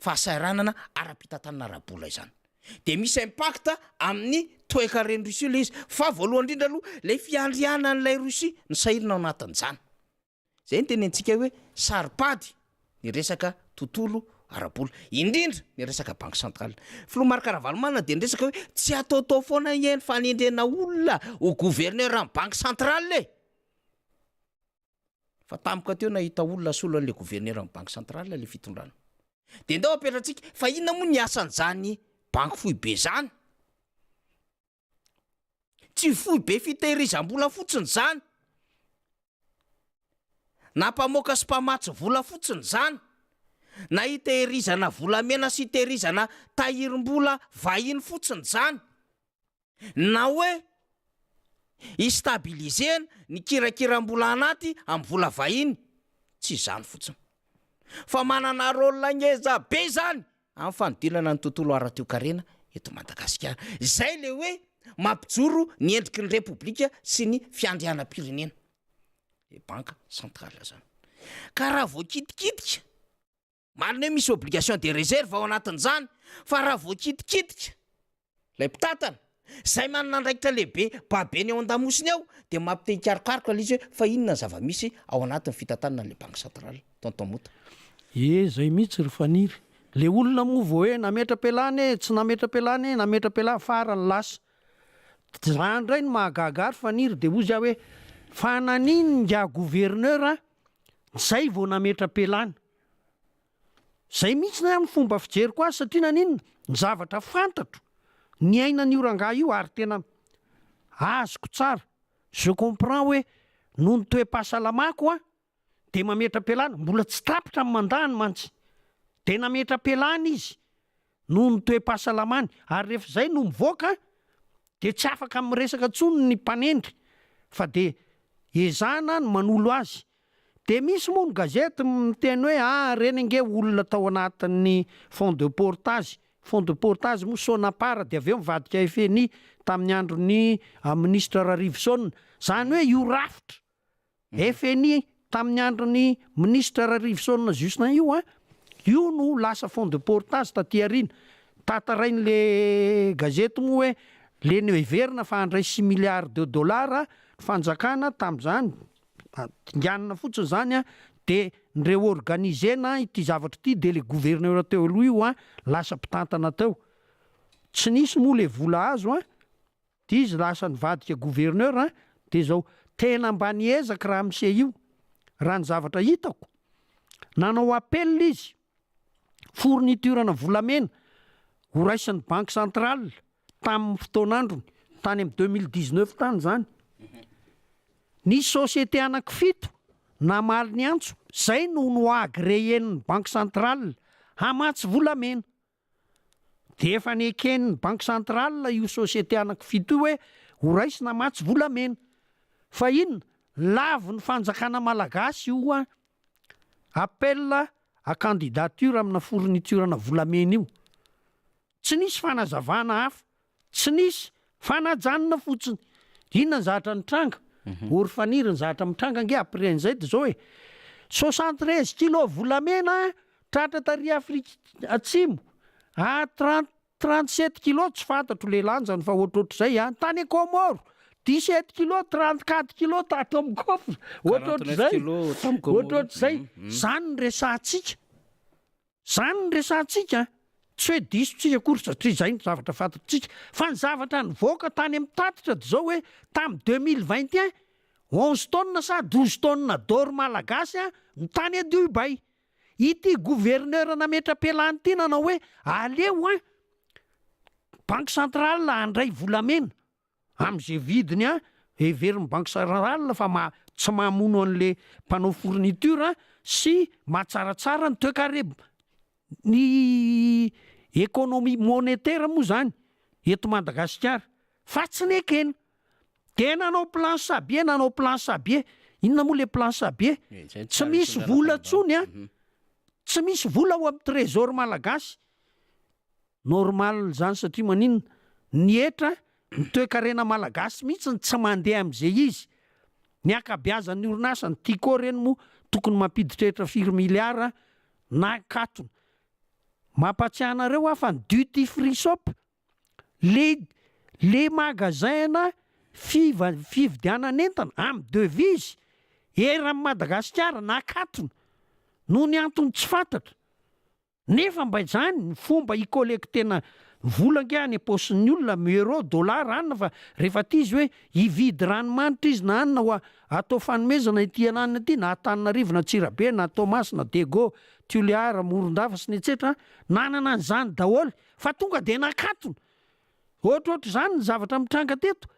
fahasahiranana ara-pitantanana ara-bola izany. Dia misy impact amin'ny toekaren'i Russie ilay izy. Fa voalohany indrindra aloha ilay fiandrianan'ilay Russie no sahirana ao anatin'izany. Izay no tenentsika hoe saro-pady ny resaka tontolo ara-bola, indrindra ny resaka banque centrale. Filoha Marc Ravalomanana dia niresaka hoe tsy ataotao foana anie ny fanendrena olona ho gouverneur ny banque centrale e! Fa tampoka teo nahita olona hasolo an'ilay gouverneur ny banque centrale ilay fitondrana. Dia ndao apetratsika fa inona moa ny asan'izany banky foibe izany? Tsy foibe fitehirizam-bola fotsiny izany, na mpamoaka sy mpamatsy vola fotsiny izany, na hitehirizana volamena sy hitehirizana tahirim-bola vahiny fotsiny izany, na hoe hi-stabiliser-na ny kirakiram-bola anaty amin'ny vola vahiny, tsy izany fotsiny. Fa manana rôle ngeza be izany amin'ny fanodinana ny tontolo ara-toekarena eto Madagasikara. Izay ilay hoe mampijoro ny endriky ny Repoblika sy ny fiandrianam-pirenena. Ilay banque centrale izany. Ka raha voakitikitika, marina hoe misy obligation de réserve ao anatin'izany, fa raha voakitikitika Ilay mpitantana, izay manana andraikitra lehibe babeny ao an-damosiny ao, dia mampite hikarokaroka ilay izy hoe fa inona ny zava-misy ao anatin'ny fitantanana an'ilay banque centrale. Tonton Mota. Ie, zay mihitsy ry Faniry. Le olona moa vao hoe nametra-pialana e, tsy nametra-pialana e, nametra-pialana, farany lasa. Zany ndray no mahagaga ahy ry Faniry, de hozy aho hoe fa naninona ingahy gouverneur a, zay vao nametra-pialana. Zay mihitsy ny fomba fijeriko azy satria naninona? Ny zavatra fantatro, niainan'io rangahy io ary tena azoko tsara, je comprends hoe noho ny toe-pahasalamako an, dia mametra-pialana, mbola tsy tapitra ny mandat-ny mantsy, dia nametra-pialana izy noho ny toe-pahasalamany ary rehefa izay no mivoaka. Dia tsy afaka miresaka intsony ny mpanendry fa dia ezahana ny manolo azy. Dia misy moa ny gazety miteny hoe ah ireny ange olona tao anatin'ny fonds de portage, fonds de portage moa Sonapar dia avy eo nivadika FNI tamin'ny andron'ny minisitra Rarivoson. Izany hoe io rafitra FNI tamin'ny andron'ny minisitra Rarivoson Justin io an, io no lasa fonds de portage taty aoriana. Tantarain'le gazety moa hoe le noheverina fa handray six milliards de dollars ny fanjakana tamin'izany, dinganina fotsiny izany an, de ni-reorganiser-na ity zavatra ity de le gouverneur teo aloha io an lasa mpitantana teo. Tsy nisy moa le vola azo an. Ty izy lasa nivadika gouverneur an, de zao, tena mba niezaka ramose io, raha ny zavatra hitako, nanao appel izy, fourniture-na volamena ho raisin'ny banque centrale tamin'ny fotoan'androny, tany amin'ny 2019 tany zany, nisy société anaky fito namaly ny antso, zay no no-agréer-n'ny banque centrale hamatsy volamena. Dia efa neken'ny banque centrale io société anaky fito io hoe ho raisina mantsy volamena. Fa inona? Lavin'ny fanjakana malagasy io an! Appel à candidature amina fourniture-na volamena io. Tsy nisy fanazavana hafa. Tsy nisy fa najanona fotsiny. Inona ny zavatra nitranga? Ory faniry ny zavatra mitranga ange après an'izay dia zao e! 73 kilos volamena tratra tary Afrika Atsimo, à 30 37 kilos tsy fantatro le lanjany fa ohatrohatr'izay an, tany Comores 17 kilos 34 kilos tato amin'ny coffre, ohatrohatr'izay, ohatrohatr'izay, zany no resahantsika. Zany no resahantsika an! Tsy hoe diso tsika akory satria izay no zavatra fantatsika fa ny zavatra nivoaka tany amin'ny tatitra dia izao hoe tamin'ny 2021, 11 tonnes sa 12 tonnes d'or malagasy an no tany à Dubaï. Ity gouverneur nametra-pialana ity nanao hoe aleo an banque centrale handray volamena. Amin'izay vidiny an, heverin'ny banque centrale fa ma tsy mamono an'le mpanao fourniture sy mahatsaratsara ny toekarem ny économie monétaire moa zany eto Madagasikara fa tsy nekena. De nanao plan Sabie, nanao plan Sabie, inona moa le plan Sabie? Tsy misy vola tsony an, tsy misy vola ao amin'ny trésor malagasy. Normal izany satria maninona? Ny hetra, ny toekarena malagasy mihitsy no tsy mandeha amin'izay izy. Ny ankabeazan'ny orinasa, ny Tiko ireny moa tokony mampiditra hetra firy milliards na akatona. Mampatsiahy anareo aho fa ny duty free shop, le le magasin-na fiva- fividianan'entana amin'ny devise eran'i Madagasikara nakatona noho ny antony tsy fantatra. Nefa mba izany ny fomba hi-collecter-na vola ange any am-paosin'ny olona, euro, dollar, anona fa rehefa aty izy hoe hividy ranomanitra izy na anona ho atao fanomezana ity ananona ity na Antananarivo na Antsirabe na Toamasina, Diego, Tuléar, Morondava sy ny etsetra nanana an'izany daholo fa tonga dia nakatona. Ohatrohatr'izany ny zavatra mitranga teto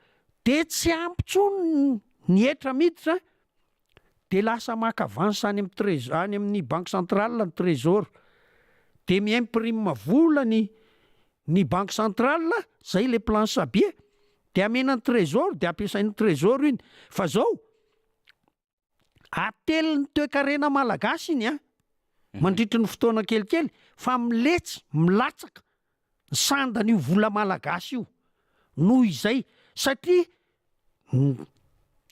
dia tsy ampy intsony ny hetra miditra de lasa maka avance any amin'ny trésor any amin'ny banque centrale ny trésor de mi-imprime vola ny ny banque centrale zay le plan sabie de amena ny trésor de ampiasain'ny trésor iny fa zao atelin'ny toekarena malagasy iny an mandritry ny fotoana kelikely fa miletsy milatsaka ny sandan'io vola malagasy io noho izay satria Ny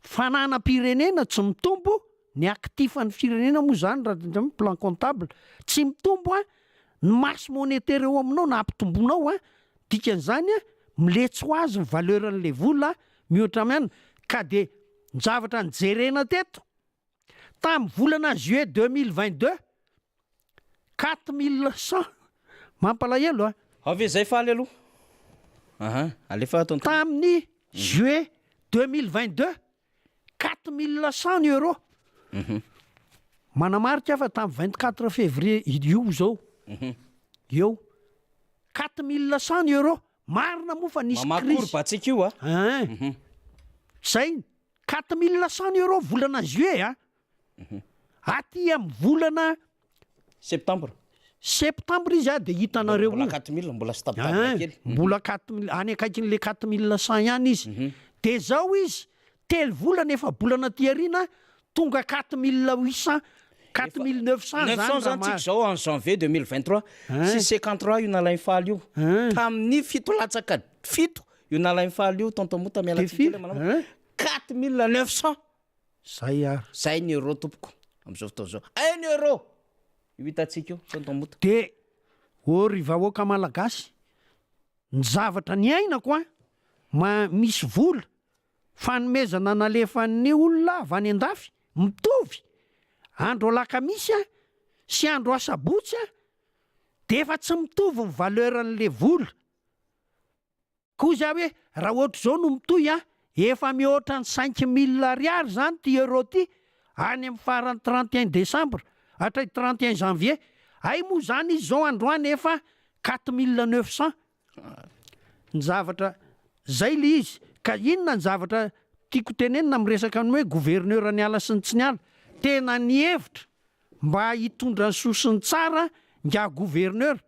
fananam-pirenena tsy mitombo, ny actif an'ny firenena moa izany raha amin'ny plan comptable tsy mitombo an, ny masse monétaire eo aminao na ampitomboinao an, dikan'izany an, miletsy ho azy ny valeur an'ilay vola mihoatra amin'ny anona, ka dia ny zavatra nojerena teto Tamin'ny volana juillet 2022, 4100, mampalahelo a! Ao ve zay faly aloha? Aha, alefa tonton. Tamin'ny juillet 2022, 4100 ny euro. Manamarika aho fa tamin'ny 24 février io izao, eo, 4100 ny euro. Marina moa fa nisy Mamaky crise. courbe antsika io a. Ein. Zay. 4100 euros volana juillet a! Aty amin'ny volana Septembre. Septembre izy a de hitanareo Mbola 4000, mbola stable kely. Mbola 4000, any akaikin'le 4100 ihany izy. De zao izy, telo volana, efa-bolana aty aoriana, tonga 4800, 4900 zany 900 zany tsika zao en janvier 2023. 653 io nalain'i Faly io. Tamin'ny fito latsaka fito io nalain'i Faly io, tonton Mota miala tsiny kely manao. 4900. Zay ary. Zay ny euro tompoko amin'izao fotoana izao. Un euro io hitantsika io tonton Mota. De ô ry vahoaka malagasy, ny zavatra niainako an, ma misy vola fanomezana nalefan'ny olona avy any an-dafy mitovy andro alakamisy an sy andro asabotsy an, de efa tsy mitovy ny valeur an'le vola. Koa za hoe raha ohatr'izao no mitohy an, efa mihoatra ny 5000 ariary zany ty euro ty any amin'ny faran'ny 31 décembre hatray 31 janvier, hay moa zany izy zao androany efa 4900. Ny zavatra, zay le izy, ka inona ny zavatra tiako tenenina amin'ny resaka ny hoe gouverneur niala sy ny tsy niala, tena nihevitra mba hitondra ny soa sy ny tsara ingahy gouverneur,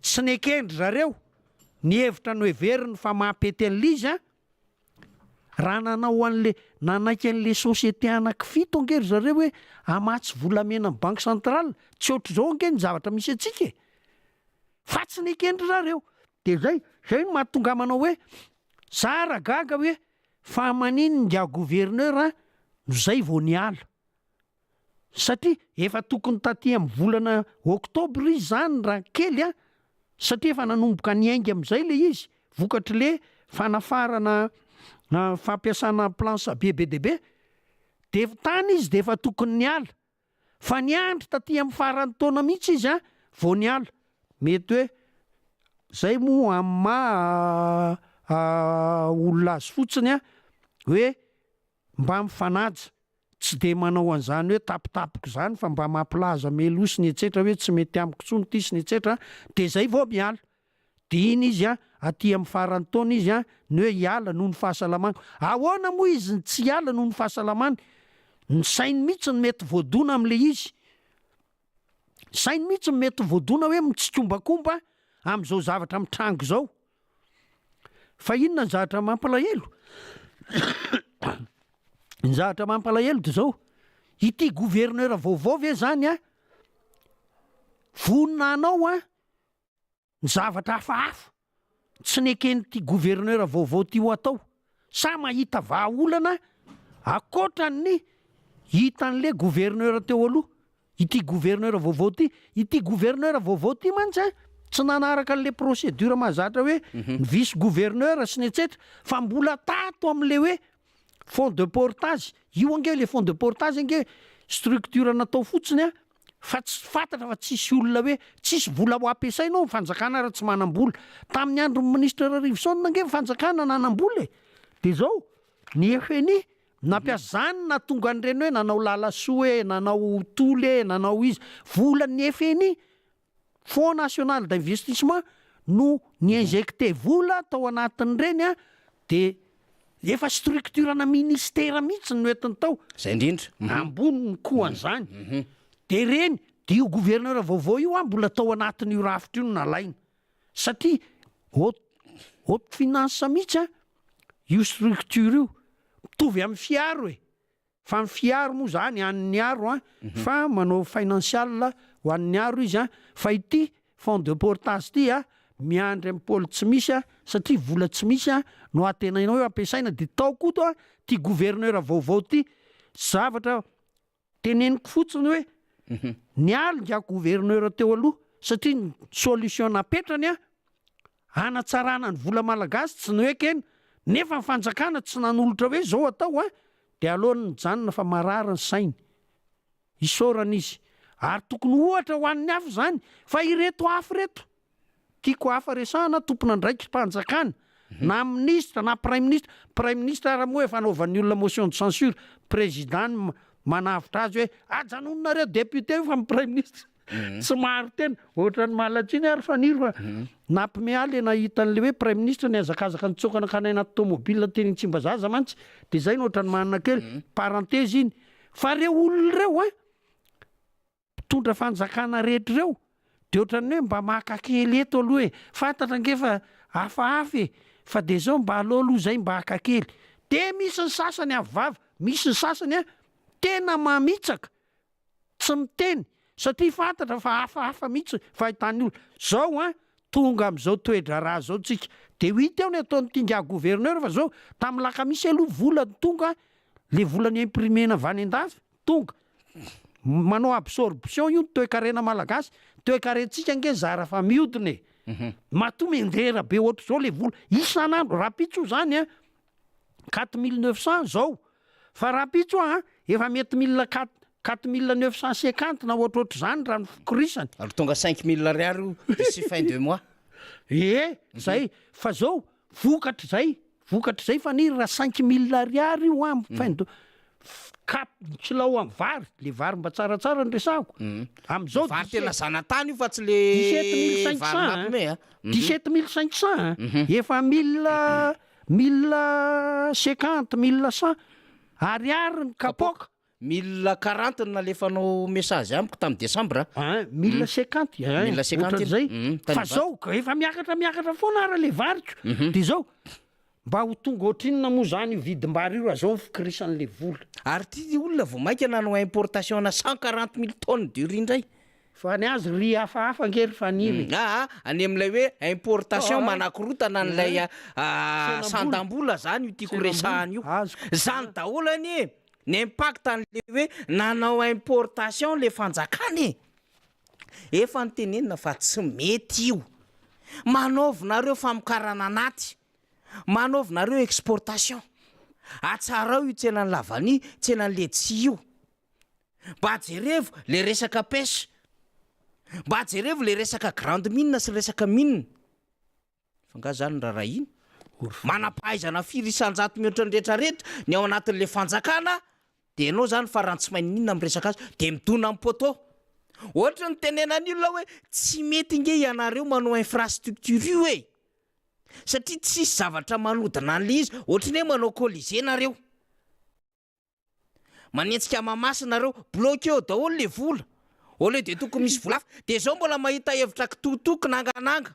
Tsy neken-dry zareo ny hevitra noheveriny fa mampety an'ilay izy an! Raha nanao an'le, nanaiky an'le société anaky fito ange ry zareo hoe hamatsy volamena amin'ny banque centrale, tsy ohatr'izao ange ny zavatra misy antsika e! Fa tsy neken-dry zareo. De zay, zay no mahatonga ahy manao hoe, za ra gaga hoe fa maninona ingahy gouverneur no zay vao niala? Satria efa tokony taty amin'ny volana oktobra izy izany raha kely an, satria efa nanomboka niainga amin'izay ilay izy, vokatr'le fanafarana fampiasana planche be be dia be, dia tany izy dia efa tokony niala, fa niandry taty amin'ny faran'ny taona mihitsy izy an vao niala, mety hoe zay moa amin'ny maha olona azy fotsiny an, hoe mba mifanaja, tsy dia manao an'izany hoe tapitapiko izany fa mba mampilaza meloa sy ny etsetra hoe tsy mety amiko intsony ity sy ny etsetra dia izay vao miala. Dia iny izy an, aty amin'ny faran'ny taona izy an, ny hoe hiala noho ny fahasalamany. Ahoana moa izy no tsy hiala noho ny fahasalamany? Ny sainy mihitsy no mety voadona amin'ilay izy. Sainy mihitsy no mety voadona hoe mitsikombakomba amin'izao zavatra mitranga izao. Fa inona ny zavatra mampalahelo? Ny zavatra mampalahelo dia izao, ity gouverneur vaovao ve zany an, vonona hanao an, ny zavatra hafahafa tsy neken'ity gouverneur vaovao ity ho atao, sa mahita vahaolana ankoatran'ny hitan'le gouverneur teo aloha? Ity gouverneur vaovao ity, ity gouverneur vaovao ity mantsy an, tsy nanaraka an'le procédure mahazatra hoe ny vice gouverneur sy ny etsetra fa mbola tato amin'le hoe fonds de portage, io ange le fonds de portage ange structure natao fotsiny an, fa tsy fantatra fa tsisy olona hoe tsisy vola ho ampiasaina ao, ny fanjakana ary tsy manam-bola, tamin'ny andron'ny ministre Rarivison ange ny fanjakana nanam-bola e, de zao ny FNI Nampiasa izany no nahatonga an'ireny hoe nanao lalasoa e, nanao toly e, nanao iza. Volan'ny FNI, Fonds National d'Investissement, no ni-injecter vola tao anatin'ireny an, dia efa structure-na ministera mihitsy no nentiny tao. Izay indrindra. Ambony ny coût an'izany. Dia ireny, dia io gouverneur vaovao io an, mbola tao anatin'io rafitra io no nalaina. Satria haute haute finance mihitsy an io structure io, mitovy amin'ny Fiaro e! Fa ny Fiaro moa zany an'ny Aro an, fa manao financial ho an'ny Aro izy an, fa ity fonds de portage ity an, miandry an'i Paoly tsy misy an, satria vola tsy misy an no antenainao hoe ampiasaina, dia tao koa ity gouverneur vaovao ity, zavatra Teneniko fotsiny hoe niala ingahy gouverneur teo aloha satria ny solution napetrany an, hanatsarana ny vola malagasy tsy noekena nefa ny fanjakana tsy nanolotra hoe zao atao an, de aleony nijanona fa marary ny sainy. Isaorana izy. Ary tokony ohatra ho an'ny hafa izany fa ireto hafa ireto Tiako hafa resahana tompon'andraiki-panjakana na minisitra na praiminisitra, praiminisitra ara moa efa anaovan'ny olona motion de censure, président no manavotra azy hoe ajanononareo député io fa ny praiminisitra tsy maharo tena, ohatran'ny mahalantsiny ary Faniry fa nampime ahy le nahita an'le hoe praiminisitra nihazakazaka nitsoaka nankany anaty tomobile teny Tsimbazaza mantsy de zay no ohatran'ny manana kely, parenthèse iny, fa reo olona reo an, mpitondra fanjakana rehetra ireo. De ohatran'ny hoe mba maka kely eto aloha e, fantatra ange fa hafahafa e, fa de zao mba aleo aloha zay mba haka kely. De misy ny sasany avo vava, misy ny sasany an tena mamitsaka, tsy miteny satria fantatra fa hafahafa mihitsy fahitan'ny olona. Zao an, tonga amin'izao toe-draharaha zao tsika, de ho hita eo ny ataon'ity ingahy gouverneur fa zao tamin'ny lakamisy aloha vola no tonga, le vola ni-imprimer-na avy any an-dafy tonga. Manao absorption io ny toekarena malagasy, toekarentsika ange zara fa miodina e! Matoa mianjera be ohatr'izao le vola isan'andro, rahampitso zany an 4900 zao, fa rahampitso an efa mety mille quatre, 4950 na ohatrohatr'izany raha ny fikorisany. Ary tonga 5000 ariary io d'ici fin de mois. Ie, zay, fa zao vokatr'izay Vokatr'izay faniry raha 5000 ariary io an fin de cap kilao amin'ny vary, le vary mba tsaratsara no resahako, amin'izao Vary tena zanatany io fa tsy le 17500 vary an, mampime a. 17500 an, efa mille mille cinquante, mille cent ariary ny kapoaka. Mille quarante no nalefanao message amiko tamin'ny décembre a. Ein, mille cinquante, ein, Mille cinquante ohatran'izay. iny. Tany Fa Ivato. zao, ka efa miakatra miakatra foana ara le variko. De zao, mba ho tonga ohatrinona moa zany io vidim-bary io raha zao ny fikirisan'le vola. Ary ty olona vao maika nanao importation ana 140 000 tonnes de riz ndray. Fa ny azy riz hafahafa ange ry Faniry e. Aa, any amin'ilay hoe importation manakorotana an'ilay sandam-bola zany io tiako resahana io. Zany daholo anie ny impact an'le hoe nanao importation le fanjakana e. Efa notenenina fa tsy mety io. Manaovinareo famokarana anaty, manaovinareo exportation. Atsarao io tsenan'ny lavania, tsenan'ny letchis io. Mba jerevo le resaka pêche, mba jerevo le resaka grande mine sy resaka mine, fa nga zany raharahiana? Manam-pahaizana firy isan-jato mihoatra ny rehetra rehetra ny ao anatin'le fanjakana de ianao zany farany tsy mahay n'inona miresaka azy de midona amin'ny poteau. Ohatry ny tenenan'ny olona hoe tsy mety nge ianareo manao infrastructure io e! Satria tsisy zavatra manodina an'le izy, ohatry ny hoe manao colisée nareo. Manenjika Mahamasina nareo, bloqué eo daholo le vola, au lieu de tokony misy vola hafa, de zao mbola mahita hevitra kitoatoa kinangananga,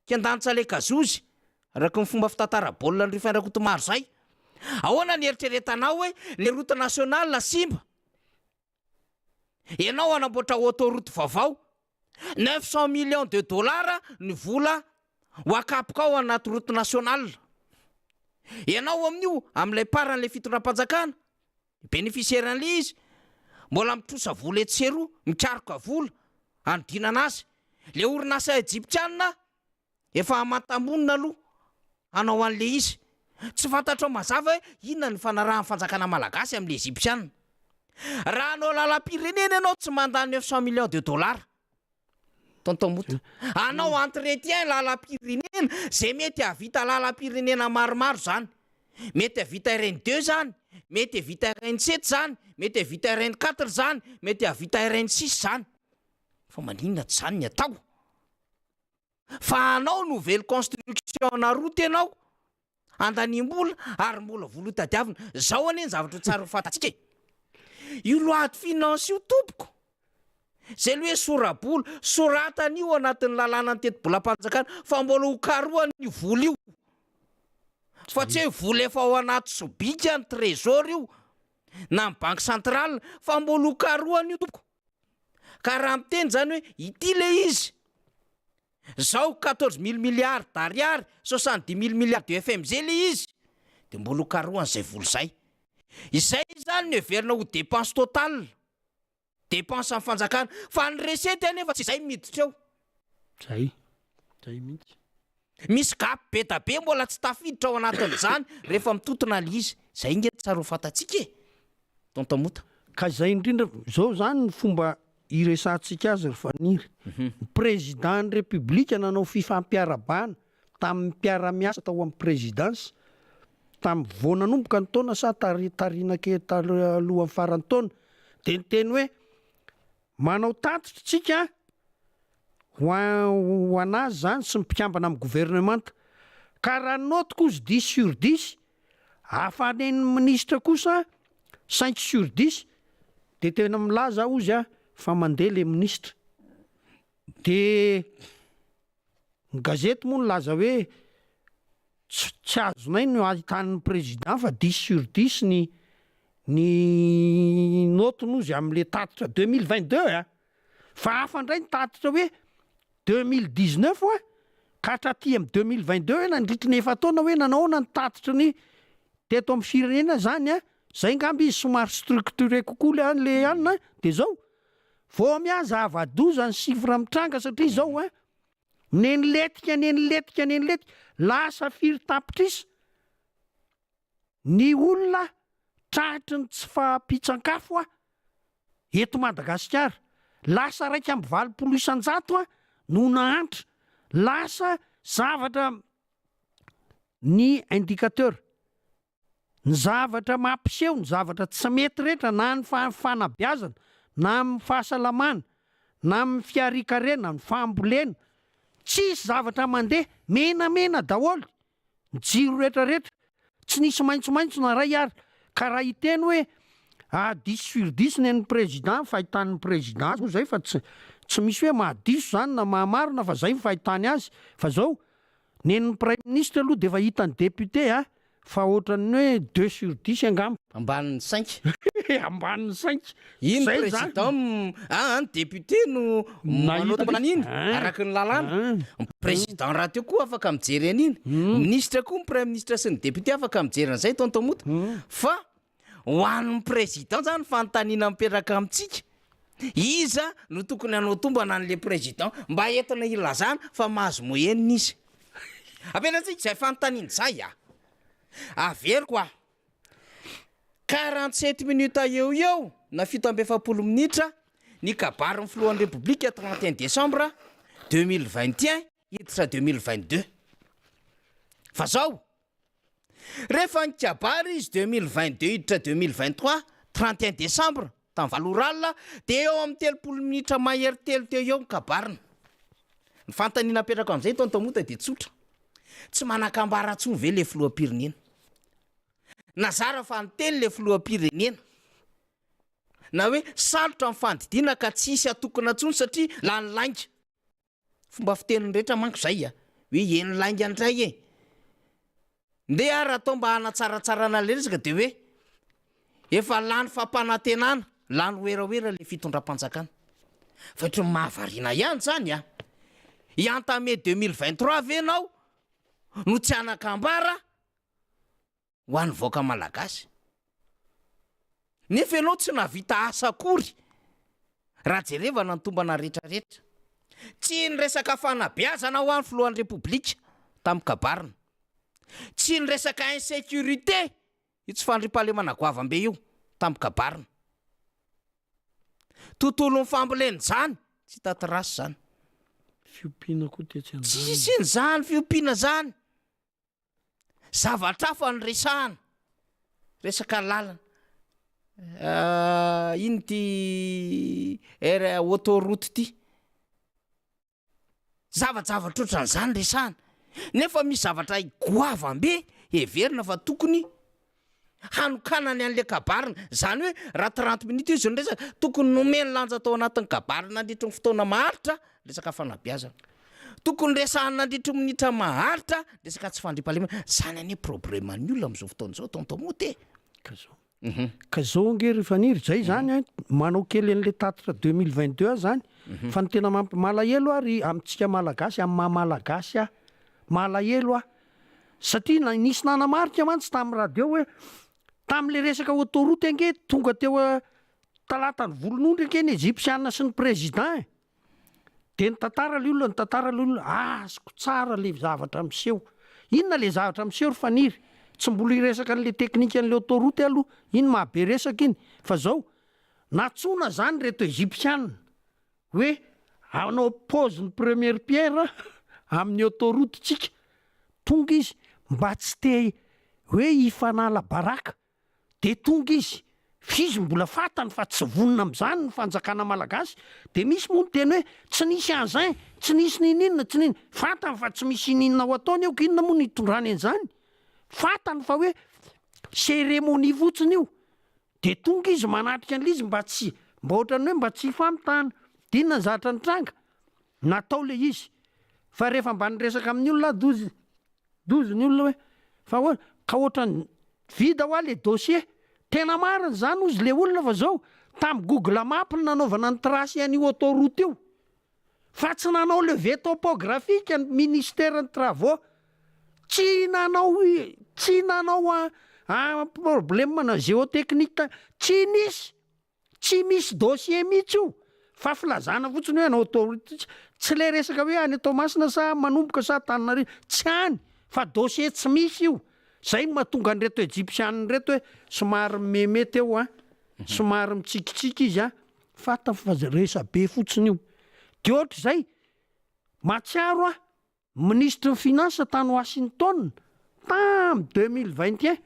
kiandanitsa le gazozy, araka ny fomba fitantara baolina an'i Rufin Rakotomaro zay. Ahoana ny eritreretanao hoe le route nationale simba, ianao hanamboatra autoroute vaovao, 900 millions de dollars ny vola ho akapoka ao anaty route nationale. Ianao amin'io, amin'ilay part an'ilay fitondram-panjakana, bénéficiaire an'ilay izy, mbola mitrosa vola etsy sy eroa, mikaroka vola hanodinana azy. Ilay orinasa ejiptiana Efa aman-tambonina aloha hanao an'ilay izy. Tsy fantatrao mazava hoe inona ny nifanarahan'ny fanjakana malagasy amin'ilay Egyptiana. Raha hanao lalam-pirenena ianao tsy mandany 900 millions de dollars. Tonton Mota. Hanao entretien lalam-pirenena, izay mety hahavita lalam-pirenena maromaro izany. Mety hahavita RN deux izany, mety hahavita RN sept izany, mety hahavita RN quatre izany, mety hahavita RN six izany. Fa maninona tsy izany ny atao? Fa hanao nouvelle construction ana route ianao, andaniam-bola ary mbola vola ho tadiavina. Zao anie ny zavatra ho tsara ho fantatsika e! Io loi de finance io tompoko, zay le hoe sora-bola, soratana io anatin'ny lalànan'ny tetibolam-panjakana fa mbola ho karohana io vola io. Fa tsy hoe vola efa ao anaty sobika ny trésor io na ny banque centrale fa mbola ho karohana io tompoko. Ka raha miteny zany hoe ity le izy, zao quatorze mille milliards d'ariary, soixante dix mille milliards de FMG le izy, de mbola ho karohana zay vola zay. Izay zany no heverina ho dépense totale, dépense an'ny fanjakana, fa ny recette anefa tsy izay miditra eo. Zay, zay mihitsy. Misy gap be da be mbola tsy tafiditra ao anatin'izany rehefa mitotona le izy. Zay nge tsara ho fantatsika e! Tonton Mota. Ka izay indrindra, izao izany ny fomba iresahantsika azy ry Faniry. Ny Président ny République nanao fifampiarabana tamin'ny mpiara-miasa tao amin'ny Présidence tamin'ny vao nanomboka ny taona sa tary tariana kely talohan'ny faran'ny taona dia niteny hoe Manao tatitra tsika ho ho an'azy zany sy ny mpikambana amin'ny governemanta. Ka raha ny notiko ozy dix sur dix, hafanen'ny minisitra kosa cinq sur dix, de tena milaza aho ozy a fa mandeha le minisitra. De ny gazety moa nilaza hoe tsy tsy azonay no ahitan'ny président fa dix sur dix ny ny naotiny ozy amle tatitra 2022 a! Fa hafa ndray ny tatitra hoe 2019 hoa ka hatraty am 2022 hoe nandritry ny efa-taona hoe nanao ahoana ny tatitry ny teto am firenena zany a! Zay ngamba izy somary structuré kokoa le an le anona de zao Vao miha zava-doza ny chiffre mitranga satria izao ein, neniletika neniletika neniletika, lasa firy tapitrisa ny olona tratry ny tsy fahampian-tsakafo an eto Madagasikara, lasa 81% an no nahantra, lasa zavatra ny indicateur. Ny zavatra mampiseho ny zavatra tsy mety rehetra na ny fanabeazana na amin'ny fahasalamana na amin'ny fiharian-karena, ny fambolena, tsisy zavatra mandeha, menamena daholo ny jiro rehetra rehetra, tsy nisy maitsomaitso na ray ary, ka raha hiteny hoe ah dix sur dix ny an'ny président, fahitan'ny président azy moa zay fa tsy tsy misy hoe mahadiso zany na mahamarina fa zay ny fahitany azy, fa zao Nen'ny praiminisitra aloha dia efa hitan'ny député a! Fa ohatran'ny hoe deux sur dix angamba. Ambanin'ny cinq. Ambanin'ny cinq. Iny Zay zany. président ah ny député no manao tombana an'iny araka ny lalàna. Ny président rahateo koa afaka mijery an'iny. Minisitra koa ny praiminisitra sy ny député afaka mijery an'izay tonton Mota. Fa Ho an'ny président zany fanontaniana mipetraka amintsika, iza no tokony hanao tombana an'le président mba entina hilazana fa mahazo moyenne izy? Apetratsika izay fanontaniana izay a! Averiko a! 47 minutes eo ho eo na 47 minitra ny kabarin'ny filohan'ny repoblika 31 décembre 2021 hiditra 2022. Fa zao, Rehefa nikabary izy 2022 hiditra 2023, 31 décembre, tamin'ny valo ora alina, dia eo amin'ny 30 minitra mahery telo teo eo ny kabariny. Ny fanontaniana apetrako amin'izay Tonton Mota dia tsotra, tsy manan-kambara intsony ve ilay filoham-pirenena? Na zara fa niteny ilay filoham-pirenena, na hoe salotra ny fandidiana ka tsy hisy hatokona intsony satria lany lainga. Fomba fitenin'ny rehetra manko zay a! Hoe eny lainga ndray e! Ndeha ary atao mba hanatsaratsarana le resaka de hoe efa lany fampanantenana, lany werawera le fitondram-panjakana. Fa ohatran'ny mahavariana ihany zany a! Hi-entamer 2023 ve enao no tsy hanan-kambara? ho an'ny vahoaka malagasy. Nefa ianao tsy nahavita asa akory raha jerevana ny tombana rehetrarehetra. Tsy niresaka fanabeazana hoa ny filohan'ny Repoblika tamin'ny kabariny. Tsy niresaka insécurité, io tsy fandriampahalemana goavam-be io, tamin'ny kabariny. Tontolon'ny fambolena izany, tsy hita trace izany. Fiompiana koa tetsy andaniny. Tsisy an'izany fiompiana izany. Zavatra hafa no resahana, resaka lalana, ino ty air autoroute ty, zavajavatra ohatran'izany resahana, nefa misy zavatra goavam-be heverina fa tokony hanokanany an'le kabariny, zany hoe raha trente minutes izy no resaka, tokony nomeny lanja tao anatin'ny kabariny nandritry ny fotoana maharitra resaka fanabeazana, tokony resahany nandritry ny minitra maharitra resaka tsy fandriampahalemana, zany anie probleman'ny olona am'zao fotoana zao tonton Mota e! Ka zao, ka zao ange ry Faniry, zay zany an, manao kely an'le tatitra 2022 aho zany, fa ny tena mamp- malahelo aho ry amintsika malagasy, amin'ny maha malagasy ahy, malahelo aho, Satria na nisy nanamarika mantsy tamin'ny radio hoe tamin'ilay resaka autoroute ange tonga teo Talatan'ny Volonondry ange ny Egyptiana sy ny président e! Dia nitantara ilay olona, nitantara ilay olona, azoko tsara ilay zavatra miseho. Inona ilay zavatra miseho ry Faniry? Tsy mbola hiresaka an'ilay teknikan'ilay autoroute aloha, iny maha be resaka iny, fa zao, nantsoina izany ireto Egyptiana, Hoe hanao pose ny première pierre amin'ny autoroute tsika, tonga izy mba tsy te hoe hifanala baraka de tonga izy, f'izy mbola fantany fa tsy vonona amin'izany ny fanjakana malagasy, de misy moa miteny hoe tsy nisy engin, tsy nisy ninininona, tsy nini, fantany fa tsy misy ininona ho ataony eo k'inona moa no hitondrany an'izany, fantany fa hoe cérémonie fotsiny io, De tonga izy manatrika an'ilay izy mba tsy, mba ohatran'ny hoe mba tsy hifamitana. De inona ny zavatra nitranga? Natao le izy fa rehefa mba niresaka amin'ny olona aho dozy dozy ny olona hoe fa ahoana ka ohatran'ny vide hoa le dossier, tena marina izany hozy le olona fa zao tamin'ny google map no nanaovana ny trace an'io autoroute io fa tsy nanao levée topographique ny ministère ny travaux, tsy nanao tsy nanao un problème na géotechnique tsy nisy. Tsy misy dossier mihitsy io fa filazana fotsiny hoe hanao autorité tsy le resaka hoe any Toamasina sa manomboka sa Antananarivo, tsy any fa dossier tsy misy io, zay no mahatonga an'ireto Ejipsianina ireto hoe somary mimeme teo an, somary mitsikitsiky izy an, fantany fa resabe fotsiny io, de ohatr'izay mahatsiaro aho Minisitry ny Finances tany Washington tam 2021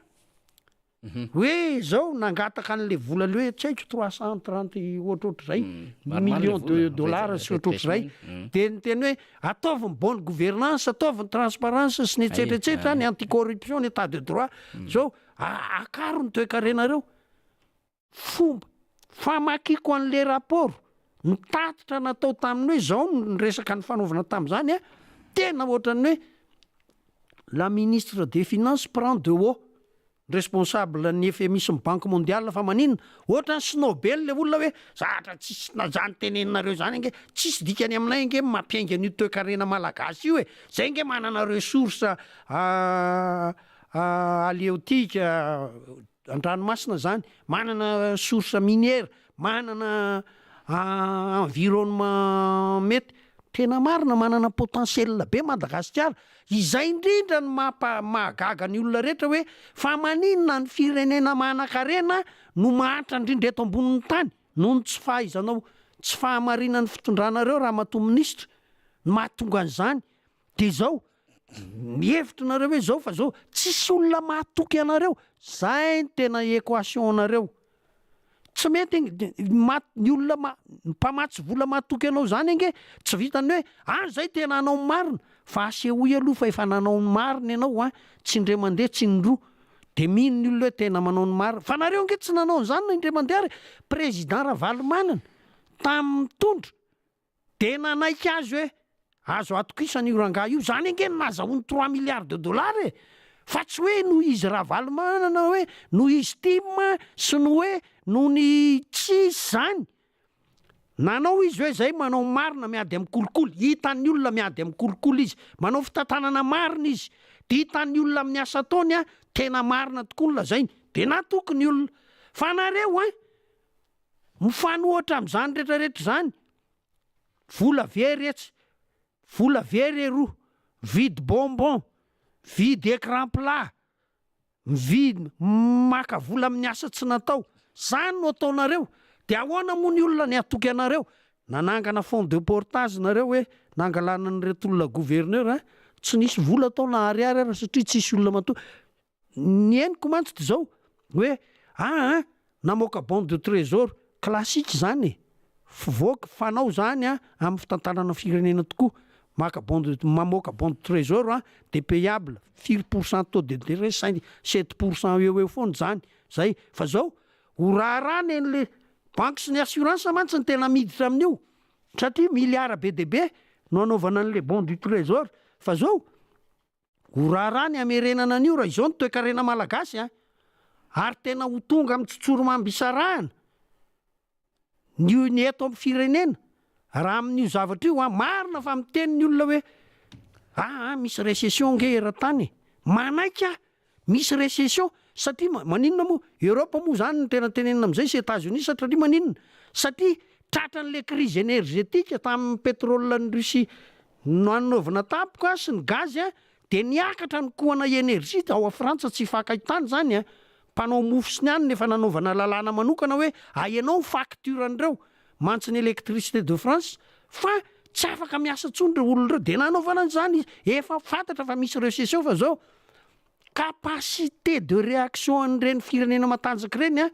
hoe zao nangataka an'le vola le hoe tsy haiko 330 ohatrohatr'izay millions de dollars sy ohatrohatr'izay de niteny hoe ataovy ny bonne gouvernance, ataovy ny transparence sy ny etsetra etsetra, ny anti corruption, ny état de droit zao akaro ny toekarenareo. Fomba famakiako an'le rapport, ny tatitra natao tamin'ny hoe zao ny resaka nifanaovana tamin'izany an, tena ohatran'ny hoe la ministre des finances prend de haut ny responsable ny FMI sy ny banque mondiale fa maninona? Ohatran'ny snobel le olona hoe zatra tsisy na zany teneninareo zany ange tsisy dikany aminay ange ny mampiainga an'io toekarena malagasy io e, zay ange manana ressource halieutique An-dranomasina izany, manana source minière, manana environnement mety. Tena marina, manana potentiel be Madagasikara. Izay indrindra no mampa- mahagaga ny olona rehetra hoe fa maninona ny firenena manankarena no mahantra indrindra eto ambonin'ny tany? Noho ny tsy fahaizanao, tsy fahamarinan'ny fitondranareo ramatoa minisitra no mahatonga an'izany. Dia izao, mihevitra nareo hoe zao fa zao, tsisy olona mahatoky anareo, zay ny tena equation nareo, tsy mety ing- ny olona ma- ny mpamatsy vola mahatoky anao zany ange tsy vitan'ny hoe any zay tena hanao ny marina fa asehoy aloha fa efa nanao ny marina ianao an, tsy indray mandeha tsy indroa, de mino ny olona hoe tena manao ny marina, fa nareo ange tsy nanao an'izany na indray mandeha ary, président Ravalomanana tamin'ny nitondra Dia nanaiky azy hoe azo atokisana io rangahy io, zany ange no nahazahoany trois milliards de dollars e! Fa tsy hoe noho izy Ravalomanana hoe noho izy tim sy ny hoe noho ny tsisy zany. Nanao izy hoe zay manao marina miady amin'ny kolikoly, hitan'ny olona miady amin'ny kolikoly izy, manao fitantanana marina izy, dia hitan'ny olona amin'ny asa ataony an, tena marina tokoa ny lazainy, dia natoky ny olona. Fa nareo an! Mifanohitra amin'izany rehetra rehetra izany, vola very etsy, vola very eroa, mividy bonbon, mividy écran plat, mividy, maka vola amin'ny asa tsy natao. Izany no ataonareo. Dia ahoana moa ny olona ny hatoky anareo? Nanangana fonds de portage nareo hoe nangalana an'ireto olona gouverneur a, tsy nisy vola tao na ariary ara satria tsisy olona matoa. Ny henoko mantsy de zao hoe aa namoaka bon de trésor, classique zany e, fivoaka, fanao zany a amin'ny fitantanana firenena tokoa, maka bon de mamoaka bon de trésor a de payable, firy pourcent taux d'interet cinq, sept pourcent eo ho eo foana zany, zay, fa zao ho raharaha nen'le banky sy ny assurance mantsy no tena miditra amin'io satria milliard be dia be no anaovana an'le bon du trésor, fa zao Ho raharaha ny hamerenana an'io raha izao ny toekarena malagasy a! Ary tena ho tonga amin'ny tsotsoromam-bisarahana ny ny eto amin'ny firenena raha amin'io zavatra io a! Marina fa miteny ny olona hoe aa misy récession ange eran-tany e! Manaiky aho misy récession satria maninona moa? Europe moa zany no tena tenenina amin'izay sy Etats Unis satria maninona? Satria tratran'le crise énergétique tamin'ny pétrole an'i Russie Nanaovana tampoka sy ny gaz dia niakatra ny kohana energie ao a Frantsa tsy hifankahitana izany a! Mpanao mofo sy ny anona efa nanaovana lalàna manokana hoe ahenao ny facture an'ireo mantsy ny electricité de France fa tsy afaka miasa intsony ireo olona ireo dia nanaovana an'izany izy efa fantatra fa misy recession fa zao capacité de réaction an'ireny firenena matanjaka ireny a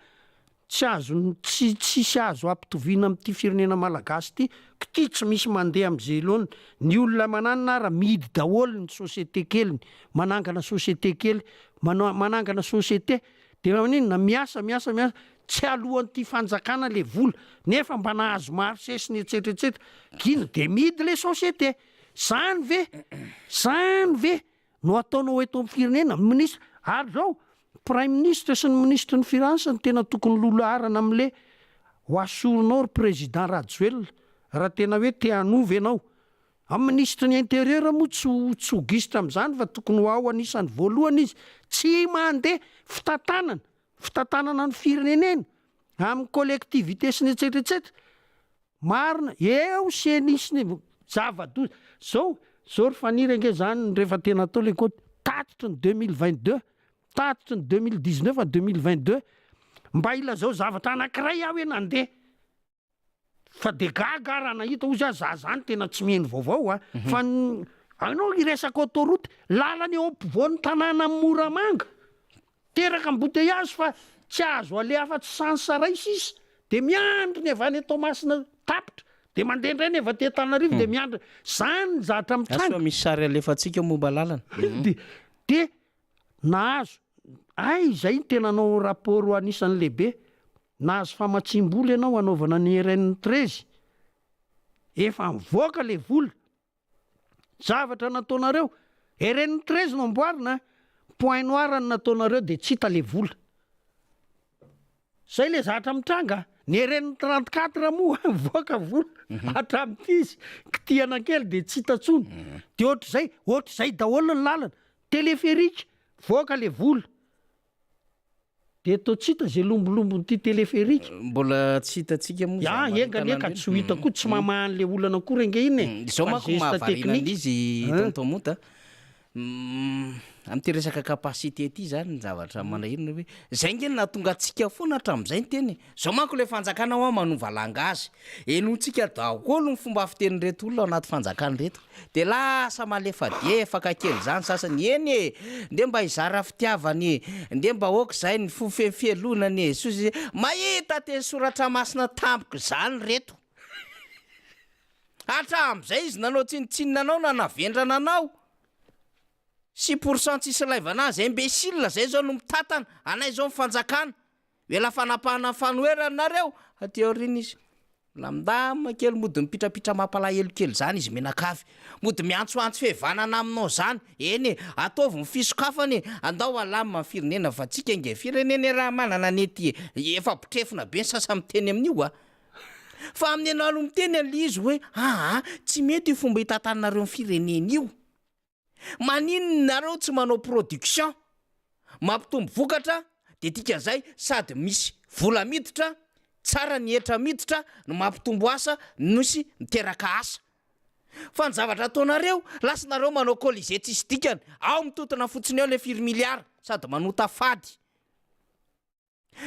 Tsy azony tsy tsisy azo ampitoviana amin'ity firenena malagasy ity k'ty tsy misy mandeha am'ze laoniny, ny olona mananona ara mihidy daholo ny société keliny, manangana société kely, manao manangana société. Dia maninona? Miasa, miasa, miasa, tsy aloan'ity fanjakana le vola, nefa mba nahazo marché sy ny etsetra etsetra, gina dia mihidy le société. Zany ve, zany ve no ataonao eto amin'ny firenena? Minisitra, ary zao, praiminisitra sy ny minisitry ny finance no tena tokony lolaharana amle ho asorinao ry président Rajoelina, raha tena hoe te hanova ianao. Amin'ny minisitry ny intérieur moa tsy ho tsy ho gisitra amin'izany fa tokony ho ao anisan'ny voalohany izy. Tsy mandeha fitantanana, fitantanana ny firenena amin'ny collectivité sy ny etsetra etsetra. Marina, eo ceni sy ny zava-doza. Zao, zao ry Faniry ange zany rehefa tena atao le kaonty, tatitry ny 2022, tatitry ny 2019 à 2022, mba ilazao zavatra anankiray aho hoe nandeha. Fa de gaga aho raha nahita ozy aho za zany tena tsy miheno vaovao a, fa ny anao hiresaka autoroute, lalana eo ampovoan'ny tanàna Moramanga, teraka embouteillage fa tsy azo aleha afa-tsy sens ray sisa, de miandry ny avy any Toamasina tapitra, de mandeha indray ny avy aty Antananarivo de miandry, zany ny zavatra mitranga. Asa misy sary alefantsika momba lalana. De de nahazo, hay izay no tena nanao rapport anisan'ny lehibe, Nahazo famatsiam-bola ianao hanaovana ny RN 13, efa mivoaka le vola, zavatra nataonareo, RN 13 no amboarina an, point noir no nataonareo de tsy hita le vola. Zay le zavatra mitranga an, ny RN 34 moa mivoaka vola hatramin'ity izy, kitihana kely de tsy hita tsony, de ohatr'izay, ohatr'izay daholo ny lalana, téléphérique, voaka le vola. Dia toa tsy hita izay lombolombon'ity téléphérique. Mbola tsy hitantsika moa izany Ya, enga anie ka tsy ho hita koa, tsy mamaha an'ilay olana akory ange iny e. Izao Fa manko geste mahavariana technique. an'izy Tonton Monta a, amin'ity resaka capacité ity izany ny zavatra manahirana hoe izay ange no nahatonga antsika foana hatramin'izay niteny e. Izao manko ilay fanjakana hoa manova langage. Henointsika daholo ny fomba fitenin'ireto olona ao anaty fanjakana ireto. Dia lasa malefadefaka kely izany sasany, eny e! Ndeha mba hizara fitiavana e! Ndeha mba aoka izay ny fo feno fialonana e! Soa sy Mahita teny soratra masina tampoka izany ireto! Hatramin'izay izy nanao tsinontsinona anao, nanavendrana anao! Six pour cent tsisy ilaivana azy, imbécile zay zao no mitantana anay zao ny fanjakana, ela fanapahana ny fanoherana nareo, aty aoriana izy milamindamina kely mody mipitrapitra mampalahelo kely zany izy mianakavy, mody miantsoantso fihevanana aminao zany, eny e, ataovy ny fisokafana e, andao alamina ny firenena fa tsika nge firenena iaraha-manana anie ty e, efa botrefona be ny sasany miteny amin'io a, fa amin'ny anao aloha miteny an'le izy hoe aa tsy mety io fomba itantananareo ny firenena io. Maninona nareo tsy manao production mampitombo vokatra de dikan'izay sady misy vola miditra, tsara ny hetra miditra no mampitombo asa misy miteraka asa. Fa ny zavatra ataonareo lasa nareo manao colisée tsisy dikany, ao mitontona fotsiny ao le firy milliards sady manota fady.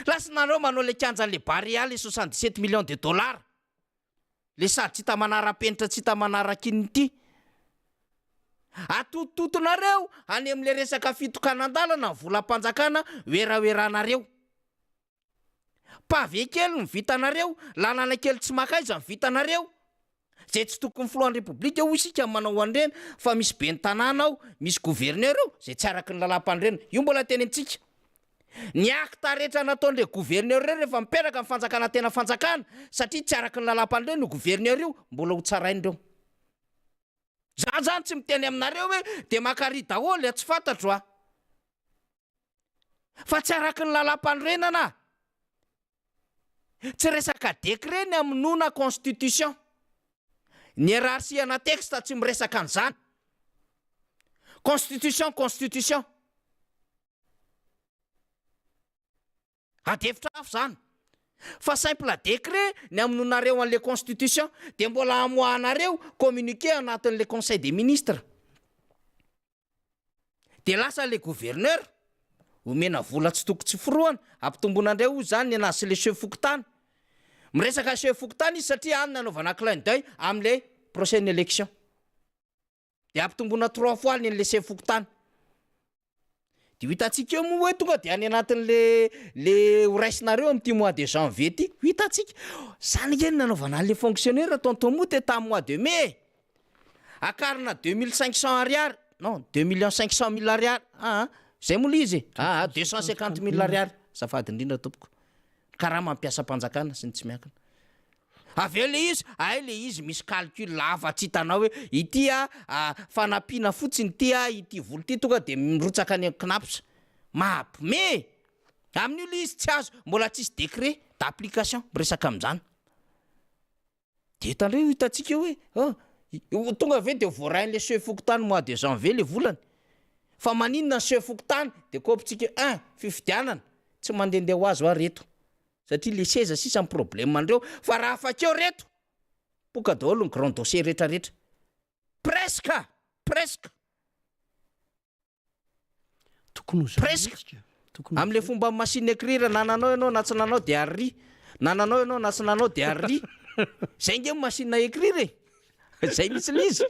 Lasa nareo manao le kianjan'le Barea le 77 millions de dollars. Le sady tsy hita manara-penitra tsy hita manaraka inona ity. Atototonareo any amin'le resaka fitokanan-dalana ny volam-panjakana weraweranareo. Pavé kely no vitanareo, lalana kely tsy maka aiza no vitanareo. Zay tsy tokony filohan'ny repoblika hoy isika manao an'ireny fa misy ben'ny tanàna ao, misy gouverneur eo, zay tsy araky ny lalàmpanorenana. Io mbola tenenintsika. Ny acte rehetra nataon'ireo gouverneur ireo rehefa mipetraka ny fanjakana tena fanjakana satria tsy araky ny lalàmpanorenana io gouverneur io, mbola ho tsaraina ireo. Za zany tsy miteny aminareo hoe de makary daholo a, tsy fantatro a. Fa tsy araky ny lalàmpanorenana. Tsy resaka décret ny hamonoana constitution. Ny hiérarchie ana texte tsy miresaka an'izany. Constitution, constitution. Ady hevitra hafa izany. Fa simple décret ny hamonoanareo an'le constitution dia mbola hamoahanareo communiqué anatin'le conseil des ministres. Dia lasa le gouverneur, omena vola tsy toko tsy forohana, ampitomboina indray hozy zany ny anazy sy le chef fokontany. Miresaka chef fokontany izy satria any nanaovana clin d'oeil amle prochaine élection. Dia ampitomboina trois fois ny an'le chef fokontany. Dia ho hitantsika eo moa hoe tonga dia any anatin'le le ho raisinareo amin'ity mois de janvier ity, ho hitantsika. Zany ange no nanaovana an'le fonctionnaire tonton Mout e tamin'ny mois de mai e. Akarina 2500 ariary, non 2 millions 500 mille ariary, aa zay moa le izy e, aa 250 mille ariary. Azafady indrindra tompoko. Karama mpiasam-panjakana sy ny tsy miankina. Avy eo le izy, hay le izy misy calcul hafa tsy hitanao hoe ity a fanampiana fotsiny ity a, ity vola ity tonga de mirotsaka any amin'ny Cnaps. Mampme e! Amin'io le izy tsy azo, mbola tsisy décret d'application miresaka amin'izany. De tandremo hitantsika eo hoe ah, tonga ve de voarain'le chef fokontany mois de janvier le volany? Fa maninona ny chef fokontany de kopitsika un, fifidianana, tsy mandehandeha ho azy hoa reto, satria le seza sisa ny problème andreo, fa raha afaka eo reto, poka daholo ny grand dossier rehetra rehetra, presque, presque. Tokony ho zay Presque. mihitsy ka. Tokony ho Amin'ilay zay. fomba machine écrire na nanao ianao na tsy nanao dia ary. Na nanao ianao na tsy nanao dia ary. Zay nge machine à écrire e. Zay mihitsy le izy.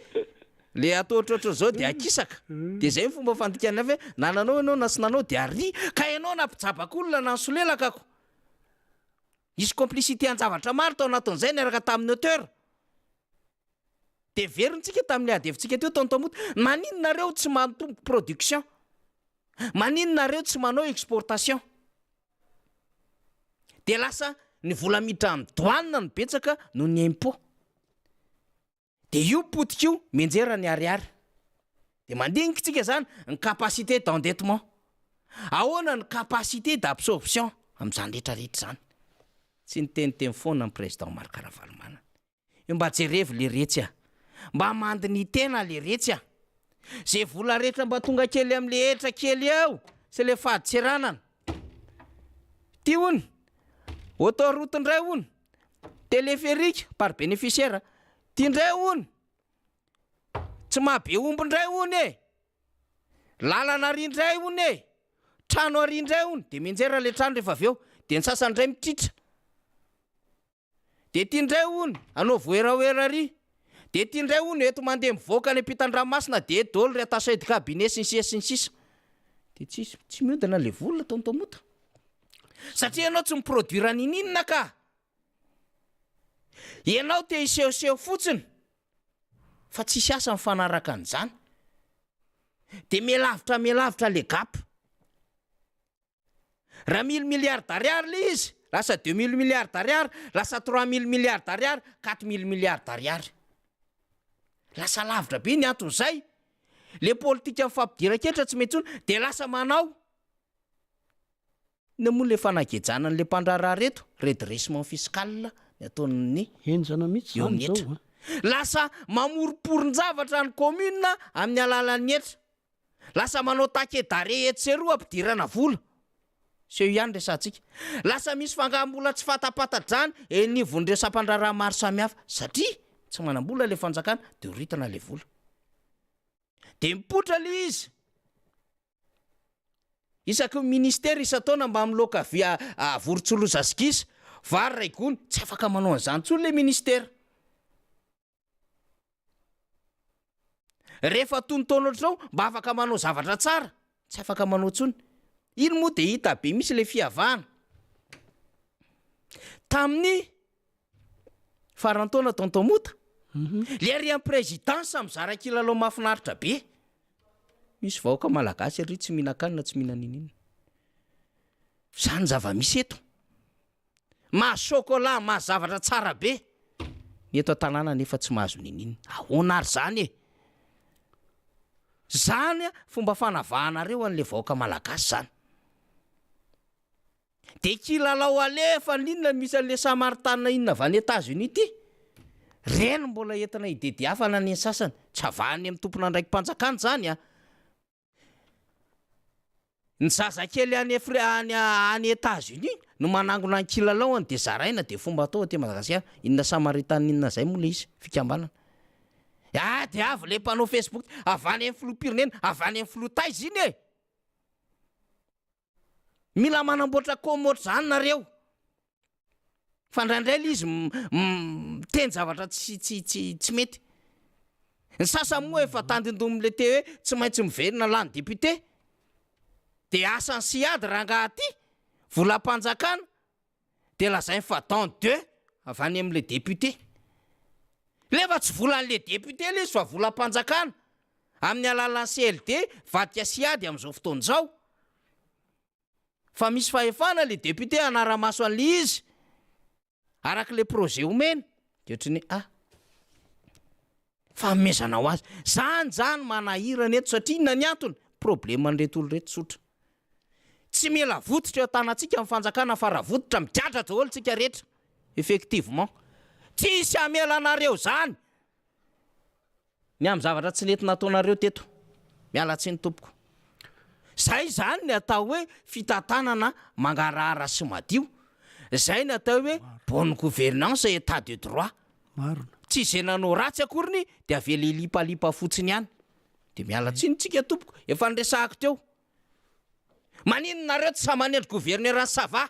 Le atao ohatrohatran'izao dia akisaka. Dia zay ny fomba fandikana hoe na nanao ianao na tsy nanao dia ary. Ka ianao nampijabaka olona na nisolelaka ko. Nisy complicité an-javatra maro tao anatin'izay niaraka tamin'ny auteur. Dia verintsika tamin'ilay ady hevitsika teo tonton Moto, maninona nareo tsy mampitombo production? Maninona nareo tsy manao exportation? Dia lasa ny vola miditra amin'ny douane no betsaka noho ny impôt. Dia io potika io mianjera ny ariary. Dia mandinika tsika zany ny capacité d'endettement. Ahoana ny capacité d'absorption amin'izany rehetra rehetra izany? Tsy niteniteny foana ny président Marc Ravalomanana. Io mba jerevo leretsy a! Mba mandini-tena leretsy a! Ze vola rehetra mba tonga kely amle hetra kely eo sy le fadintseranana. Ty hono, autoroute ndray hono, téléphérique par bénéficiaire, ty ndray hono, tsy maha be omby ndray hono e! Lalana ary ndray hono e! Trano ary ndray hono, de mianjera le trano rehefa avy eo, de ny sasany ndray mitritra. Dia ity indray hono, anaovy werawera ary. Dia ity indray hono, eto mandeha mivoaka any ampitan-dranomasina dia eto daholo ry attaché de cabinet sy ny sisa sy ny sisa. Dia tsisy, tsy mihodina ilay vola tonton Mota. Satria ianao tsy mi-produire n'ininona ka. Ianao te hisehoseho fotsiny fa tsisy asa mifanaraka an'izany. Dia miha-lavitra miha-lavitra ilay gap. Raha mille milliards d'ariary le izy, lasa deux mille milliards d'ariary, lasa trois mille milliards d'ariary, quatre mille milliards d'ariary. Lasa lavitra be ny anton'izay. Le politika fampidiran-ketra tsy mety intsony de lasa manao inona moa le fanagejana an'le mpandraharaha reto, redressement fiscal ny ataon'ny Henjana mihitsy eo zany amin'ny zao hetra. a. Lasa mamoromporon-javatra ny commune amin'ny alalan'ny hetra. Lasa manao taquet d'arrêt etsy sy eroa ampidirana vola. Seho ihany resahantsika. Lasa misy fangaham-bola tsy fatapatatra-drany eny anivon'ireo sampan-draharaha maro samihafa satria tsy manam-bola ilay fanjakana dia horitana ilay vola. Dia mipoitra ilay izy. Isaky ny ministera isan-taona mba miloaka via vorontsiloza sy gisa, vary iray gony, tsy afaka manao an'izany intsony ilay ministera. Rehefa tonon-taona ohatr'izao mba afaka manao zavatra tsara, tsy afaka manao intsony. Iny moa dia hita be mihitsy ilay fiavahana. Tamin'ny faran'ny taona tonton Mota, le ary amin'ny présidence mizara kilalao mahafinaritra be. Misy vahoaka malagasy ary tsy mihinan-kanina tsy mihinana ininona. Izany zava-misy eto. Mahazo chocolat, mahazo zavatra tsara be. Ny eto an-tanàna nefa tsy mahazo niniana. Ahoana ary zany e? Zany fomba fanavahanareo an'le vahoaka malagasy zany. De kilalao alefa n'inona misy an'le Samaritanina inona avy any Etats-Unis ty? Reny mbola entina hidediafana ny sasany. Tsy avahany amin'ny tompon'andraiki-panjakana zany a. Ny zazakely any Afri- any any Etats Unis no manangona ny kilalaony de zaraina de fomba atao aty Madagasikara. Inona Samaritan inona zay moa le izy fikambanana. Ah de avy le mpanao Facebook avy any amin'ny filoham-pirenena, avy any amin'ny filoha taiza iny e? Mila manamboatra com ohatr'izany nareo. Fa indraindray le izy miteny zavatra tsy tsy tsy tsy mety. Ny sasany moa efa tandindomin'le te hoe tsy maintsy miverina lany député. De asan'ny SIAD rangaha ty, volam-panjakana, de lazainy fa don de avy any amin'le député. Nefa tsy volan'le député le izy fa volam-panjakana amin'ny alalan'ny CLD vadika SIAD amin'izao fotoana izao. Fa misy fahefana le député hanara-maso an'le izy araka le projet omeny. De ohatran'ny hoe ah! Fanomezana ho azy. Zany zany manahirana eto satria inona ny antony? Problème an'ireto olona ireto tsotra. Tsy mila votitra eo an-tanantsika ny fanjakana fa raha votitra migadra daholo tsika rehetra. Effectivement. Tsisy hamela anareo zany. Ny amin'ny zavatra tsy nety nataonareo teto. Miala tsiny tompoko. Zay zany ny atao hoe fitantanana mangarahara sy madio. Zay ny atao hoe bonne gouvernance et état de droit. Marina. Tsy izay nanao ratsy akoriny dia avela hilipalipa fotsiny ihany. Dia miala tsiny tsika tompoko, efa niresahako teo. Maninona nareo tsy sahy manendry gouverneur an'i Sava?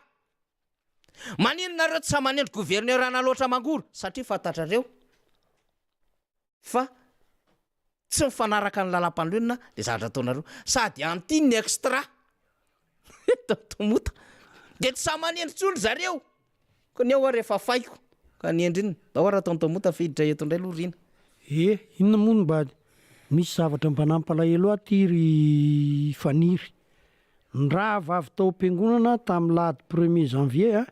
Maninona nareo tsy sahy manendry gouverneur an'Alaotra Mangoro? Satria fantatrareo fa tsy mifanaraka ny lalam-panorenana le zavatra ataonareo. Sady anti ny extra Tonton Mota. Dia tsy sahy manendry intsony zareo. Ko ny ao ary efa faiko ka hanendry inona? Ndao ary Tonton Mota fa hiditra eto indray aloha Rina. Eh, inona moa no mba misy zavatra mba nampalahelo ahy ty ry Faniry. Nirava avy tao am-piangonana tamin'ny lahady premier janvier a,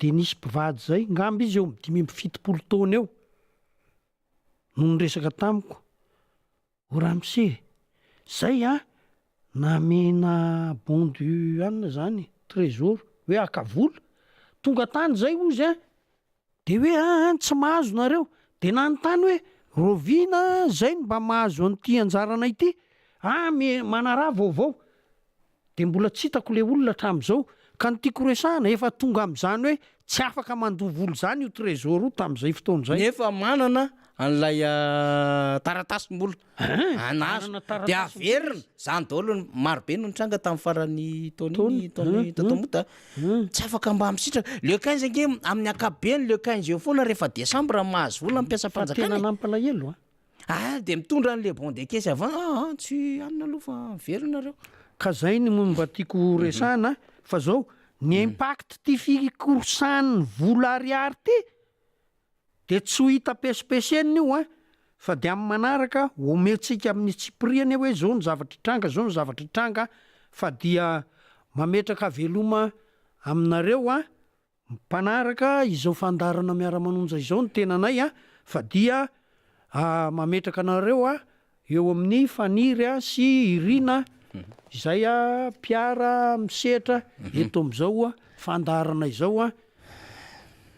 dia nisy mpivady izay, ngamba izy eo amin'ny 75 taona eo, no niresaka tamiko, O ramose, zay an, namena bon du anona zany, trésor, hoe haka vola, tonga tany zay ozy an, de hoe aa tsy mahazo nareo, de nanontany hoe raoviana zay no mba mahazo an'ity anjaranay ity, ah me manaraha vaovao, De mbola tsy hitako le olona hatramin'izao. Ka ny tiako resahana, efa tonga amin'izany hoe tsy afaka mandoa vola izany io Trésor io tamin'izay fotoana izay. Nefa manana an'ilay taratasim-bola anazy Manana de taratasim-bola averina. izy. Zany daholo ny maro be no nitranga tamin'ny faran'ny taona iny, Taona. taon'i Tonton Mota. Tsy afaka mba misitraka. Le 15 ange amin'ny ankapobeny le 15 eo foana rehefa décembre mahazo vola ny Fa tena mpiasam-panjakana e. nampalahelo an. Ah dia mitondra an'le bon de caisse avant ah ah tsy anona aloha fa miverina nareo. Ka zay no mba tiako ho resahana fa zao ny impact ty fikorsan'ny vola ariary ty de tsy ho hita pesipesenina io an fa de amin'ny manaraka omentsika amin'ny tsipiriany hoe zao ny zavatra hitranga zao ny zavatra hitranga fa dia mametraka veloma aminareo an Mpanaraka izao fandaharana miara-manonja izao ny tenanay a, fa dia mametraka anareo a eo amin'ny Faniry a sy i Rina izay a mpiara misehatra eto amin'izao fandaharana izao a.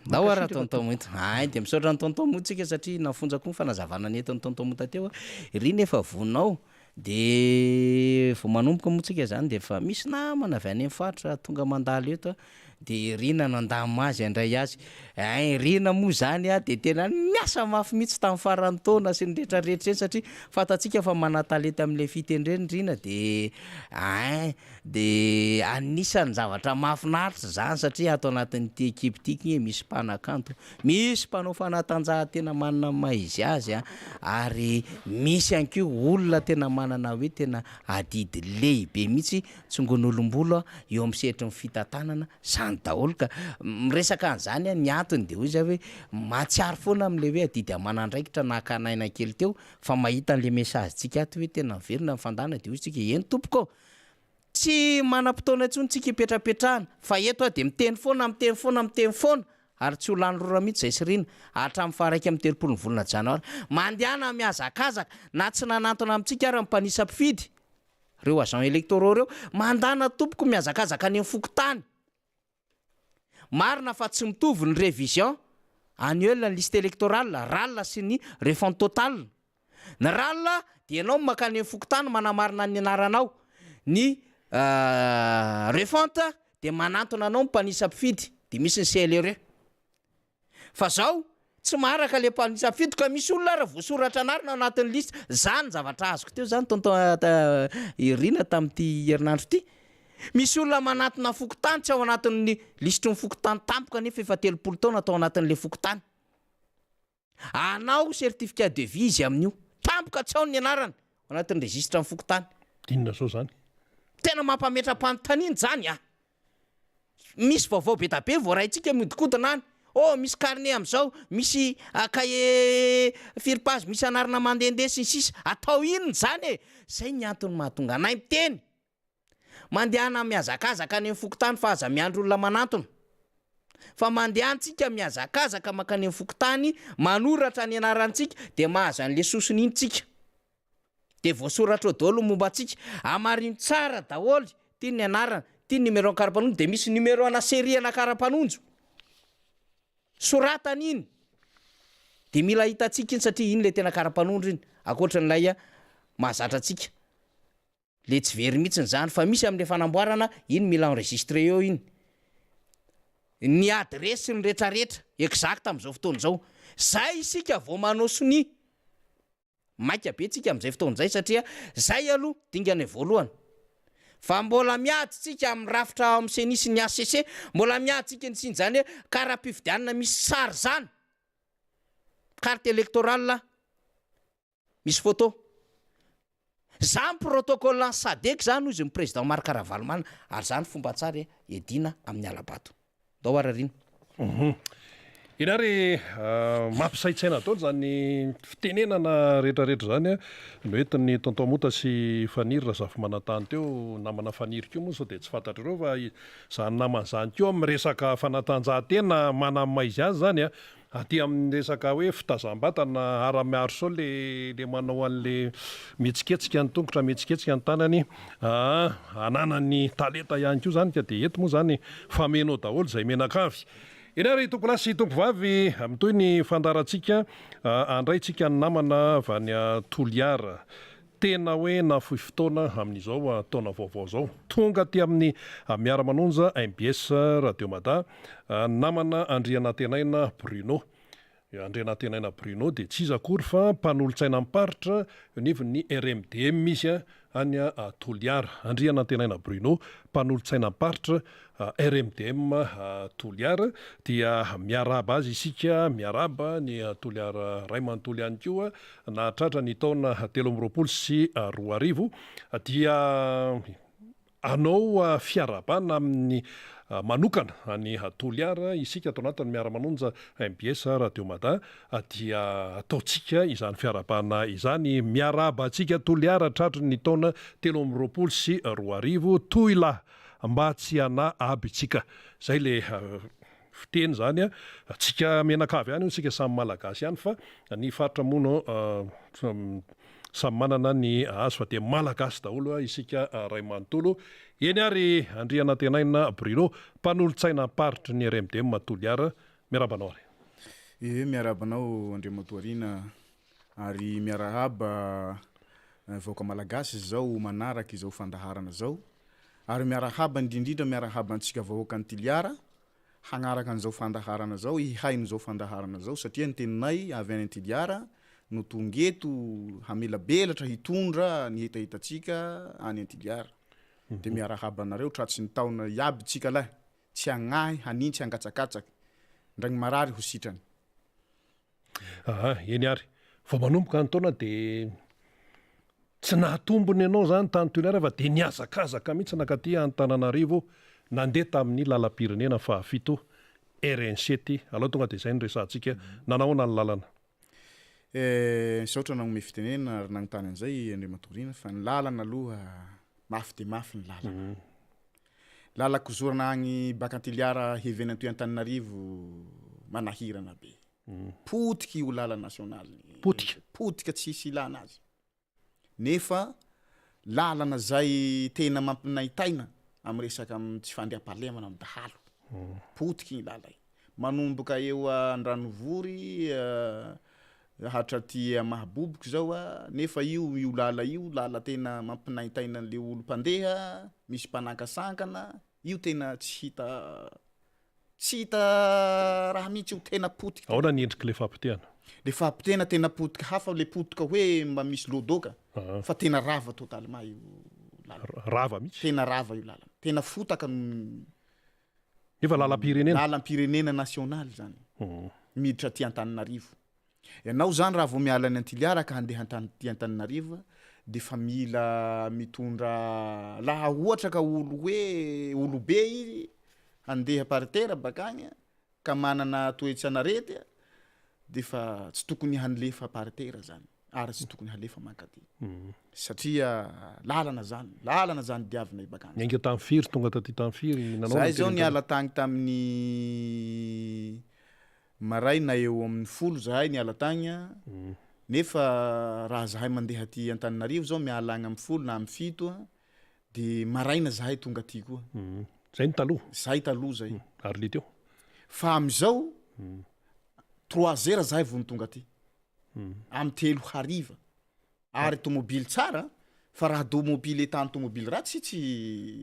Ndao ary Mankasitraka Tonton tompoko. Monta. Hay dia misaotra an'i Tonton Monta tsika satria nafonja koa ny fanazavana nentin'i Tonton Monta teo a. Rina efa vonona ao De vao manomboka moa tsika zany de efa misy namana avy any amin'ny faritra tonga mandalo eto a, de i Rina nandamina azy handray azy, ein i Rina moa zany a de tena niasa mafy mihitsy tamin'ny faran'ny taona sy ny retraretra eny satria fantatsika fa manan-talenta amin'ilay fitendrena i Rina de ein de anisan'ny zavatra mahafinaritra zany satria ato anatin'ity ekipa ity k'nge misy mpanakanto Misy mpanao fanatanjahantena manana ny maha izy azy an, ary misy ihany koa olona tena manana hoe tena adidy lehibe mihitsy tsongon'olom-bolo eo amin'ny sehatry ny fitantanana, zany daholo ka. Miresaka an'izany aho, ny antony dia hoy za hoe mahatsiaro foana amin'ilay hoe adidy aman'andraikitra naka an'aina kely teo fa mahita an'ilay message-ntsika ato hoe tena miverina ny fandana dia hoy isika eny tompoko ô! Tsy manam-potoana intsony tsika hipetrapetrahana fa eto aho dia miteny foana, miteny foana, miteny foana ary tsy ho lany rora mihitsy izay sy Rina hatramin'ny faha 31 ny volana janoary. Mandehana mihazakazaka na tsy nanantona amintsika ary ny mpanisa mpifidy, ireo agents électoraux ireo, mandana tompoko mihazakazaka any amin'ny fokontany. Marina fa tsy mitovy ny révision annuelle ny liste électorale, ral, sy ny refonte totale. Ny ral dia ianao no mankany amin'ny fokontany manamarina ny anaranao. Ny refonte dia manantona anao ny mpanisa mpifidy dia misy ny CLRE. Fa zao tsy maharaka le mpanisa mpifidy ka misy olona ara voasoratra anarana ao anatin'ny liste. Zany zavatra azoko teo zany tonton Irina tamin'ity herinandro ity. Misy olona manatona fokontany tsy ao anatin'ny lisitry ny fokontany tampoka nefa efa 30 taona tao anatin'le fokontany. Anao certificat de vie izy amin'io. Tampoka tsy ao ny anarany ao anatin'ny registre ny fokontany. Inona zao zany? Tena mampametra-panontaniana izany a! Misy vaovao be da be voaraintsika mihodinkodina any. Oh, misy carnet amin'izao, misy cahier firy page, misy anarana mandehandeha sy ny sisa. Atao inona izany e? Izay ny antony mahatonga anay miteny. Mandehana mihazakazaka any amin'ny fokontany fa aza miandry olona manantona. Fa mandehana tsika mihazakazaka mankany amin'ny fokontany, manoratra ny anarantsika dia mahazo an'le sosony iny tsika. Dia voasoratra ao daholo ny momba antsika. Hamarino tsara daholo, ity ny anarana, ity ny numéro-n'ny kara-panondro, dia misy numéro ana série ana kara-panondro. Soratana iny. Dia mila hitantsika iny satria iny ilay tena kara-panondro iny, ankoatran'ilay mahazatra antsika. Le tsy very mihitsiny zany fa misy amle fanamboarana iny mila enregistre eo iny ny adresse ny retraretra exact amzao fotoana izao zay isika vao manao sonia maika be tsika amzay fotoana zay satria zay aloha dingana voalohany fa mbola miady tsika amin'ny rafitra ao amin'ny ceni sy ny HCC mbola miady tsika ny tsiny zany hoe kara-pifidianana misy sary zany carte électorale Misy photo. Zany protocole ny sadec zany hozy ny président Marc Ravalomanana ary zany fomba tsara iadiana amin'ny hala-bato. Ndao ary arina. Hum. Eny ary e, mampisaintsaina daholo izany fitenenana rehetrarehetra izany no entin'ny Tonton Mota sy Faniry Razafimanantany teo, namana Faniry koa moa sao dia tsy fantatrareo fa izany namana izany koa amin'ny resaka fanatanjahantena manamaizy azy izany an, Aty amin'ny resaka hoe fitazam-batana Haramiarison le le manao an'le mihetsiketsika ny tongotra, mihetsiketsika ny tanany aa ananany talenta ihany koa zany ka dia eto moa zany fameno ao daholo izay menakavy. Eny ary tompolahy sy tompovavy, mitohy ny fandaharantsika, andray tsika ny namana avy any Toliara. Tena hoe nahafoy fotoana amin'izao taona vaovao izao. Tonga aty amin'ny Miara-manonja mbs Radio Mada ny namana Andrianantenaina Bruno. Andrianantenaina Bruno dia tsy iza akory fa mpanolotsainam-paritra eo anivon'ny RMDM izy any Toliara. Andrianantenaina Bruno, mpanolotsainam-paritra RMDM Toliara dia miarahaba azy isika, miarahaba ny Toliara ray manontolo ihany koa nahatratra ny taona 2023 dia hanao fiarahabana amin'ny manokana any Toliara isika ato anatin'ny Miara-manonja mbs Radio Mada dia ataontsika izany fiarahabana izany. Miarahaba antsika Toliara tratry ny taona 2023 toy lahy mba tsy hanahy aby tsika. Zay le fiteny zany a, tsika mianakavy ihany io, tsika samy malagasy ihany fa ny faritra moa no samy manana ny azy fa dia malagasy daholo isika ray manontolo. Eny ary Andrianantenaina Bruno, mpanolotsainam-paritry ny RMDM Toliara, miarahaba anao ary. Ee, miarahaba anao Andriamatoa Rina ary miarahaba vahoaka malagasy izao manaraka izao fandaharana izao. Ary miarahaba indrindrindra miarahaba antsika vahoakan'i Toliara hagnaraka an'izao fandaharana zao, hihaino izao fandaharana zao satria ny teninay avy any Toliara no tonga eto hamelabelatra hitondra ny hetahetantsika any Toliara. Dia miarahaba anareo tratry ny taona iaby tsika lahy, tsy hagnahy hanintsy hangatsakatsaky, ndra gny marary ho sitrany. Aa, eny ary. Vao manomboka ny taona dia tsy nahatombony anao izany tany Toliara fa dia nihazakazaka mihitsy nankaty Antananarivo nandeha tamin'ny lalam-pirenena fahafito RN sept. Aleo tonga dia izay no resahantsika. Nanahoana ny lalana? Eh, misaotra nagnomey fitenenana ary nagnontany an'izay Andriamatoa Rina fa ny lalana aloha mafy dia mafy ny lalana. Lalan-kozorana agny baka Antiliara hevena antoy Antananarivo manahirana be. Potika io lala nasionaly. Potika. Potika tsisy ilana azy. Nefa lalana zay tena mampinaitaina amy resaka amy tsy fandriampahalemana amy dahalo. Potika igny lala igny. Manomboka eo Andranovory hatraty Mahaboboky zao a, nefa io io lala io lala tena mampinaintaina an'le olo mpandeha, misy mpanankasankana, io tena tsy hita tsy hita raha mihitsy io, tena potika. Ahoana ny endrik'le fahapotehana? Le fahapotehana tena potika hafa le potika hoe mba misy lodoka fa tena rava totalement io lalana. Rava mihitsy? Tena rava io lalana, tena fotaka no Nefa lalam-pirenena. Lalam-pirenena nasionaly zany. Miditra aty Antananarivo. Ianao zany raha vao miala any Antiliara ka handeha aty Antananarivo de fa mila mitondra laha ohatra ka olo hoe olobe izy handeha par terre bakagny ka manana toetran'arety de fa tsy tokony handefa par terre zany. Ary tsy tokony halefa mankaty. Satria lalana zany, lalana zany diavinay bakany. Niainga tamin'ny firy tonga taty tamin'ny firy nanao Zahay zao niala tagny tamin'ny maraina eo amin'ny folo zahay niala tagny a, nefa raha zahay mandeha aty Antananarivo zao miala agny amin'ny folo na amin'ny fito a, de maraina zahay tonga aty koa. Zay ny taloha? Zay taloha zay. Ary le teo? Fa am'izao, trois heures zahay vao tonga aty. Amin'ny telo hariva. Ary tomobily tsara fa raha domobily état-n'ny tomobily ratsy tsy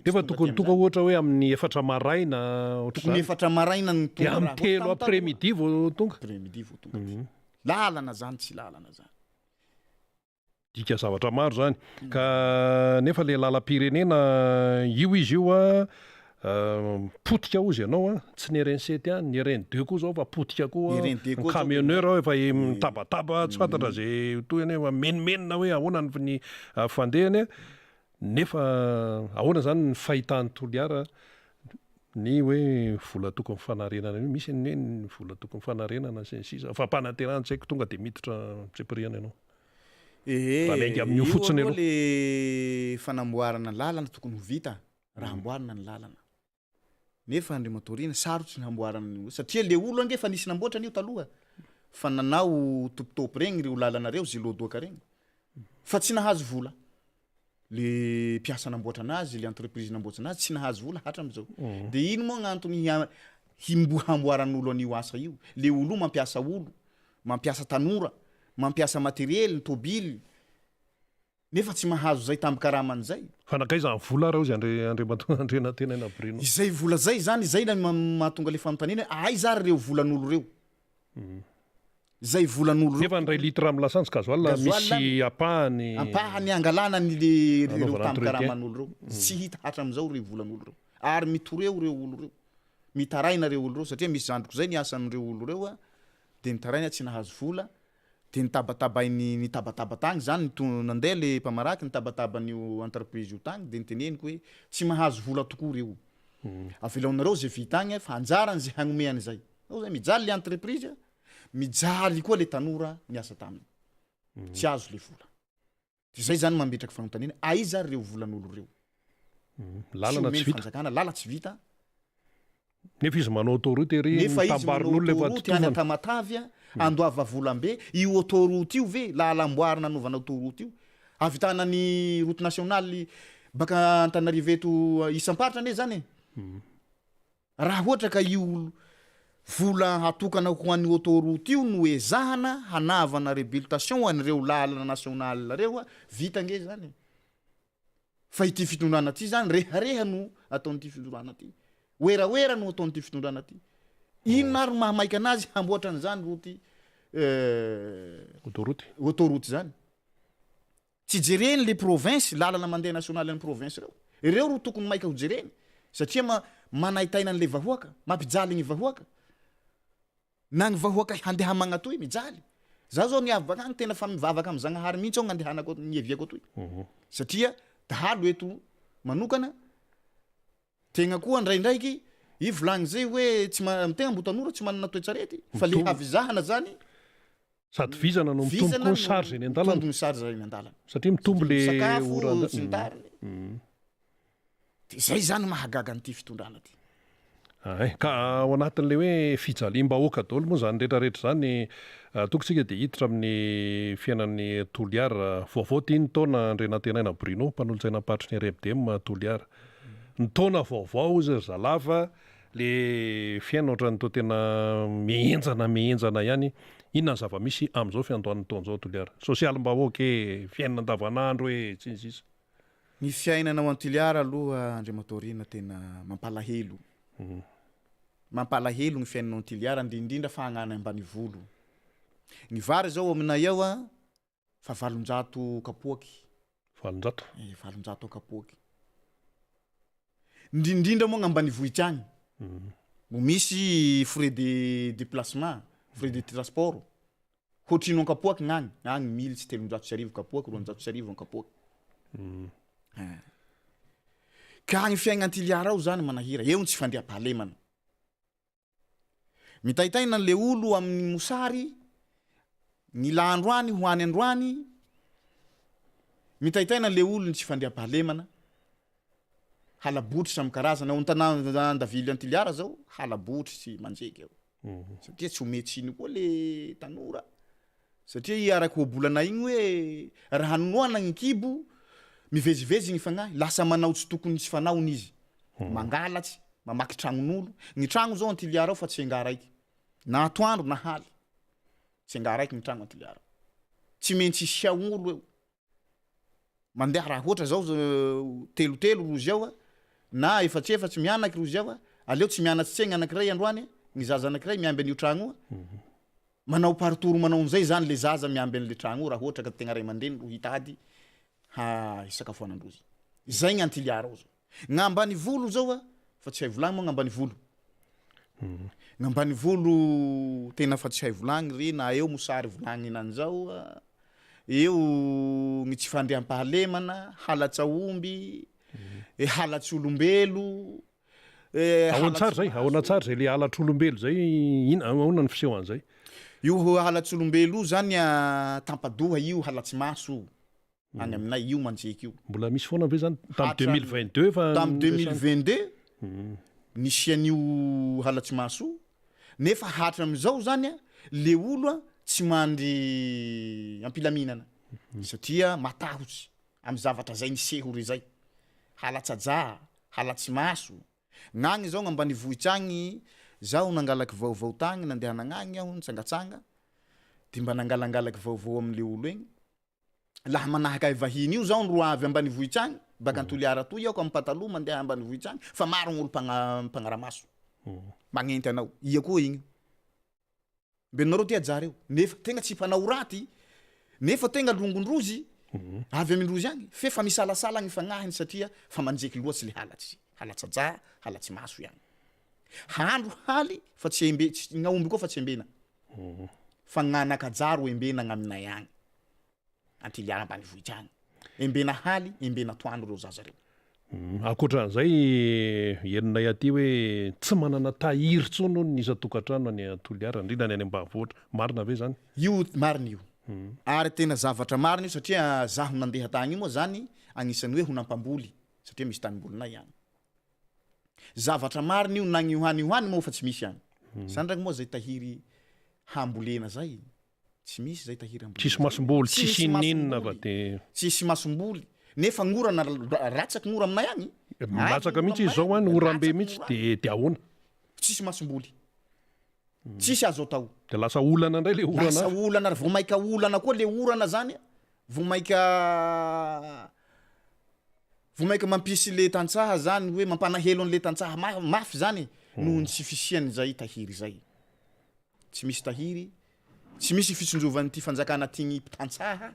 Nefa tokony tonga ohatra hoe amin'ny efatra maraina ohatr'izany. Tokony efatra maraina no tonga. Dia amin'ny telo après midi vao tonga. Après midi vao tonga aty. Lalana zany tsy lalana zany. Dika zavatra maro zany. Ka nefa le lalam-pirenena io izy io a, potika hozy ianao a, tsy ny RN sept ihany, ny RN deux koa zao fa potika koa, ny camionneur ao efa mitabataba tsy fantatra ze tohiny hoe mimenomenona hoe ahoana ny fandehany a, nefa ahoana zany ny fahitan'i Toliara ny hoe vola tokony fanarenana io, misy ny hoe ny vola tokony fanarenana sy ny sisa, fampanantenana tsy haiko tonga de miditra antsipiriany ianao. Ehe, Raha miainga amin'io io fotsiny aloha aloha. le fanamboarana lalana tokony ho vita raha amboarina ny lalana. Nefa Andriamatoa Rina, sarotry ny hamboarana an'io satria le olo ange efa nisy namboatra an'io taloha fa nanao topitopy regny reo lalana reo, zilodoaka regny fa tsy nahazo vola. Le mpiasa namboatra anazy, le entreprise namboatra anazy tsy nahazo vola hatram'izao. De ino moa gn'antony hia- himbo- hamboaran'olo an'io asa io? Le olo io mampiasa olo, mampiasa tanora, mampiasa materiely, ny tôbily, nefa tsy mahazo zay tambin-karamany zay. Fa nankaiza ny vola raozy Andre Andriamatoa Andrianantenaina Bruno? Izay vola zay zany, izay ilay mahatonga le fanontaniana hoe aiza ary ireo volan'olo reo? Zay volan'olo reo. Nefa ny iray litre amin'ny lasantsy gasoil misy ampahany. Ampahany angalana ny le ireo Anaovana entretien. tambin-karaman'olo reo. Tsy hita hatram'izao ireo volan'olo reo. Ary mitoreo ireo olo reo. Mitaraina ireo olo reo satria misy zandriko zay niasa amin'ireo olo reo a, de nitaraina tsy nahazo vola, de nitabatabainy nitabataba tagny zany nito- nandeha le mpamaraky nitabataba an'io entreprise io tagny de niteneniko hoe tsy mahazo vola tokoa reo, avelaonareo ze vita agny fa anjarany ze hagnome an'izay, ao zay mijaly le entreprise, mijaly koa le tanora niasa taminy, tsy azo le vola. De zay zany mametraky fanontaniana, aiza ary reo volan'olo reo? Lalana tsy vita. Fanjakana, lala tsy vita. Nefa izy manao autoroute ery, Nefa izy manao mitambarin'olona efa autoroute any totofana. Antamatave a, andoava volambe, io autoroute io ve, lala amboarina anaovana autoroute io, ahavitana ny route nationale baka Antananarivo eto isam-paritra anie zany e. Raha ohatra ka io vola hatokana ho an'ny autoroute io no ezahana hanavana rebiltation an'ireo lalana national ireo, vita ange zany e. Fa ity fitondrana ity zany rehareha no ataon'ity fitondrana ity. Werawera no ataon'ity fitondrana ity. Inona ary no mahamaika anazy hamboatra an'izany route Autoroute. autoroute zany? Tsy jereny le province, lalana mandeha nationale any province reo. Ireo ro tokony maika ho jereny satria ma manaitaina anle vahoaka, mampijaly gny vahoaka. Na gny vahoaka handeha magnatoy mijaly. Za zao niavy bakagny tena fa mivavaka am Zagnahary mihitsy aho gnandehanako niaviako atoy. Satria dahalo eto manokana, tegna koa ndraindraiky i volagny zay hoe tsy ma tegna mbo tanora tsy manana toetsarety fa le havizahana zany Sady vizana no mitombo koa ny charge eny an-dalana. Mitombo ny charge eny an-dalana. Satria mitombo le Sakafo ora sy ny tariny. Dia zay zany mahagaga an'ity fitondrana ity. Ay, ka ao anatin'ilay hoe fijaliam-bahoaka daholo moa izany rehetra rehetra izany, toko tsika dia hiditra amin'ny fiainan'i Toliara. Vaovao ity ny taona Andrianantenaina Bruno, mpanolotsaina am-paritry ny RMDM Toliara. Ny taona vaovao hozy ry zalahy fa Le fiainana ohatran'ny toa tena mihenjana mihenjana ihany, inona ny zava-misy amin'izao fiandohan'ny taona izao Toliara? Sosialim-bahoaka e, fiainana andavanandro e, sy ny sisa. Ny fiainana ao Antoliara aloha Andriamatoa Rina tena mampalahelo. Mampalahelo ny fiainana ao Antoliara indrindrindra fa agny ambanivolo. Ny vary zao aminay ao a, Fa 800 kapoaky. 800? Eh, 800 kapoaky. Indrindrindra moa gn'ambanivohitra agny. Mbo misy frais de déplacement, frais de transport. Hoatrino an-kapoaky gn'agny? Agny mily sy 1300 kapoaky, 1200 an-kapoaky. Eh. Ka gny fiaigna Antiliara ao zany manahira, eo ny tsy fandriampahalemana. Mitaintaina le olo amin'ny mosary. Ny la androany ho any androany, mitaitaina le olony tsy fandriampahalemana, hala-botry samy karazany, ao an-tanà Andavily Antiliara zao hala-botry sy manjeky ao, satria tsy omen-tsiny koa le tanora, satria i araky ohabolana igny hoe raha noana gny kibo, mivezivezy gny fagnahy, lasa manao tsy tokony tsy fanaony izy, mangalatsy, mamaky tragnon'olo, gny tragno zao Antiliara ao fa tsy enga raiky, na atoandro na haly. Tsy angaha raiky ny tragno Antoliara. Tsy maintsy hisy olo eo. Mandeha raha ohatra zao telotelo rozy ao na efatsiefatsy mianaky rozy ao, aleo tsy mianatsy tsegny anakiray androany, ny zaza anakiray miamby an'io tragno io. Manao par tour manao an'izay zany le zaza miamby an'le tragno io raha ohatra ka tegna ray aman-dreny ro hitady ha hisakafoanan-drozy. Zay gny Antiliara ao zao. Gn'ambanivolo zao a, fa tsy hay volagny moa gn'ambanivolo. Gn'ambanivolo tena fa tsy hay volagny re na eo mosary volagnina an'izao a, eo gny tsy fandriampahalemana, halatsa omby, halatsy olombelo, Ahoana tsara zay? Ahoana tsara zay le halatr'olombelo zay? Ina ahoana ny fiseho an'izay? Io halatsy olombelo io zany a, tampadoha io, halatsy maso io. any aminay io manjeky io. Mbola misy foana ve zany? Tamin'ny 2022 efa Tamin'ny 2022 nisian'io halatsy maso io, nefa hatramin'izao zany a, le olo a tsy mandry am-pilaminana satria matahotsy amy zavatra zay niseho rezay, halatsajà, halatsy maso, gn'agny zao gn'ambanivohitsy agny zaho nangalaky vaovao tagny nandeha nagnagny aho nitsangatsanga de mba nangalangalaky vaovao amle olo egny, Laha manahaky ahy vahiny io zao ro avy ambanivohitsy agny, baka Antoliara atoy aho ka mipataloha mandeha ambanivohitsy agny, fa maro gn'olo mpagna mpagnaramaso magnenty anao, ia koa igny? Mbe nareo ty ajary eo, nefa tegna tsy mpanao raty, nefa tegna longondrozy avy amindrozy agny, fefa misalasala gny fagnahiny satria fa manjeky loatsy le halatsy, halatsajà, halatsy maso ihany. Handro haly fa tsy embe, tsy, gn'aomby koa fa tsy embena, fa gn'anak'ajà ro embena gn'aminay agny. Antiliara ambanivohitra agny. Embena haly, embena atoandro reo zaza reo. Ankoatran'izay, henonay aty hoe tsy manana tahiry intsony hono ny isan-tokantrano any Toliara, indrindra ny any ambanivohitra. Marina ve izany? Io marina io. Ary tena zavatra marina io satria zaho nandeha tagny io moa zany agnisan'ny hoe ho nampamboly satria misy tanimbolinay agny. Zavatra marina io na gny ho any ho any moa fa tsy misy agny. Zany ragny moa zay tahiry hambolena zay. Tsy misy zay tahiry ambony. Tsisy masomboly, tsisy inoninona fa de. Tsisy masomboly, nefa ny orana ratsaky ny ora aminay agny. Milatsaka mihitsy izy zao any, oram-be mihitsy de de ahoana? Tsisy masomboly, tsisy azo atao. De lasa olana indray le orana. Lasa olana ary vao maika olana koa le orana zany, vao maika vao maika mampisy le tantsaha zany hoe mampanahelo an'le tantsaha ma- mafy zany e, noho ny tsy fisian'izay tahiry zay. Tsy misy tahiry, tsy misy fitsinjovan'ity fanjakana ty ny mpitantsaha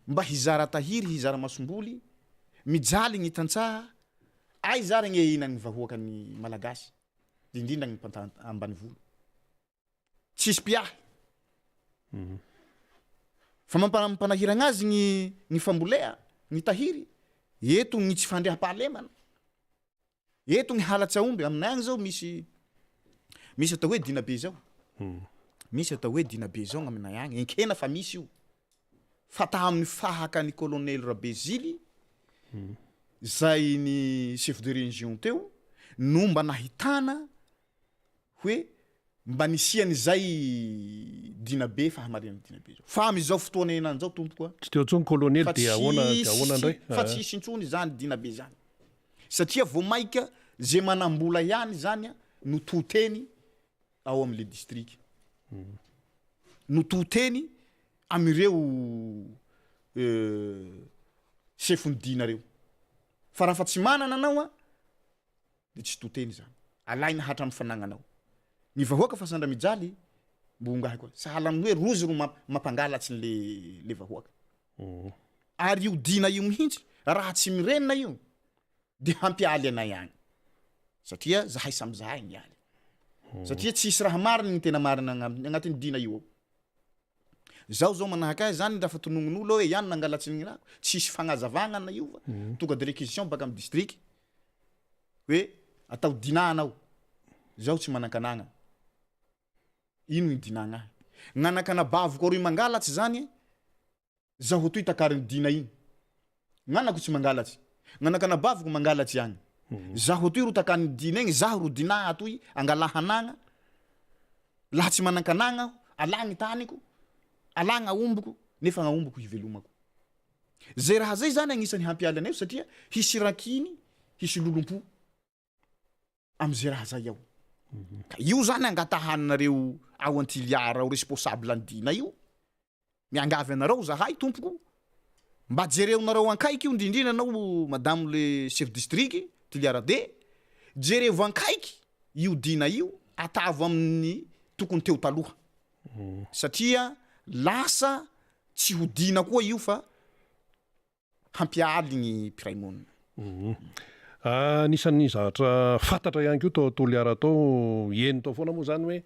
mba hizara tahiry, hizara masomboly, mijaly ny tantsaha, aiza ary gne ihinan'ny vahoaka ny malagasy, indrindra ny mpanta ambanivolo. Tsisy mpiahy. Fa mampanahiragna azy ny ny fambolea, ny tahiry, eto ny tsy fandriampahalemana. Eto ny halatsy aomby, aminay agny zao misy misy atao hoe dinabe zao, misy atao hoe dinabe zao gn'aminay agny, enkena fa misy io, fa tamin'ny fahakan'ny colonel Rabezily zay ny chef de région teo no mba nahitana hoe mba nisian'izay dinabe fahamarinan'ny dinabe zao fa am'izao fotoana henany zao tompoko a Tsy teo intsony kolonely fa dia ahoana dia ahoana tsisy indray? fa tsisy intsony izany dinabe zany satria vao maika ze manam-bola ihany zany a no to teny ao am'le district no to teny am'ireo sefon'ny dina reo fa raha fa tsy manana anao a de tsy to teny zany, alaina hatramin'ny fanagnanao. Ny vahoaka fa sandra mijaly mbo ngahy koa, sahala amin'ny hoe rozy ro mampangalatsy le le vahoaka. Ary io dina io mihitsy raha tsy mirenina io de hampialy anay agny satria zahay samy zahay mialy satria tsisy raha marina ny tena marina agnatin'ny dina io ao. Zaho zao manahaka ahy zany raha fa tonognin'olo hoe iano nangalatsy ny rako, tsisy fagnazavagna na io fa tonga de réquisition baka amy district hoe atao dina anao, zaho tsy manan-kanagna, ino ny dinagna ahy? Gn'anak'anabaviko aroy mangalatsy zany, zaho atoy takarin'i Dina igny. Gn'anako tsy mangalatsy. Gn'anak'anabaviko mangalatsy agny. Zaho atoy ro takarin'i Dina igny, zaho ro Dina atoy, angalà hanagna. Laha tsy manan-kanagna aho, alà gny taniko, alà gn'aombiko, nefa gn'aombiko hivelomako. Zay raha zay zany agnisan'ny hampialy anay satria hisy rakiny, hisy lolompo am'zay raha zay ao. Ka io zany angatahanareo ao Antiliara ao responsable ny Dina io, miangavy anareo zahay tompoko, mba jereonareo ankaiky io indrindrindra anao madame le chef district Toliara de jerevo ankaiky io Dina io, atavo amin'ny tokony teo taloha satria lasa Tsy ho dina koa io fa hampialy ny mpiray monina. Anisan'ny zavatra fantatra ihany koa tao Toliara tao, heno tao foana moa izany hoe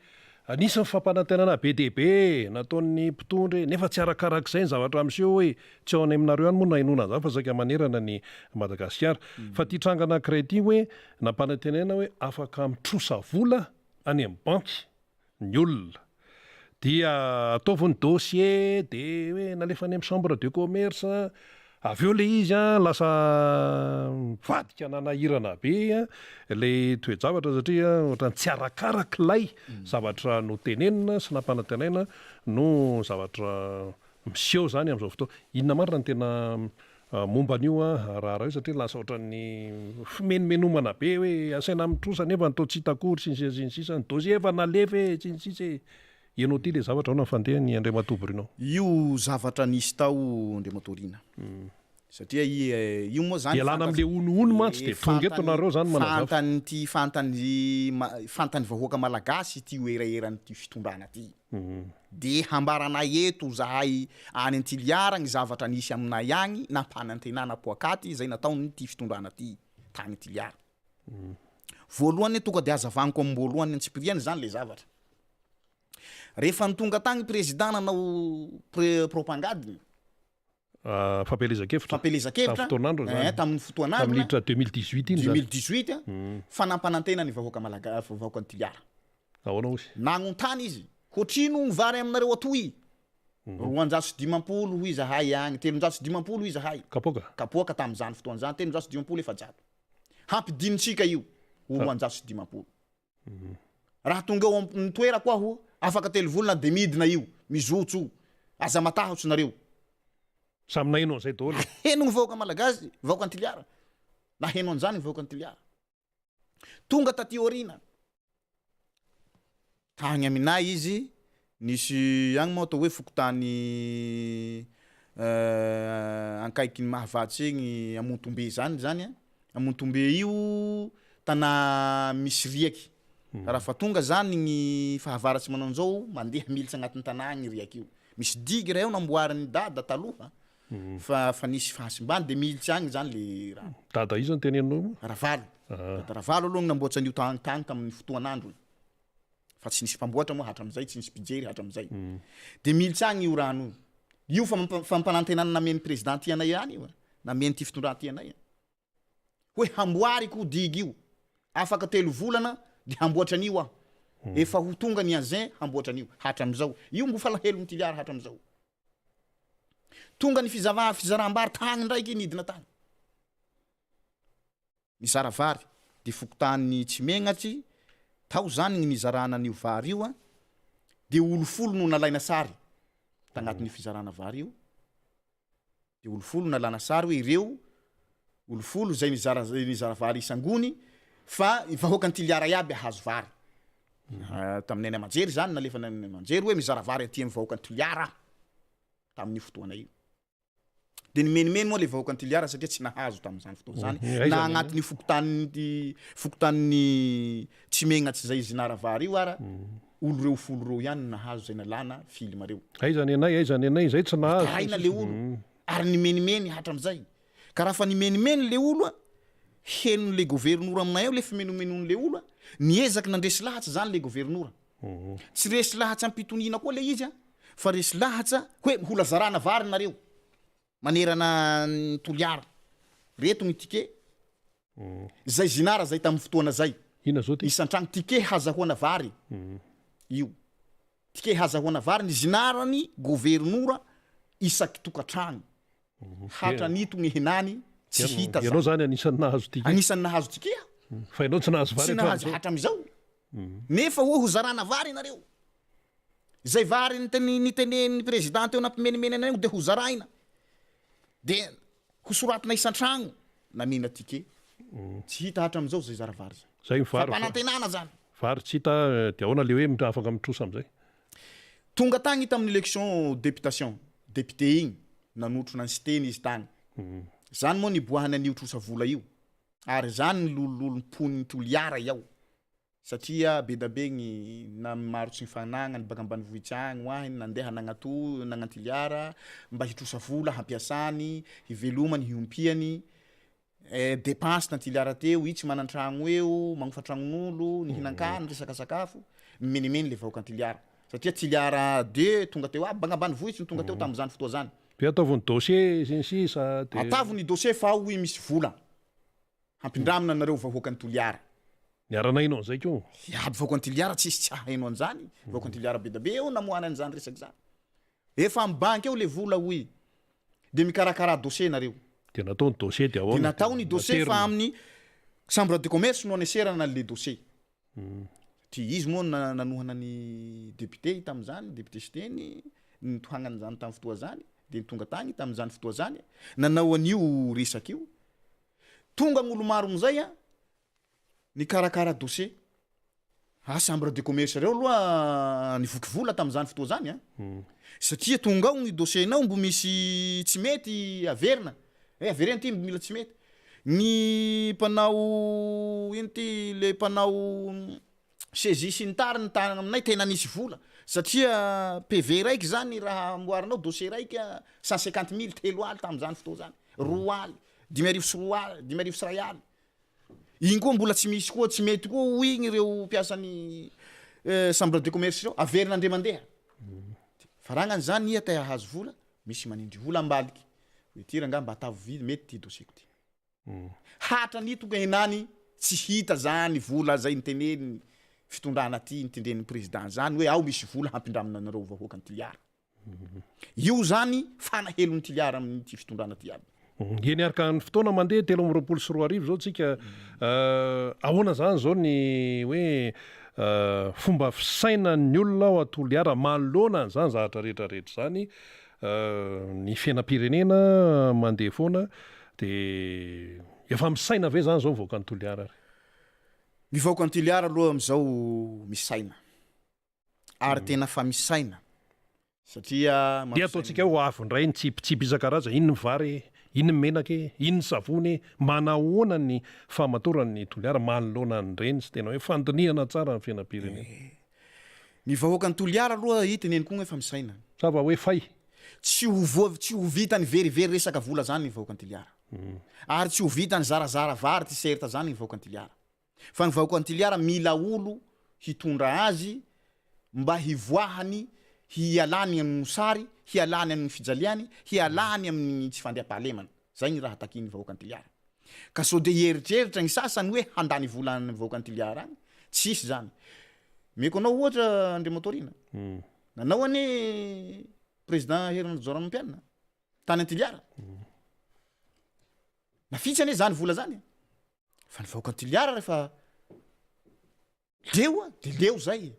anisan'ny fampanantenana be dia be nataon'ny mpitondra e, nefa tsy arakarak'izay ny zavatra miseho hoe tsy ao any aminareo ihany moa no nahenoana an'izany fa saika manerana an'i Madagasikara. Fa ity tranga anankiray ity hoe nampanantenaina hoe afaka mitrosa vola any amin'ny banky. ny olona dia ataovy ny dossier de hoe nalefa any amin'ny chambre de commerce, avy eo le izy an lasa mivadika nanahirana be an le toe-javatra satria ohatran'ny tsy arakarak'ilay zavatra notenenina sy nampanantenaina no zavatra miseho zany amin'izao fotoana. Inona marina no tena momba an'io raharaha io satria lasa ohatran'ny fimenomenomana be hoe asaina mitrosa nefa ny toa tsy hita akory sy ny sisa sy ny sisa, ny dossier efa nalefa e sy ny sisa e! Ianao ity le zavatra ahoana ny fandehany Andriamatoa Bruno? Io zavatra nisy tao Andriamatoa Rina satria io moa zany Ialana amle honohono mantsy de tonga eto nareo zany manazava. Fantan'ity fantan'ny fantan'ny vahoaka malagasy ity heraheran'ity fitondrana ity. De hambaranay eto zahay any Antiliara gny zavatra nisy aminay agny nampanantenana poakaty zay nataon'ity fitondrana ty tagny Tiliara. Voalohany tonga de hazavaniko amboalohany antsipiriany zany le zavatra. Rehefa nitonga tagny président nanao pre- propangadiny, Fampielezan-kevitra. Fampielezan-kevitra. Tamin'ny fotoan'andro izany. Eh, tamin'ny fotoan'andro. Tamin'ny niditra 2018 iny izany. 2018, mm. fa nampanantena ny vahoaka malagasy, vahoakan'i Toliara. Ahoana hozy? Nagnontany izy, hoatrino ny vary aminareo atoy? Mm. 250 hoy izahay agny, 350 hoy izahay. Kapoaka? Kapoaka tamin'izany fotoana izany, 350 400. Hampidinintsika io ho 250. Raha tonga eo amin'ny toerako aho, afaka telo volana dia midina io, mizotso. Aza matahotry nareo. Samy naheno an'izay daholo. Naheno ny vahoaka malagasy, vahoaka Antiliara. Naheno an'izany ny vahoaka Antiliara. Tonga taty aoriana, tagny aminay izy, nisy agny moa atao hoe fokontany ankaikin'i Mahavatsa igny, Amontombe zany zany an. Amontombe io tanà misy riaky, raha fa tonga zany gny fahavaratsy manao an'zao mandeha militsy agnatin'ny tanà gny riaky io, misy digue raha io namboarin'i dada taloha fa fa nisy fahasimbany de militsy agny zany le rano. Dada iza no teneninao moa? Ravalo, dada Ravalo aloha gny namboatsa an'io tagny tagny tamin'ny fotoan'androny. fa tsy nisy mpamboatra moa hatramizay, tsy nisy mpijery hatramizay. De militsy agny io rano io. Io fa fampanantenana namen'ny président ty anay ihany io, namen'ity fitondrana ty anay. Hoe hamboariko io digue io, afaka telo volana de hamboatra an'io aho. Efa ho tonga ny engin hamboatra an'io hatramizao. Io mbo falahelon'ny Toliara hatramizao. Tonga ny fizava- fizaram-bary tagny ndraiky nidina tagny. Nizara vary de fokontany Tsimegnatry, tao zany gny nizarana an'io vary io a, de olo folo no nalaina sary tagnatin'io fizarana vary io, de olo folo nalana sary hoe ireo olo folo zay nizara nizara vary isangony fa vahoakan'i Toliara iaby ahazo vary, tamin'ny haino aman-jery zany nalefa ny haino aman-jery hoe mizara vary aty amin'ny vahoakan'i Toliara aho tamin'io fotoana io. De nimenimeny moa le vahoakan'i Toliara satria tsy nahazo tamin'izany fotoana zany, Aiza na ny- agnatin'io fokontany fokontanin'i Tsimegnatry zay zinara vary io ara, olo reo folo reo ihany no nahazo zay nalana film reo. Aiza ny anay, aiza ny anay, zay tsy nahazo. Mitaraina le olo, ary nimenimeny hatram'zay. Ka raha fa nimenimeny le olo a, henon'le governora aminay ao le fimenomenon'le olo a, niezaky nandresy lahatsa zany le governora. Tsy resy lahatsa am-pitoniana koa le izy a, fa resy lahatsa hoe mbola zarana vary nareo manerana an'i Toliara, reto ny ticket, zay zinara zay tamin'ny fotoana zay, Inona zao ty? isan-tragno ticket hazahoana vary io. Ticket hazahoana vary ny zinarany governora isaky tokantragno. Hatran'ito gny henany tsy hita Ianao zany anisan'ny nahazo ticket? Anisan'ny nahazo ticket aho. Fa ianao tsy nahazo vary Tsy nahazo hatramizao. Nefa hoe hozarana vary nareo. Zay vary nitenenin'ny président teo nampimenimeny anay de hozaraina. De hosoratina isan-tragno namena ticket. Tsy hita hatramizao zay zara vary zay. Zay ny vary. Fampanantenana zany. Vary tsy hita de ahoana le hoe afaka mitrosa amizay? Tonga tagny tamin'ny election députation, député igny, nanotrona an'i Siteny izy tagny. Zany moa niboahany an'io trosa vola io. Ary zany ny lolololom-ponin'i Toliara iao. Satria bedabe gny na maro tsy fanagnany baka ambanivohitsy agny ho ahy nandeha nagnato nagnantiliara mba hitrosa vola hampiasany, hivelomany, hiompiany. Eh depense tantiliara teo, i tsy manan-tragno eo, magnofa tragnon'olo, nihinan-kany, resaka sakafo, mimenimeny le vahoaka Toliara. Satria Toliara deux tonga teo aby, banga ambanivohitsy no tonga teo tamin'izany fotoa zany. De ataovy ny dossier sy ny sisa de. Atavo ny dossier fa ao hoy misy vola hampindramina anareo vahoakan'i Toliara. Niara-naheno an'izay koa. Iaby vahoakan'i Toliara tsisy tsy haheno an'izany, vahoakan'i Toliara be da be eo namoahana an'izany resaka zany. Efa am banky ao le vola hoy de mikarakara dossier nareo. De natao ny dossier de ahoana? De natao ny dossier fa amin'ny chambre de commerce no aneserana anle dossier. Satria izy moa nanohana ny député tamin'izany, député Siteny, nitohagnany zany tamin'ny fotoa zany, de tonga tagny tamin'izany fotoa zany, nanao an'io resaka io. Tonga gn'olo maro amizay an, nikarakara dossier. Ah chambre de commerce reo aloha nivoky vola tamin'izany fotoa zany an, satria tonga ao ny dossier nao mbo misy tsy mety averina, eh avereno ty mila tsy mety, ny mpanao ino ty le mpanao saisie sy ny tariny tany aminay tena nisy vola satria PV raiky zany raha amboarinao dossier raika 150 mille telo aly tamin'izany fotoa zany, roa aly, 2500, 1500 aly. Iny koa mbola tsy misy koa, tsy mety koa hoy igny ireo mpiasan'ny chambre de commerce ireo, averina indray mandeha. Faragnany zany iha te hahazo vola, misy manindry vola ambaliky, hoe ty rangaha mba atavo vy mety ty dossier-ko ty. Hatrany tonga henany tsy hita zany vola zay niteneniny fitondrana ty, nitendren'ny président zany hoe ao misy vola hampindramina anareo vahoakan'i Toliara. Io zany fanahelon'i Toliara amin'ity fitondrana ty aby. Eny ary ka ny fotoana mandeha 2023 zao tsika ahoana zany zao ny hoe fomba fisainan'ny olona ao Toliara manoloana an'izany zavatra rehetra rehetra izany ny fiainam-pirenena mandeha foana de efa misaina ve zany zao ny vahoakan'i Toliara ary? Ny vahoakan'i Toliara aloha amin'izao misaina. ary tena fa misaina satria Dia ataontsika hoe ho avy indray ny tsipitsipy isan-karazany, iny ny vary e, iny ny menaka e, iny ny savony e, manahoana ny fahamatoran'ny Toliara manoloana an'ireny sy tena hoe fandinihana tsara ny fiainam-pirenena. Ny vahoakan'i Toliara aloha i teneno koa fa misaina. Sa va hoe fay? Tsy ho voa, tsy ho vitan'ny verivery resaka vola zany ny vahoakan'i Toliara. Ary tsy ho vitan'ny zarazara vary t-shirt zany ny vahoakan'i Toliara. Fa ny vahoakan'i Toliara mila olo hitondra azy mba hivoahany hialany amin'ny mosary, hialany amin'ny fijaliany, hialany amin'ny tsy fandriampahalemana. Zay ny raha takian'ny vahoakan'i Toliara. Ka sao dia hieritreritra ny sasany hoe handany vola any vahoakan'i Toliara any. Tsisy zany. Omeko anao ohatra Andriamatoa Rina. Nanao anie Président Hery Rajaonarimampianina tany Antiliara. Nafitsy anie zany vola zany e. Fa ny vahoakan'i Toliara rehefa leo de leo zay e.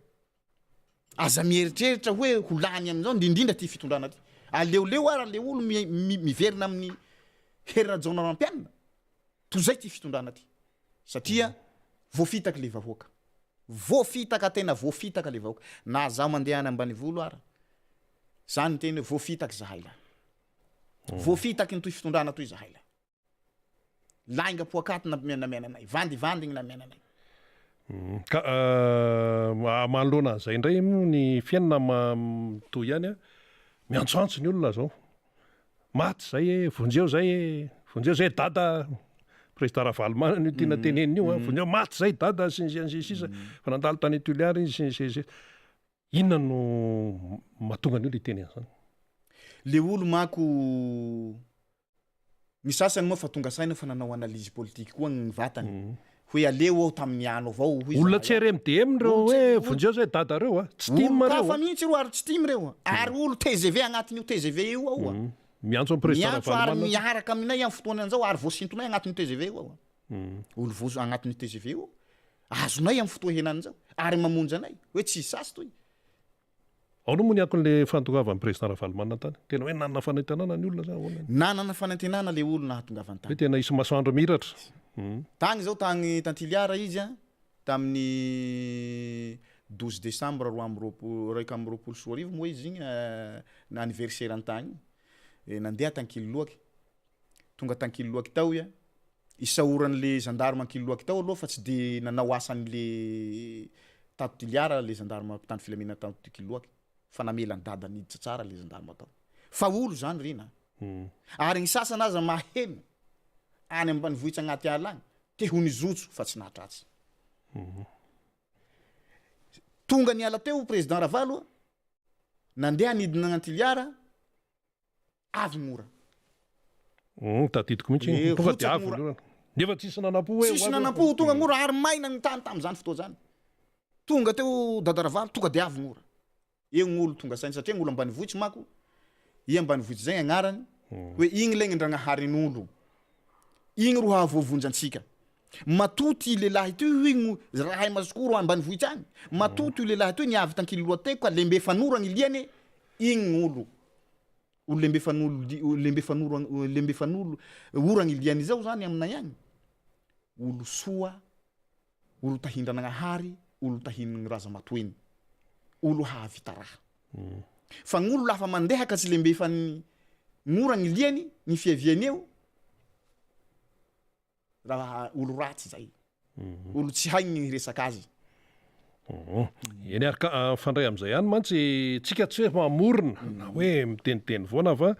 Aza mieritreritra hoe ho lany amin'izao, indrindrindra ty fitondrana ty. Aleoleo ara le olo miverina amin'ny Hery Rajaonarimampianina toy zay ty fitondrana ty. Satria voafitaky le vahoaka. Voafitaka tena voafitaka le vahoaka. Na zaho mandeha any ambanivolo ara, za niteny hoe voafitaky zahay lahy. Voafitaky ny toy fitondrana toy zahay lahy. Lainga poakaty nampianamena anay, vandivandy gny namena anay. Ka manoloana an'izay indray moa ny fiainana mitohy ihany an, miantsoantso ny olona zao, maty zay e, vonjeo zay e, vonjeo zay dada, président Ravalomanana io tiana tenenina io an, vonjeo maty zay dada sy ny sisa sy ny sisa, fa nandalo tany Toliara izy sy ny sisa sy ny sisa. Inona no mahatonga ny olona hiteny an'izany? Le olo manko ny sasany moa fa tonga saina fa nanao analyse politique koa ny vatany. Hoe aleo aho tamin'ny ano avao hoy Olona zahay tsy any. RMDM reo Olo tsy hoe olo vonjeo zay dada reo a! Tsy tim olo reo kafa a! mihitsy ireo ary tsy tim reo a! Ary olo tgv agnatin'io tgv io ao a! Miantso an'i Président Miantso ary Ravalomanana. miaraka aminay amin'ny fotoana an'izao ary voasintonay agnatin'io tgv io ao a! Olo voa agnatin'io tgv io ao, azonay amin'ny fotoa henan'izao ary mamonjy anay hoe tsy hisasy toy. Ahoana moa ny akon'le fahatongavan'i Président Ravalomanana tany? Tena hoe nanana fanantenana ny olona sa ahoana? Nanana fanantenana le olona hahatongavany Hoe tany. tena hisy masoandro mihiratra. Tagny zao tagny Tantiliara izy a, tamin'ny douze décembre 2022 21 moa izy igny anniversaire-ny tagny igny, nandeha t'Ankililoaky, tonga t'Ankililoaky tao iha, Isaoran'le gendarme Ankililoaky tao aloha fa tsy de nanao asan'le tato Toliara le gendarme mpitandro filaminana tato Ankililoaky fa namela an'i dada niditra tsara le gendarme tao. Fa olo zany rina a! Ary gny sasany aza maheno any ambanivohitsy agnaty ala agny te ho nizotso fa tsy nahatratsy. Tonga niala teo président Ravalo a, nandeha nidina agny Toliara, Avy ny ora. Hum, tadidiko mihitsy iny. Eh, Tonga dia rotsaka avy ny ny ora. orana. Nefa tsisy nanampo hoe ho Tsisy avy. nanampo ho tonga ny ora ary maina ny tany tamin'izany fotoa zany. Tonga teo Dada Ravalo, tonga dia avy ny ora. Eo ny olo tonga saina satria ny olo ambanivohitsy manko, i ambanivohitsy zay ny agnarany, hoe igny lay Ndragnaharin'olo. Igny ro hahavoavonjy antsika. Matoa ty lehilahy ty hoy gny rahay masokoro ambanivohitsy agny, matoa ty lehilahy toy niavy tankililohateko ka lembefan'ora gny liany, igny gn'olo. Olo lembefan'olo lembefan'oro lembefan'olo ora gny liany zao zany aminay agny, olo soa, olo tahin-dranagnahary, olo tahin'ny razamatoeny, olo hahavita raha. Fa gn'olo lafa mandeha ka tsy lembefan'ny gn'ora gny liany, gny fiaviany eo, Raha olo ratsy zay. Olo tsy hainy ny hiresaka azy. Eny ary ka, mifandray amin'izay ihany mantsy, tsika tsy hoe mamorona na hoe miteniteny foana fa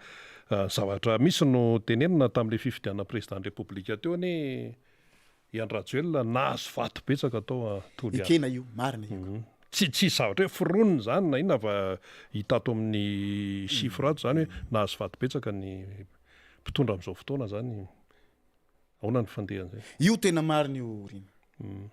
zavatra misy no tenenina tamin'ilay fifidianana président ny Repoblika teo anie i Andry Rajoelina nahazo vato betsaka tao Toliara. Ekena io, marina io ka. Tsy tsy zavatra hoe foronina izany na inona fa hita ato amin'ny chiffre ato izany hoe nahazo vato betsaka ny mpitondra amin'izao fotoana izany. Ahoana ny fandehan'izay? Io tena marina io Rina.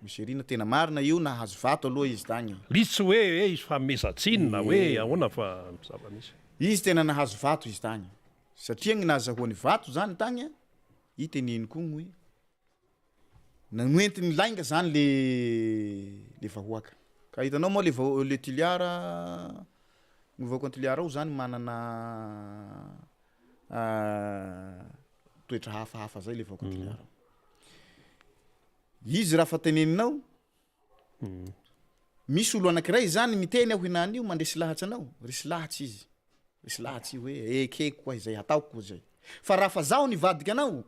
Monsieur Rina tena marina io nahazo vato aloha izy tagny. Izy tsy hoe hoe izy fanomezan-tsiny na hoe ahoana fa zava-misy. Izy tena nahazo vato izy tagny. Satria gny nahazahoany vato zany tagny a, i teneniko koa hoe noentiny lainga zany le le vahoaka. Ka hitanao moa le vaho- le Toliara, ny vahoakan'i Toliara ao zany manana toetra hafahafa zay le vahoaka Toliara ao. Izy raha fa teneninao, misy olo anakiray zany miteny aho hinany io mandresy lahatsy anao, resy lahatsy izy, resy lahatsy io hoe ekeko koa izay ataoko koa zay. Fa raha fa zaho nivadika anao,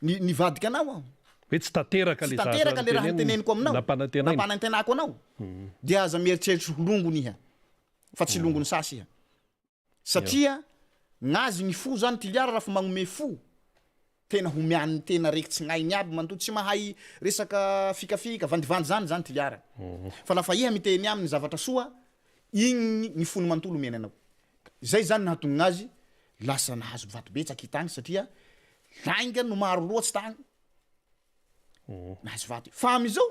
ni- nivadika anao aho, Hoe tsy tanteraka tsy le zavatra tanteraka le raha notenenina, niteneniko aminao, nampanantenaina. nampanantenako anao, de aza mieritreritry ho longony iha, fa tsy longony sasy iha. Satria gnazy gny fo zany Toliara raha fa magnome fo tena homian'ny tena rekitsy gnainy aby manontolo tsy mahay resaka fikafika vandivandy zany zany Toliara fa lafa iha miteny aminy zavatra soa igny gny fony manontolo omeny anao zay zany nahatonga gnazy lasa nahazo vato betsaky tagny satria lainga no maro loatsy tagny Nahazo vato fa amizao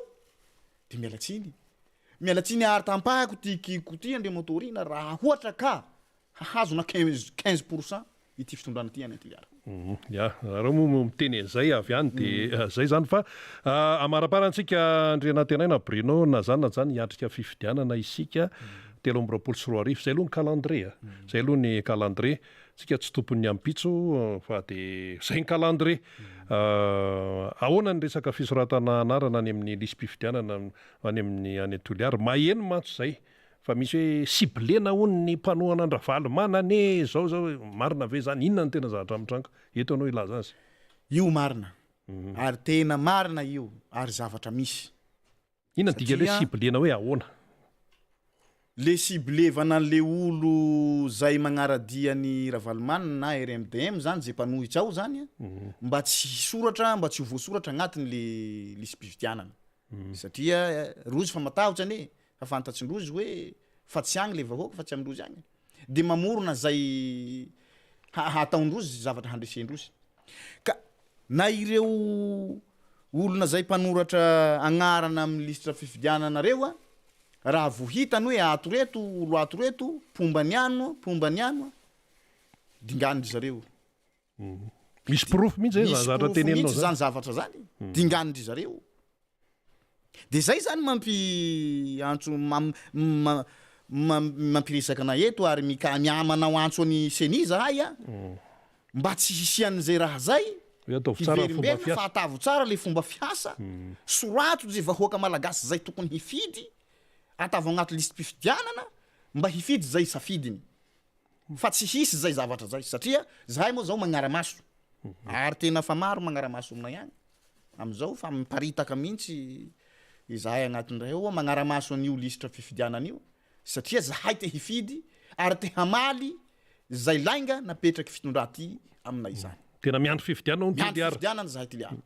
de miala tsiny miala tsiny ary tampahako ty kiko ty Andriamatoa Rina raha ohatra ka hahazo na 15 15 pour cent ity fitondrana ity any Toliara. Ya, nareo moa no miteny an'izay avy any de zay zany fa amaraparantsika Andrianantenaina Bruno na zany na zany hiatrika fifidianana isika 2023 zay aloha ny calendrier a, zay aloha ny calendrier Tsika tsy tompon'ny ampitso fa de zay ny calendrier. Ahoana ny resaka fisoratana anarana any amin'ny lisi-pifidianana any amin'ny any Toliara? Maheno mantsy zay fa misy hoe ciblena hono ny mpanohana an-dRavalomanana e, zao zao, marina ve zany? Inona no tena zavatra mitranga? Eto ianao hilaza azy. Io marina ary tena marina io ary zavatra misy. Inona ny dikan'ilay hoe Satria ciblena hoe ahoana? Le ciblevana an'le olo zay magnaradia an'i Ravalomanana na RMDM zany ze mpanohitra ao zany a, mba tsy hisoratra mba tsy ho voasoratra agnatiny le lisi-pifidianana satria rozy fa matahotra anie fa fantatsindrozy hoe fa tsy agny le vahoaka fa tsy amindrozy agny de mamorona zay ha- hataondrozy zavatra handresendrozy ka na ireo. Olona zay mpanoratra agnarana amin'ny lisitra fifidianana reo a, raha vo hitany hoe ato reto olo ato reto mpomba ny ano, mpomba ny ano, dinganin-dry zareo. Misy porofo mihitsy zay zany zavatra teneninao zany. Zany zavatra zany, dinganin-dry zareo. De zay zany mampi antso mampiresaka anay eto ary mika manao antso an'i ceni zahay a, mba tsy hisian'izay raha zay, Hoe ataovy tsara ny fomba hiverimberina fiasa. fa atavo tsara le fomba fiasa, sorato ze vahoaka malagasy zay tokony hifidy, atavo agnaty lisi-pifidianana mba hifidy zay safidiny, fa tsy hisy zay zavatra zay satria zahay moa zao magnara-maso ary tena fa maro magnara-maso aminay agny. Amin'izao fa miparitaka mihitsy izahay agnatin'ireo ao magnara-maso an'io lisitra fifidianana io satria zahay te hifidy ary te hamaly zay lainga napetraky fitondrà ty aminay izany. Tena miandry fifidianana hono Miandry Toliara. fifidianana zahay Toliara.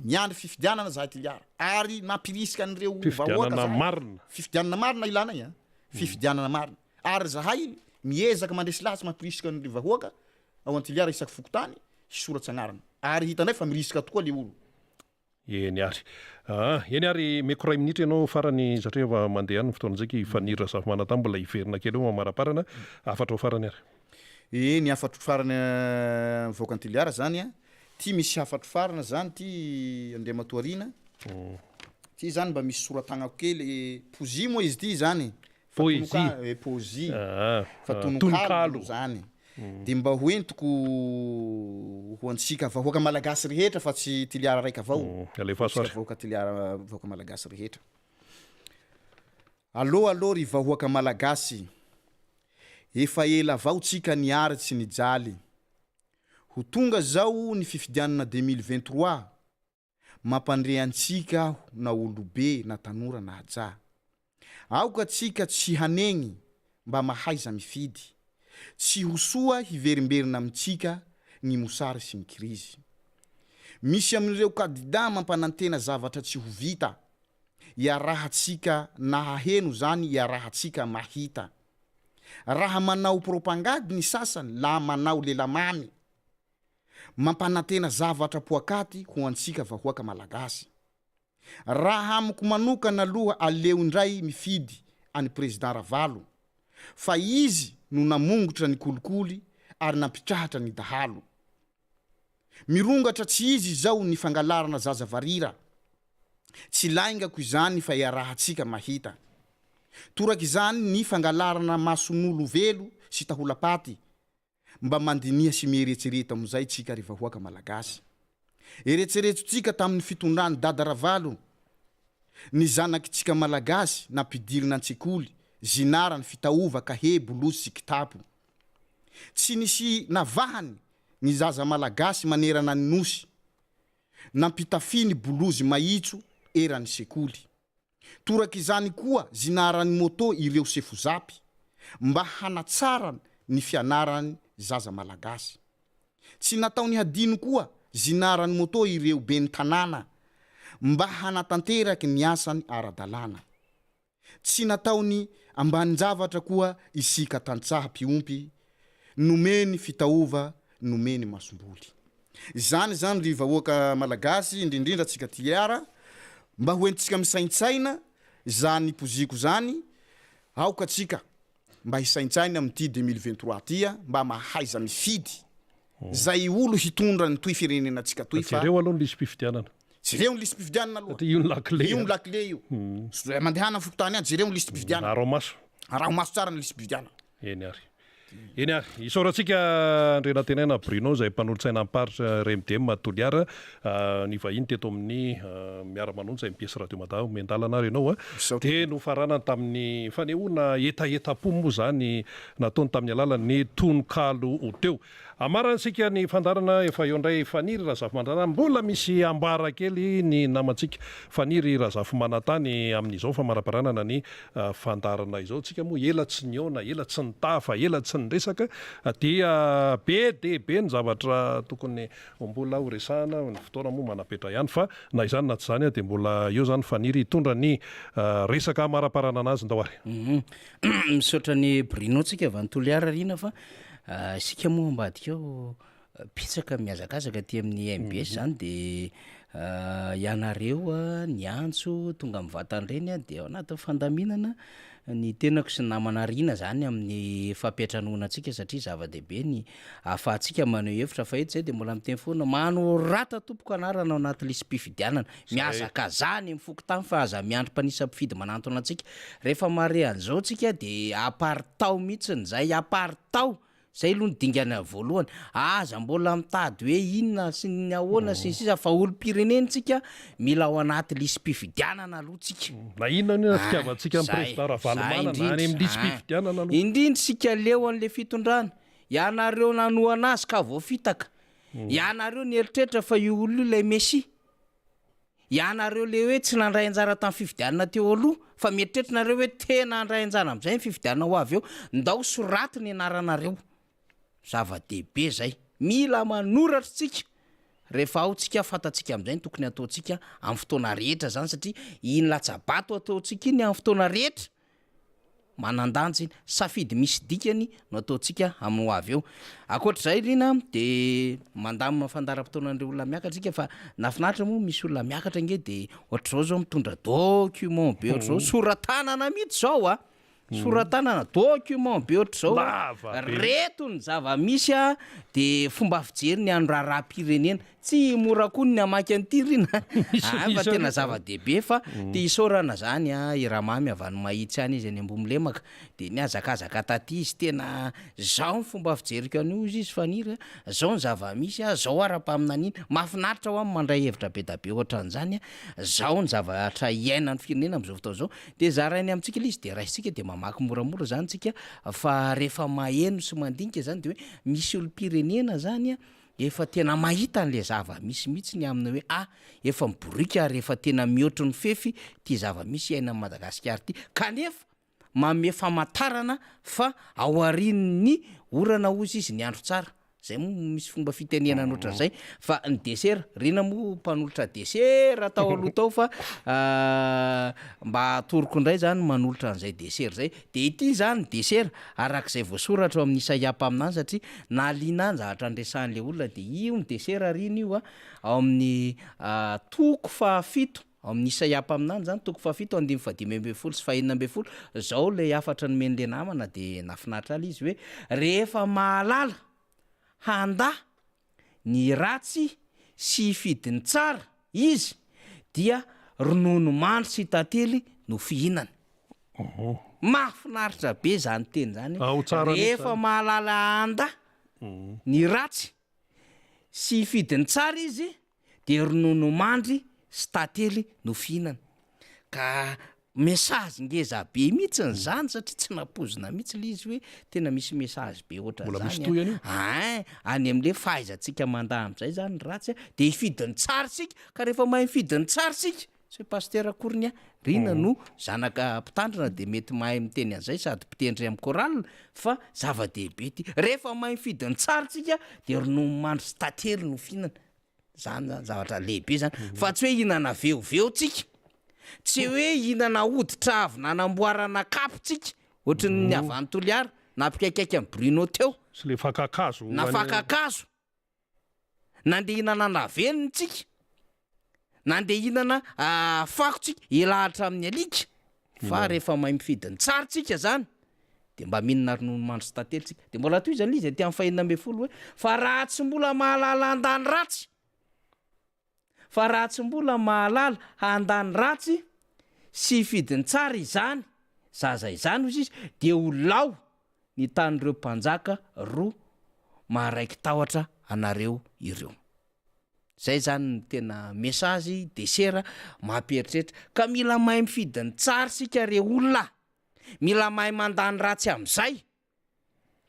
Miandry fifidianana zahay Toliara ary nampirisika an'ireo vahoaka Fifidianana zahay. marina. Fifidianana marina ilanay a. Fifidianana marina. Ary zahay miezaka mandresy lahatsy mampirisika an'ireo vahoaka ao Antiliara isaky fokontany hisoratsy agnarana ary hitanay fa mirisika tokoa le olo. Eny ary. Aa, eny ary, omeko iray minitra ianao farany satria efa mandeha any ny fotoana ntsika, i Faniry Razafimanantany mbola hiverina kely eo mamaraparana, hafatrao farany ary. Ee, ny hafatro farany mivoaka Antiliara zany a, ty misy hafatro farany zany ty Andriamatoa Rina, ty zany mba misy sora-tagnako kely, pozy moa izy ty zany Fa Poésie. tononkalo, eh, poésie. Ah, Fa ah, tononkalo tononkalo. zany. Dia mba ho entiko ho antsika vahoaka malagasy rehetra fa tsy Toliara raika avao. Mm, alefaso Antsika ary. vahoaka Toliara, vahoaka malagasy rehetra. Allo allo ry vahoaka malagasy. Efa ela avao tsika niary tsy nijaly. Ho tonga zao ny fifidianana 2023. Mampandre antsika aho na olobe na tanora na ajà. Aoka tsika tsy hanegny mba mahaiza mifidy. Tsy ho soa hiverimberina amintsika ny mosary sy ny krizy. Misy amin'ireo kadida mampanantena zavatra tsy ho vita. Iarahantsika nahaheno zany iarahantsika mahita. Raha manao propangady ny sasany la manao lela mamy. Mampanantena zavatra poakaty ho antsika vahoaka malagasy. Raha amiko manokana aloha aleo indray mifidy an'i Président Ravalo fa izy no namongotra ny kolikoly ary nampitrahatra ny dahalo. Mirongatra tsy izy izao ny fangalarana zaza varira. Tsy laingako izany fa iarahantsika mahita. Torak'izany ny fangalarana mason'olo velo sy taholam-paty Mba mandiniha sy mieretsereta amizay tsika ry vahoaka malagasy. Eretsereto tsika tamin'ny fitondran'i Dada Ravalo ny zanaky tsika malagasy nampidirina antsekoly, zinara ny fitaova kahie bolozy sy kitapo. Tsy nisy navahany ny zaza malagasy manerana ny nosy. Nampitafiny bolozy maitso eran'ny sekoly. Toraka izany koa zinaran'ny moto ireo sefo zapy mba hanatsarany ny fianarany zaza malagasy. Tsy nataony hadino koa zinaran'ny moto ireo ben'ny tanàna mba hanatanteraky ny asany ara-dalàna. Tsy nataony ambanin-javatra koa isika tantsaha mpiompy nomeny fitaova nomeny masomboly. Izany izany ry vahoaka malagasy indrindrindra tsika Toliara mba ho entintsika misaintsaina izany poziko izany aoka tsika mba hisaintsaina amin'ity 2023 ty a mba mahaiza mifidy zay olo hitondra ny toy firenena tsika toy fa Jereo aloha ny lisi-pifidianana. Jereo ny lisi-pifidianana aloha. Satria io ny lakile. Io ny lakile io. Mandehana amin'ny fokontany any jereo ny lisi-pifidianana. Araho maso. Araho maso tsara ny lisi-pifidianana. Eny ary. Eny ary. Isaorantsika Andrianantenaina Bruno izay mpanolotsaina am-paritra RMDM Toliara nivahiny teto amin'ny Miara-manonja mbs Radio Mada. Omen-dalana ary ianao. Dia nofaranany tamin'ny fanehoana hetahetam-po moa izany nataony tamin'ny alalan'ny tononkalo teo. Amarantsika ny fandaharana efa eo indray Faniry Razafimandrana mbola misy ambara kely ny namantsika Faniry Razafimanantany amin'izao famaraparanana ny fandaharana izao tsika moa ela tsy nihaona ela tsy nitafa ela tsy niresaka dia be dia be ny zavatra tokony mbola ho resahana ny fotoana moa manapetra ihany fa na izany na tsy izany dia mbola eo izany Faniry hitondra ny resaka amaraparanana azy ndao ary. Misaotra an'i Bruno tsika avy any Toliara Rina fa isika moa ambadika ao betsaka mihazakazaka aty amin'ny MBS zany de. Ianareo niantso tonga mivantana ireny dia ao anatin'ny fandaminana ny tenako sy ny namana Rina izany amin'ny fampiantranoana antsika satria zava-dehibe ny ahafahantsika maneho hevitra fa eto izay dia mbola miteny foana manorata tompoko anarana ao anaty lisi-pifidianana, mihazakazaha any amin'ny fokontany fa aza miandry mpanisa mpifidy manantona antsika, rehefa mahare an'izao tsika dia aparitaho mihitsiny izay, aparitaho Zay aloha ny dingana voalohany. Aza mbola mitady hoe inona sy ny ahoana sy ny sisa fa olom-pirenena tsika, mila ao anaty lisi-pifidianana aloha tsika. Na inona na inona fitiavantsika an'i Président Ravalomanana any amin'ny lisi-pifidianana aloha. Indrindra isika leo an'le fitondrana. Ianareo nanohana azy ka voafitaka. Ianareo nieritreritra fa io olona io ilay Messia. Ianareo le hoe tsy nandray anjara tamin'ny fifidianana teo aloha fa mieritreritra nareo hoe tena handray anjara amin'izay ny fifidianana ho avy eo, ndao soraty ny anaranareo. Zava-dehibe zay. Mila manoratra tsika rehefa ao tsika fantatsika amin'izay ny tokony hataontsika amin'ny fotoana rehetra zany satria iny latsa-bato ataontsika iny amin'ny fotoana rehetra Manan-danja iny. Safidy misy dikany no ataontsika amin'ny ho avy eo. Ankoatr'izay Rina de mandamina fandaharam-potoanan'ireo olona miakatra isika fa nahafinaritra moa misy olona miakatra ange de ohatr'izao zao mitondra document be ohatr'izao, sora-tanana mihitsy zao a! Sora-tanana, document be ohatr'izao a! Lava be. Reto ny zava-misy a, de fomba fijery ny an'ny raharaham-pirenena. Tsy mora koa ny hamaky an'ity Rina a! Fa tena zava-dehibe fa te hisaorana zany a i Ramamy avy any Mahitsy any izy any Ambohimilemaka de nihazakazaka taty izy tena zao ny fomba fijeriko an'io hozy izy Faniry a, zao ny zava-misy a, zao ara-paminaniana, mahafinaritra hoa ny mandray hevitra be da be ohatran'izany a, zao ny zavatra iainan'ny firenena amin'izao fotoana izao de zarainy amintsika ilay izy de raisintsika de mamaky moramora zany tsika fa rehefa maheno sy mandinika zany de hoe misy olom-pirenena zany a Efa tena mahita an'le zava-misy mihitsy ny aminy hoe ah efa miboriaka ary efa tena mihoatry ny fefy ity zava-misy iainan'i Madagasikara ity kanefa manome famantarana fa aorian'ny orana hozy izy ny andro tsara, zay moa misy fomba fitenenana ohatran'izay fa ny desera, Rina moa mpanolotra desera tao aloha tao fa mba atoroko indray zany manolotra an'izay desera zay de ity zany desera Araka izay voasoratra ao amin'ny Isaia mpaminany, satria nahaliana ahy ny zavatra niresahan'ilay olona, dia io ny desera ry iny io a, ao amin'ny toko fahafito, ao amin'ny Isaia mpaminany izany, toko fahafito andininy fahadimy ambin'ny folo sy fahenina ambin'ny folo, izao ilay hafatra nomen'ilay namana dia nahafinaritra ahy ilay izy hoe, rehefa mahalala handà ny ratsy sy hifidy ny tsara izy dia ronono mandry sy tantely no fihinany. Mahafinaritra be zany teny zany, rehefa mahalala handa ny ratsy sy hifidy ny tsara izy dia ronono mandry sy tantely no fihinana. Ka message ngeza be mihitsiny zany satria tsy nampoizina mihitsy le izy hoe tena misy message be Mbola misy ohatran'izany tohiny io? Ein, any am'le fahaizantsika mandà am'zay zany ny ratsy a, de hifidy ny tsara isika, ka rehefa mahay mifidy ny tsara isika, tsy hoe pasitera akory ny ahy, Rina no zanaka mpitandrina de mety mahay miteny an'zay sady mpitendry am chorale fa zava-dehibe ty, rehefa mahay mifidy ny tsara isika de ronono mandry sy tantely no fihinana. Zany zany zavatra lehibe zany fa tsy hoe hihinana veoveo tsika, tsy hoe hihinana hoditra avy nanamboarana kapo tsika ohatry ny avy any Toliara nampikaikaika an'i Bruno teo. Sy le fakan-kazo Na fakan-kazo. Nandeha hihinana lavenona tsika, nandeha hihinana fako tsika, hilahatra amin'ny alika. Fa rehefa mahay mifidy ny tsara tsika zany de mba mihinana ronono mandry sy tantely tsika. De mbola tohizany le izy aty amin'ny fahenina ambin'ny folo hoe fa raha tsy mbola mahalala handany ratsy, fa raha tsy mbola mahalala handany ratsy sy hifidy ny tsara izany zaza izany hozy izy de ho lao ny tanin'ireo mpanjaka roa maharaiki-tahotra anareo ireo. Zay zany no tena message desera mampieritreritra ka mila mahay mifidy ny tsara isika re olona a! Mila mahay mandà ny ratsy amizay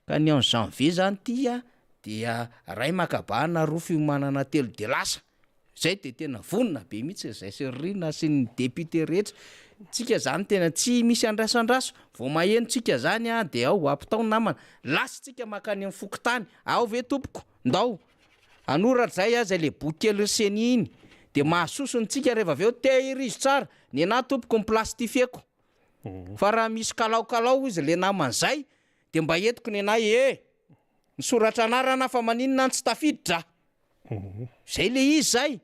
ka ny en janvier zany ty a dia ray maka bahana roa fiomanana telo de lasa zay de tena vonona be mihitsy zay sy ry Rina sy ny député rehetra tsika zany tena tsy misy andrasandraso vao maheno tsika zany a de ao ampitao ny namana lasa tsika makany amin'ny fokontany ao ve tompoko ndao Hanoratra zay aza le boky kelin'ny ceni iny de mahasosony tsika rehefa avy eo tehirizo tsara nenah tompoko ny plastifieko fa raha misy kalaokalao izy le namany zay de mba entiko nenah ee misoratra anarana fa maninona any tsy tafiditra zay le izy zay.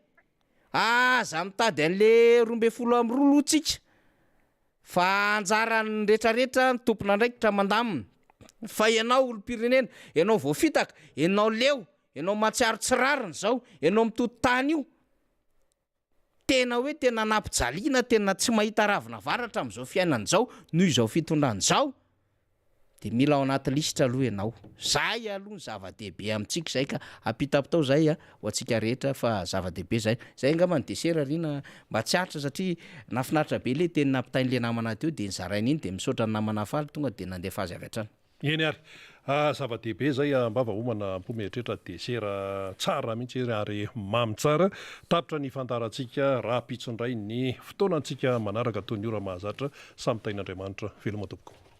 Aza mitady an'le 212 aloha tsika fa anjaran'ny retraretra ny tompon'andraikitra mandamina fa ianao olom-pirenena, ianao voafitaka, ianao leo, ianao mahatsiaro tsy rariny zao, ianao mitoto tany io, tena hoe tena nampijaliana, tena tsy mahita ravina varatra amin'izao fiainana izao noho izao fitondrana izao, Dia mila ao anaty lisitra aloha ianao. Zay aloha ny zava-dehibe amintsika izay ka ampitapitao zay ho antsika rehetra fa zava-dehibe zay. Zay angamba ny dessert ry na mba tsy aritra satria nahafinaritra be le teny nampitain'le namana teo dia nozaraina iny dia misaotra ny namana faly tonga dia nandefa azy avy hatrany. Eny ary. Zava-dehibe izay am-bava homana am-po mieritreritra dessert tsara mihitsy ary mamy tsara. Tapitra ny fandaharantsika rahampitso indray ny fotoanantsika manaraka toy ny ora mahazatra. Samy tahin'Andriamanitra. Veloma tompoko.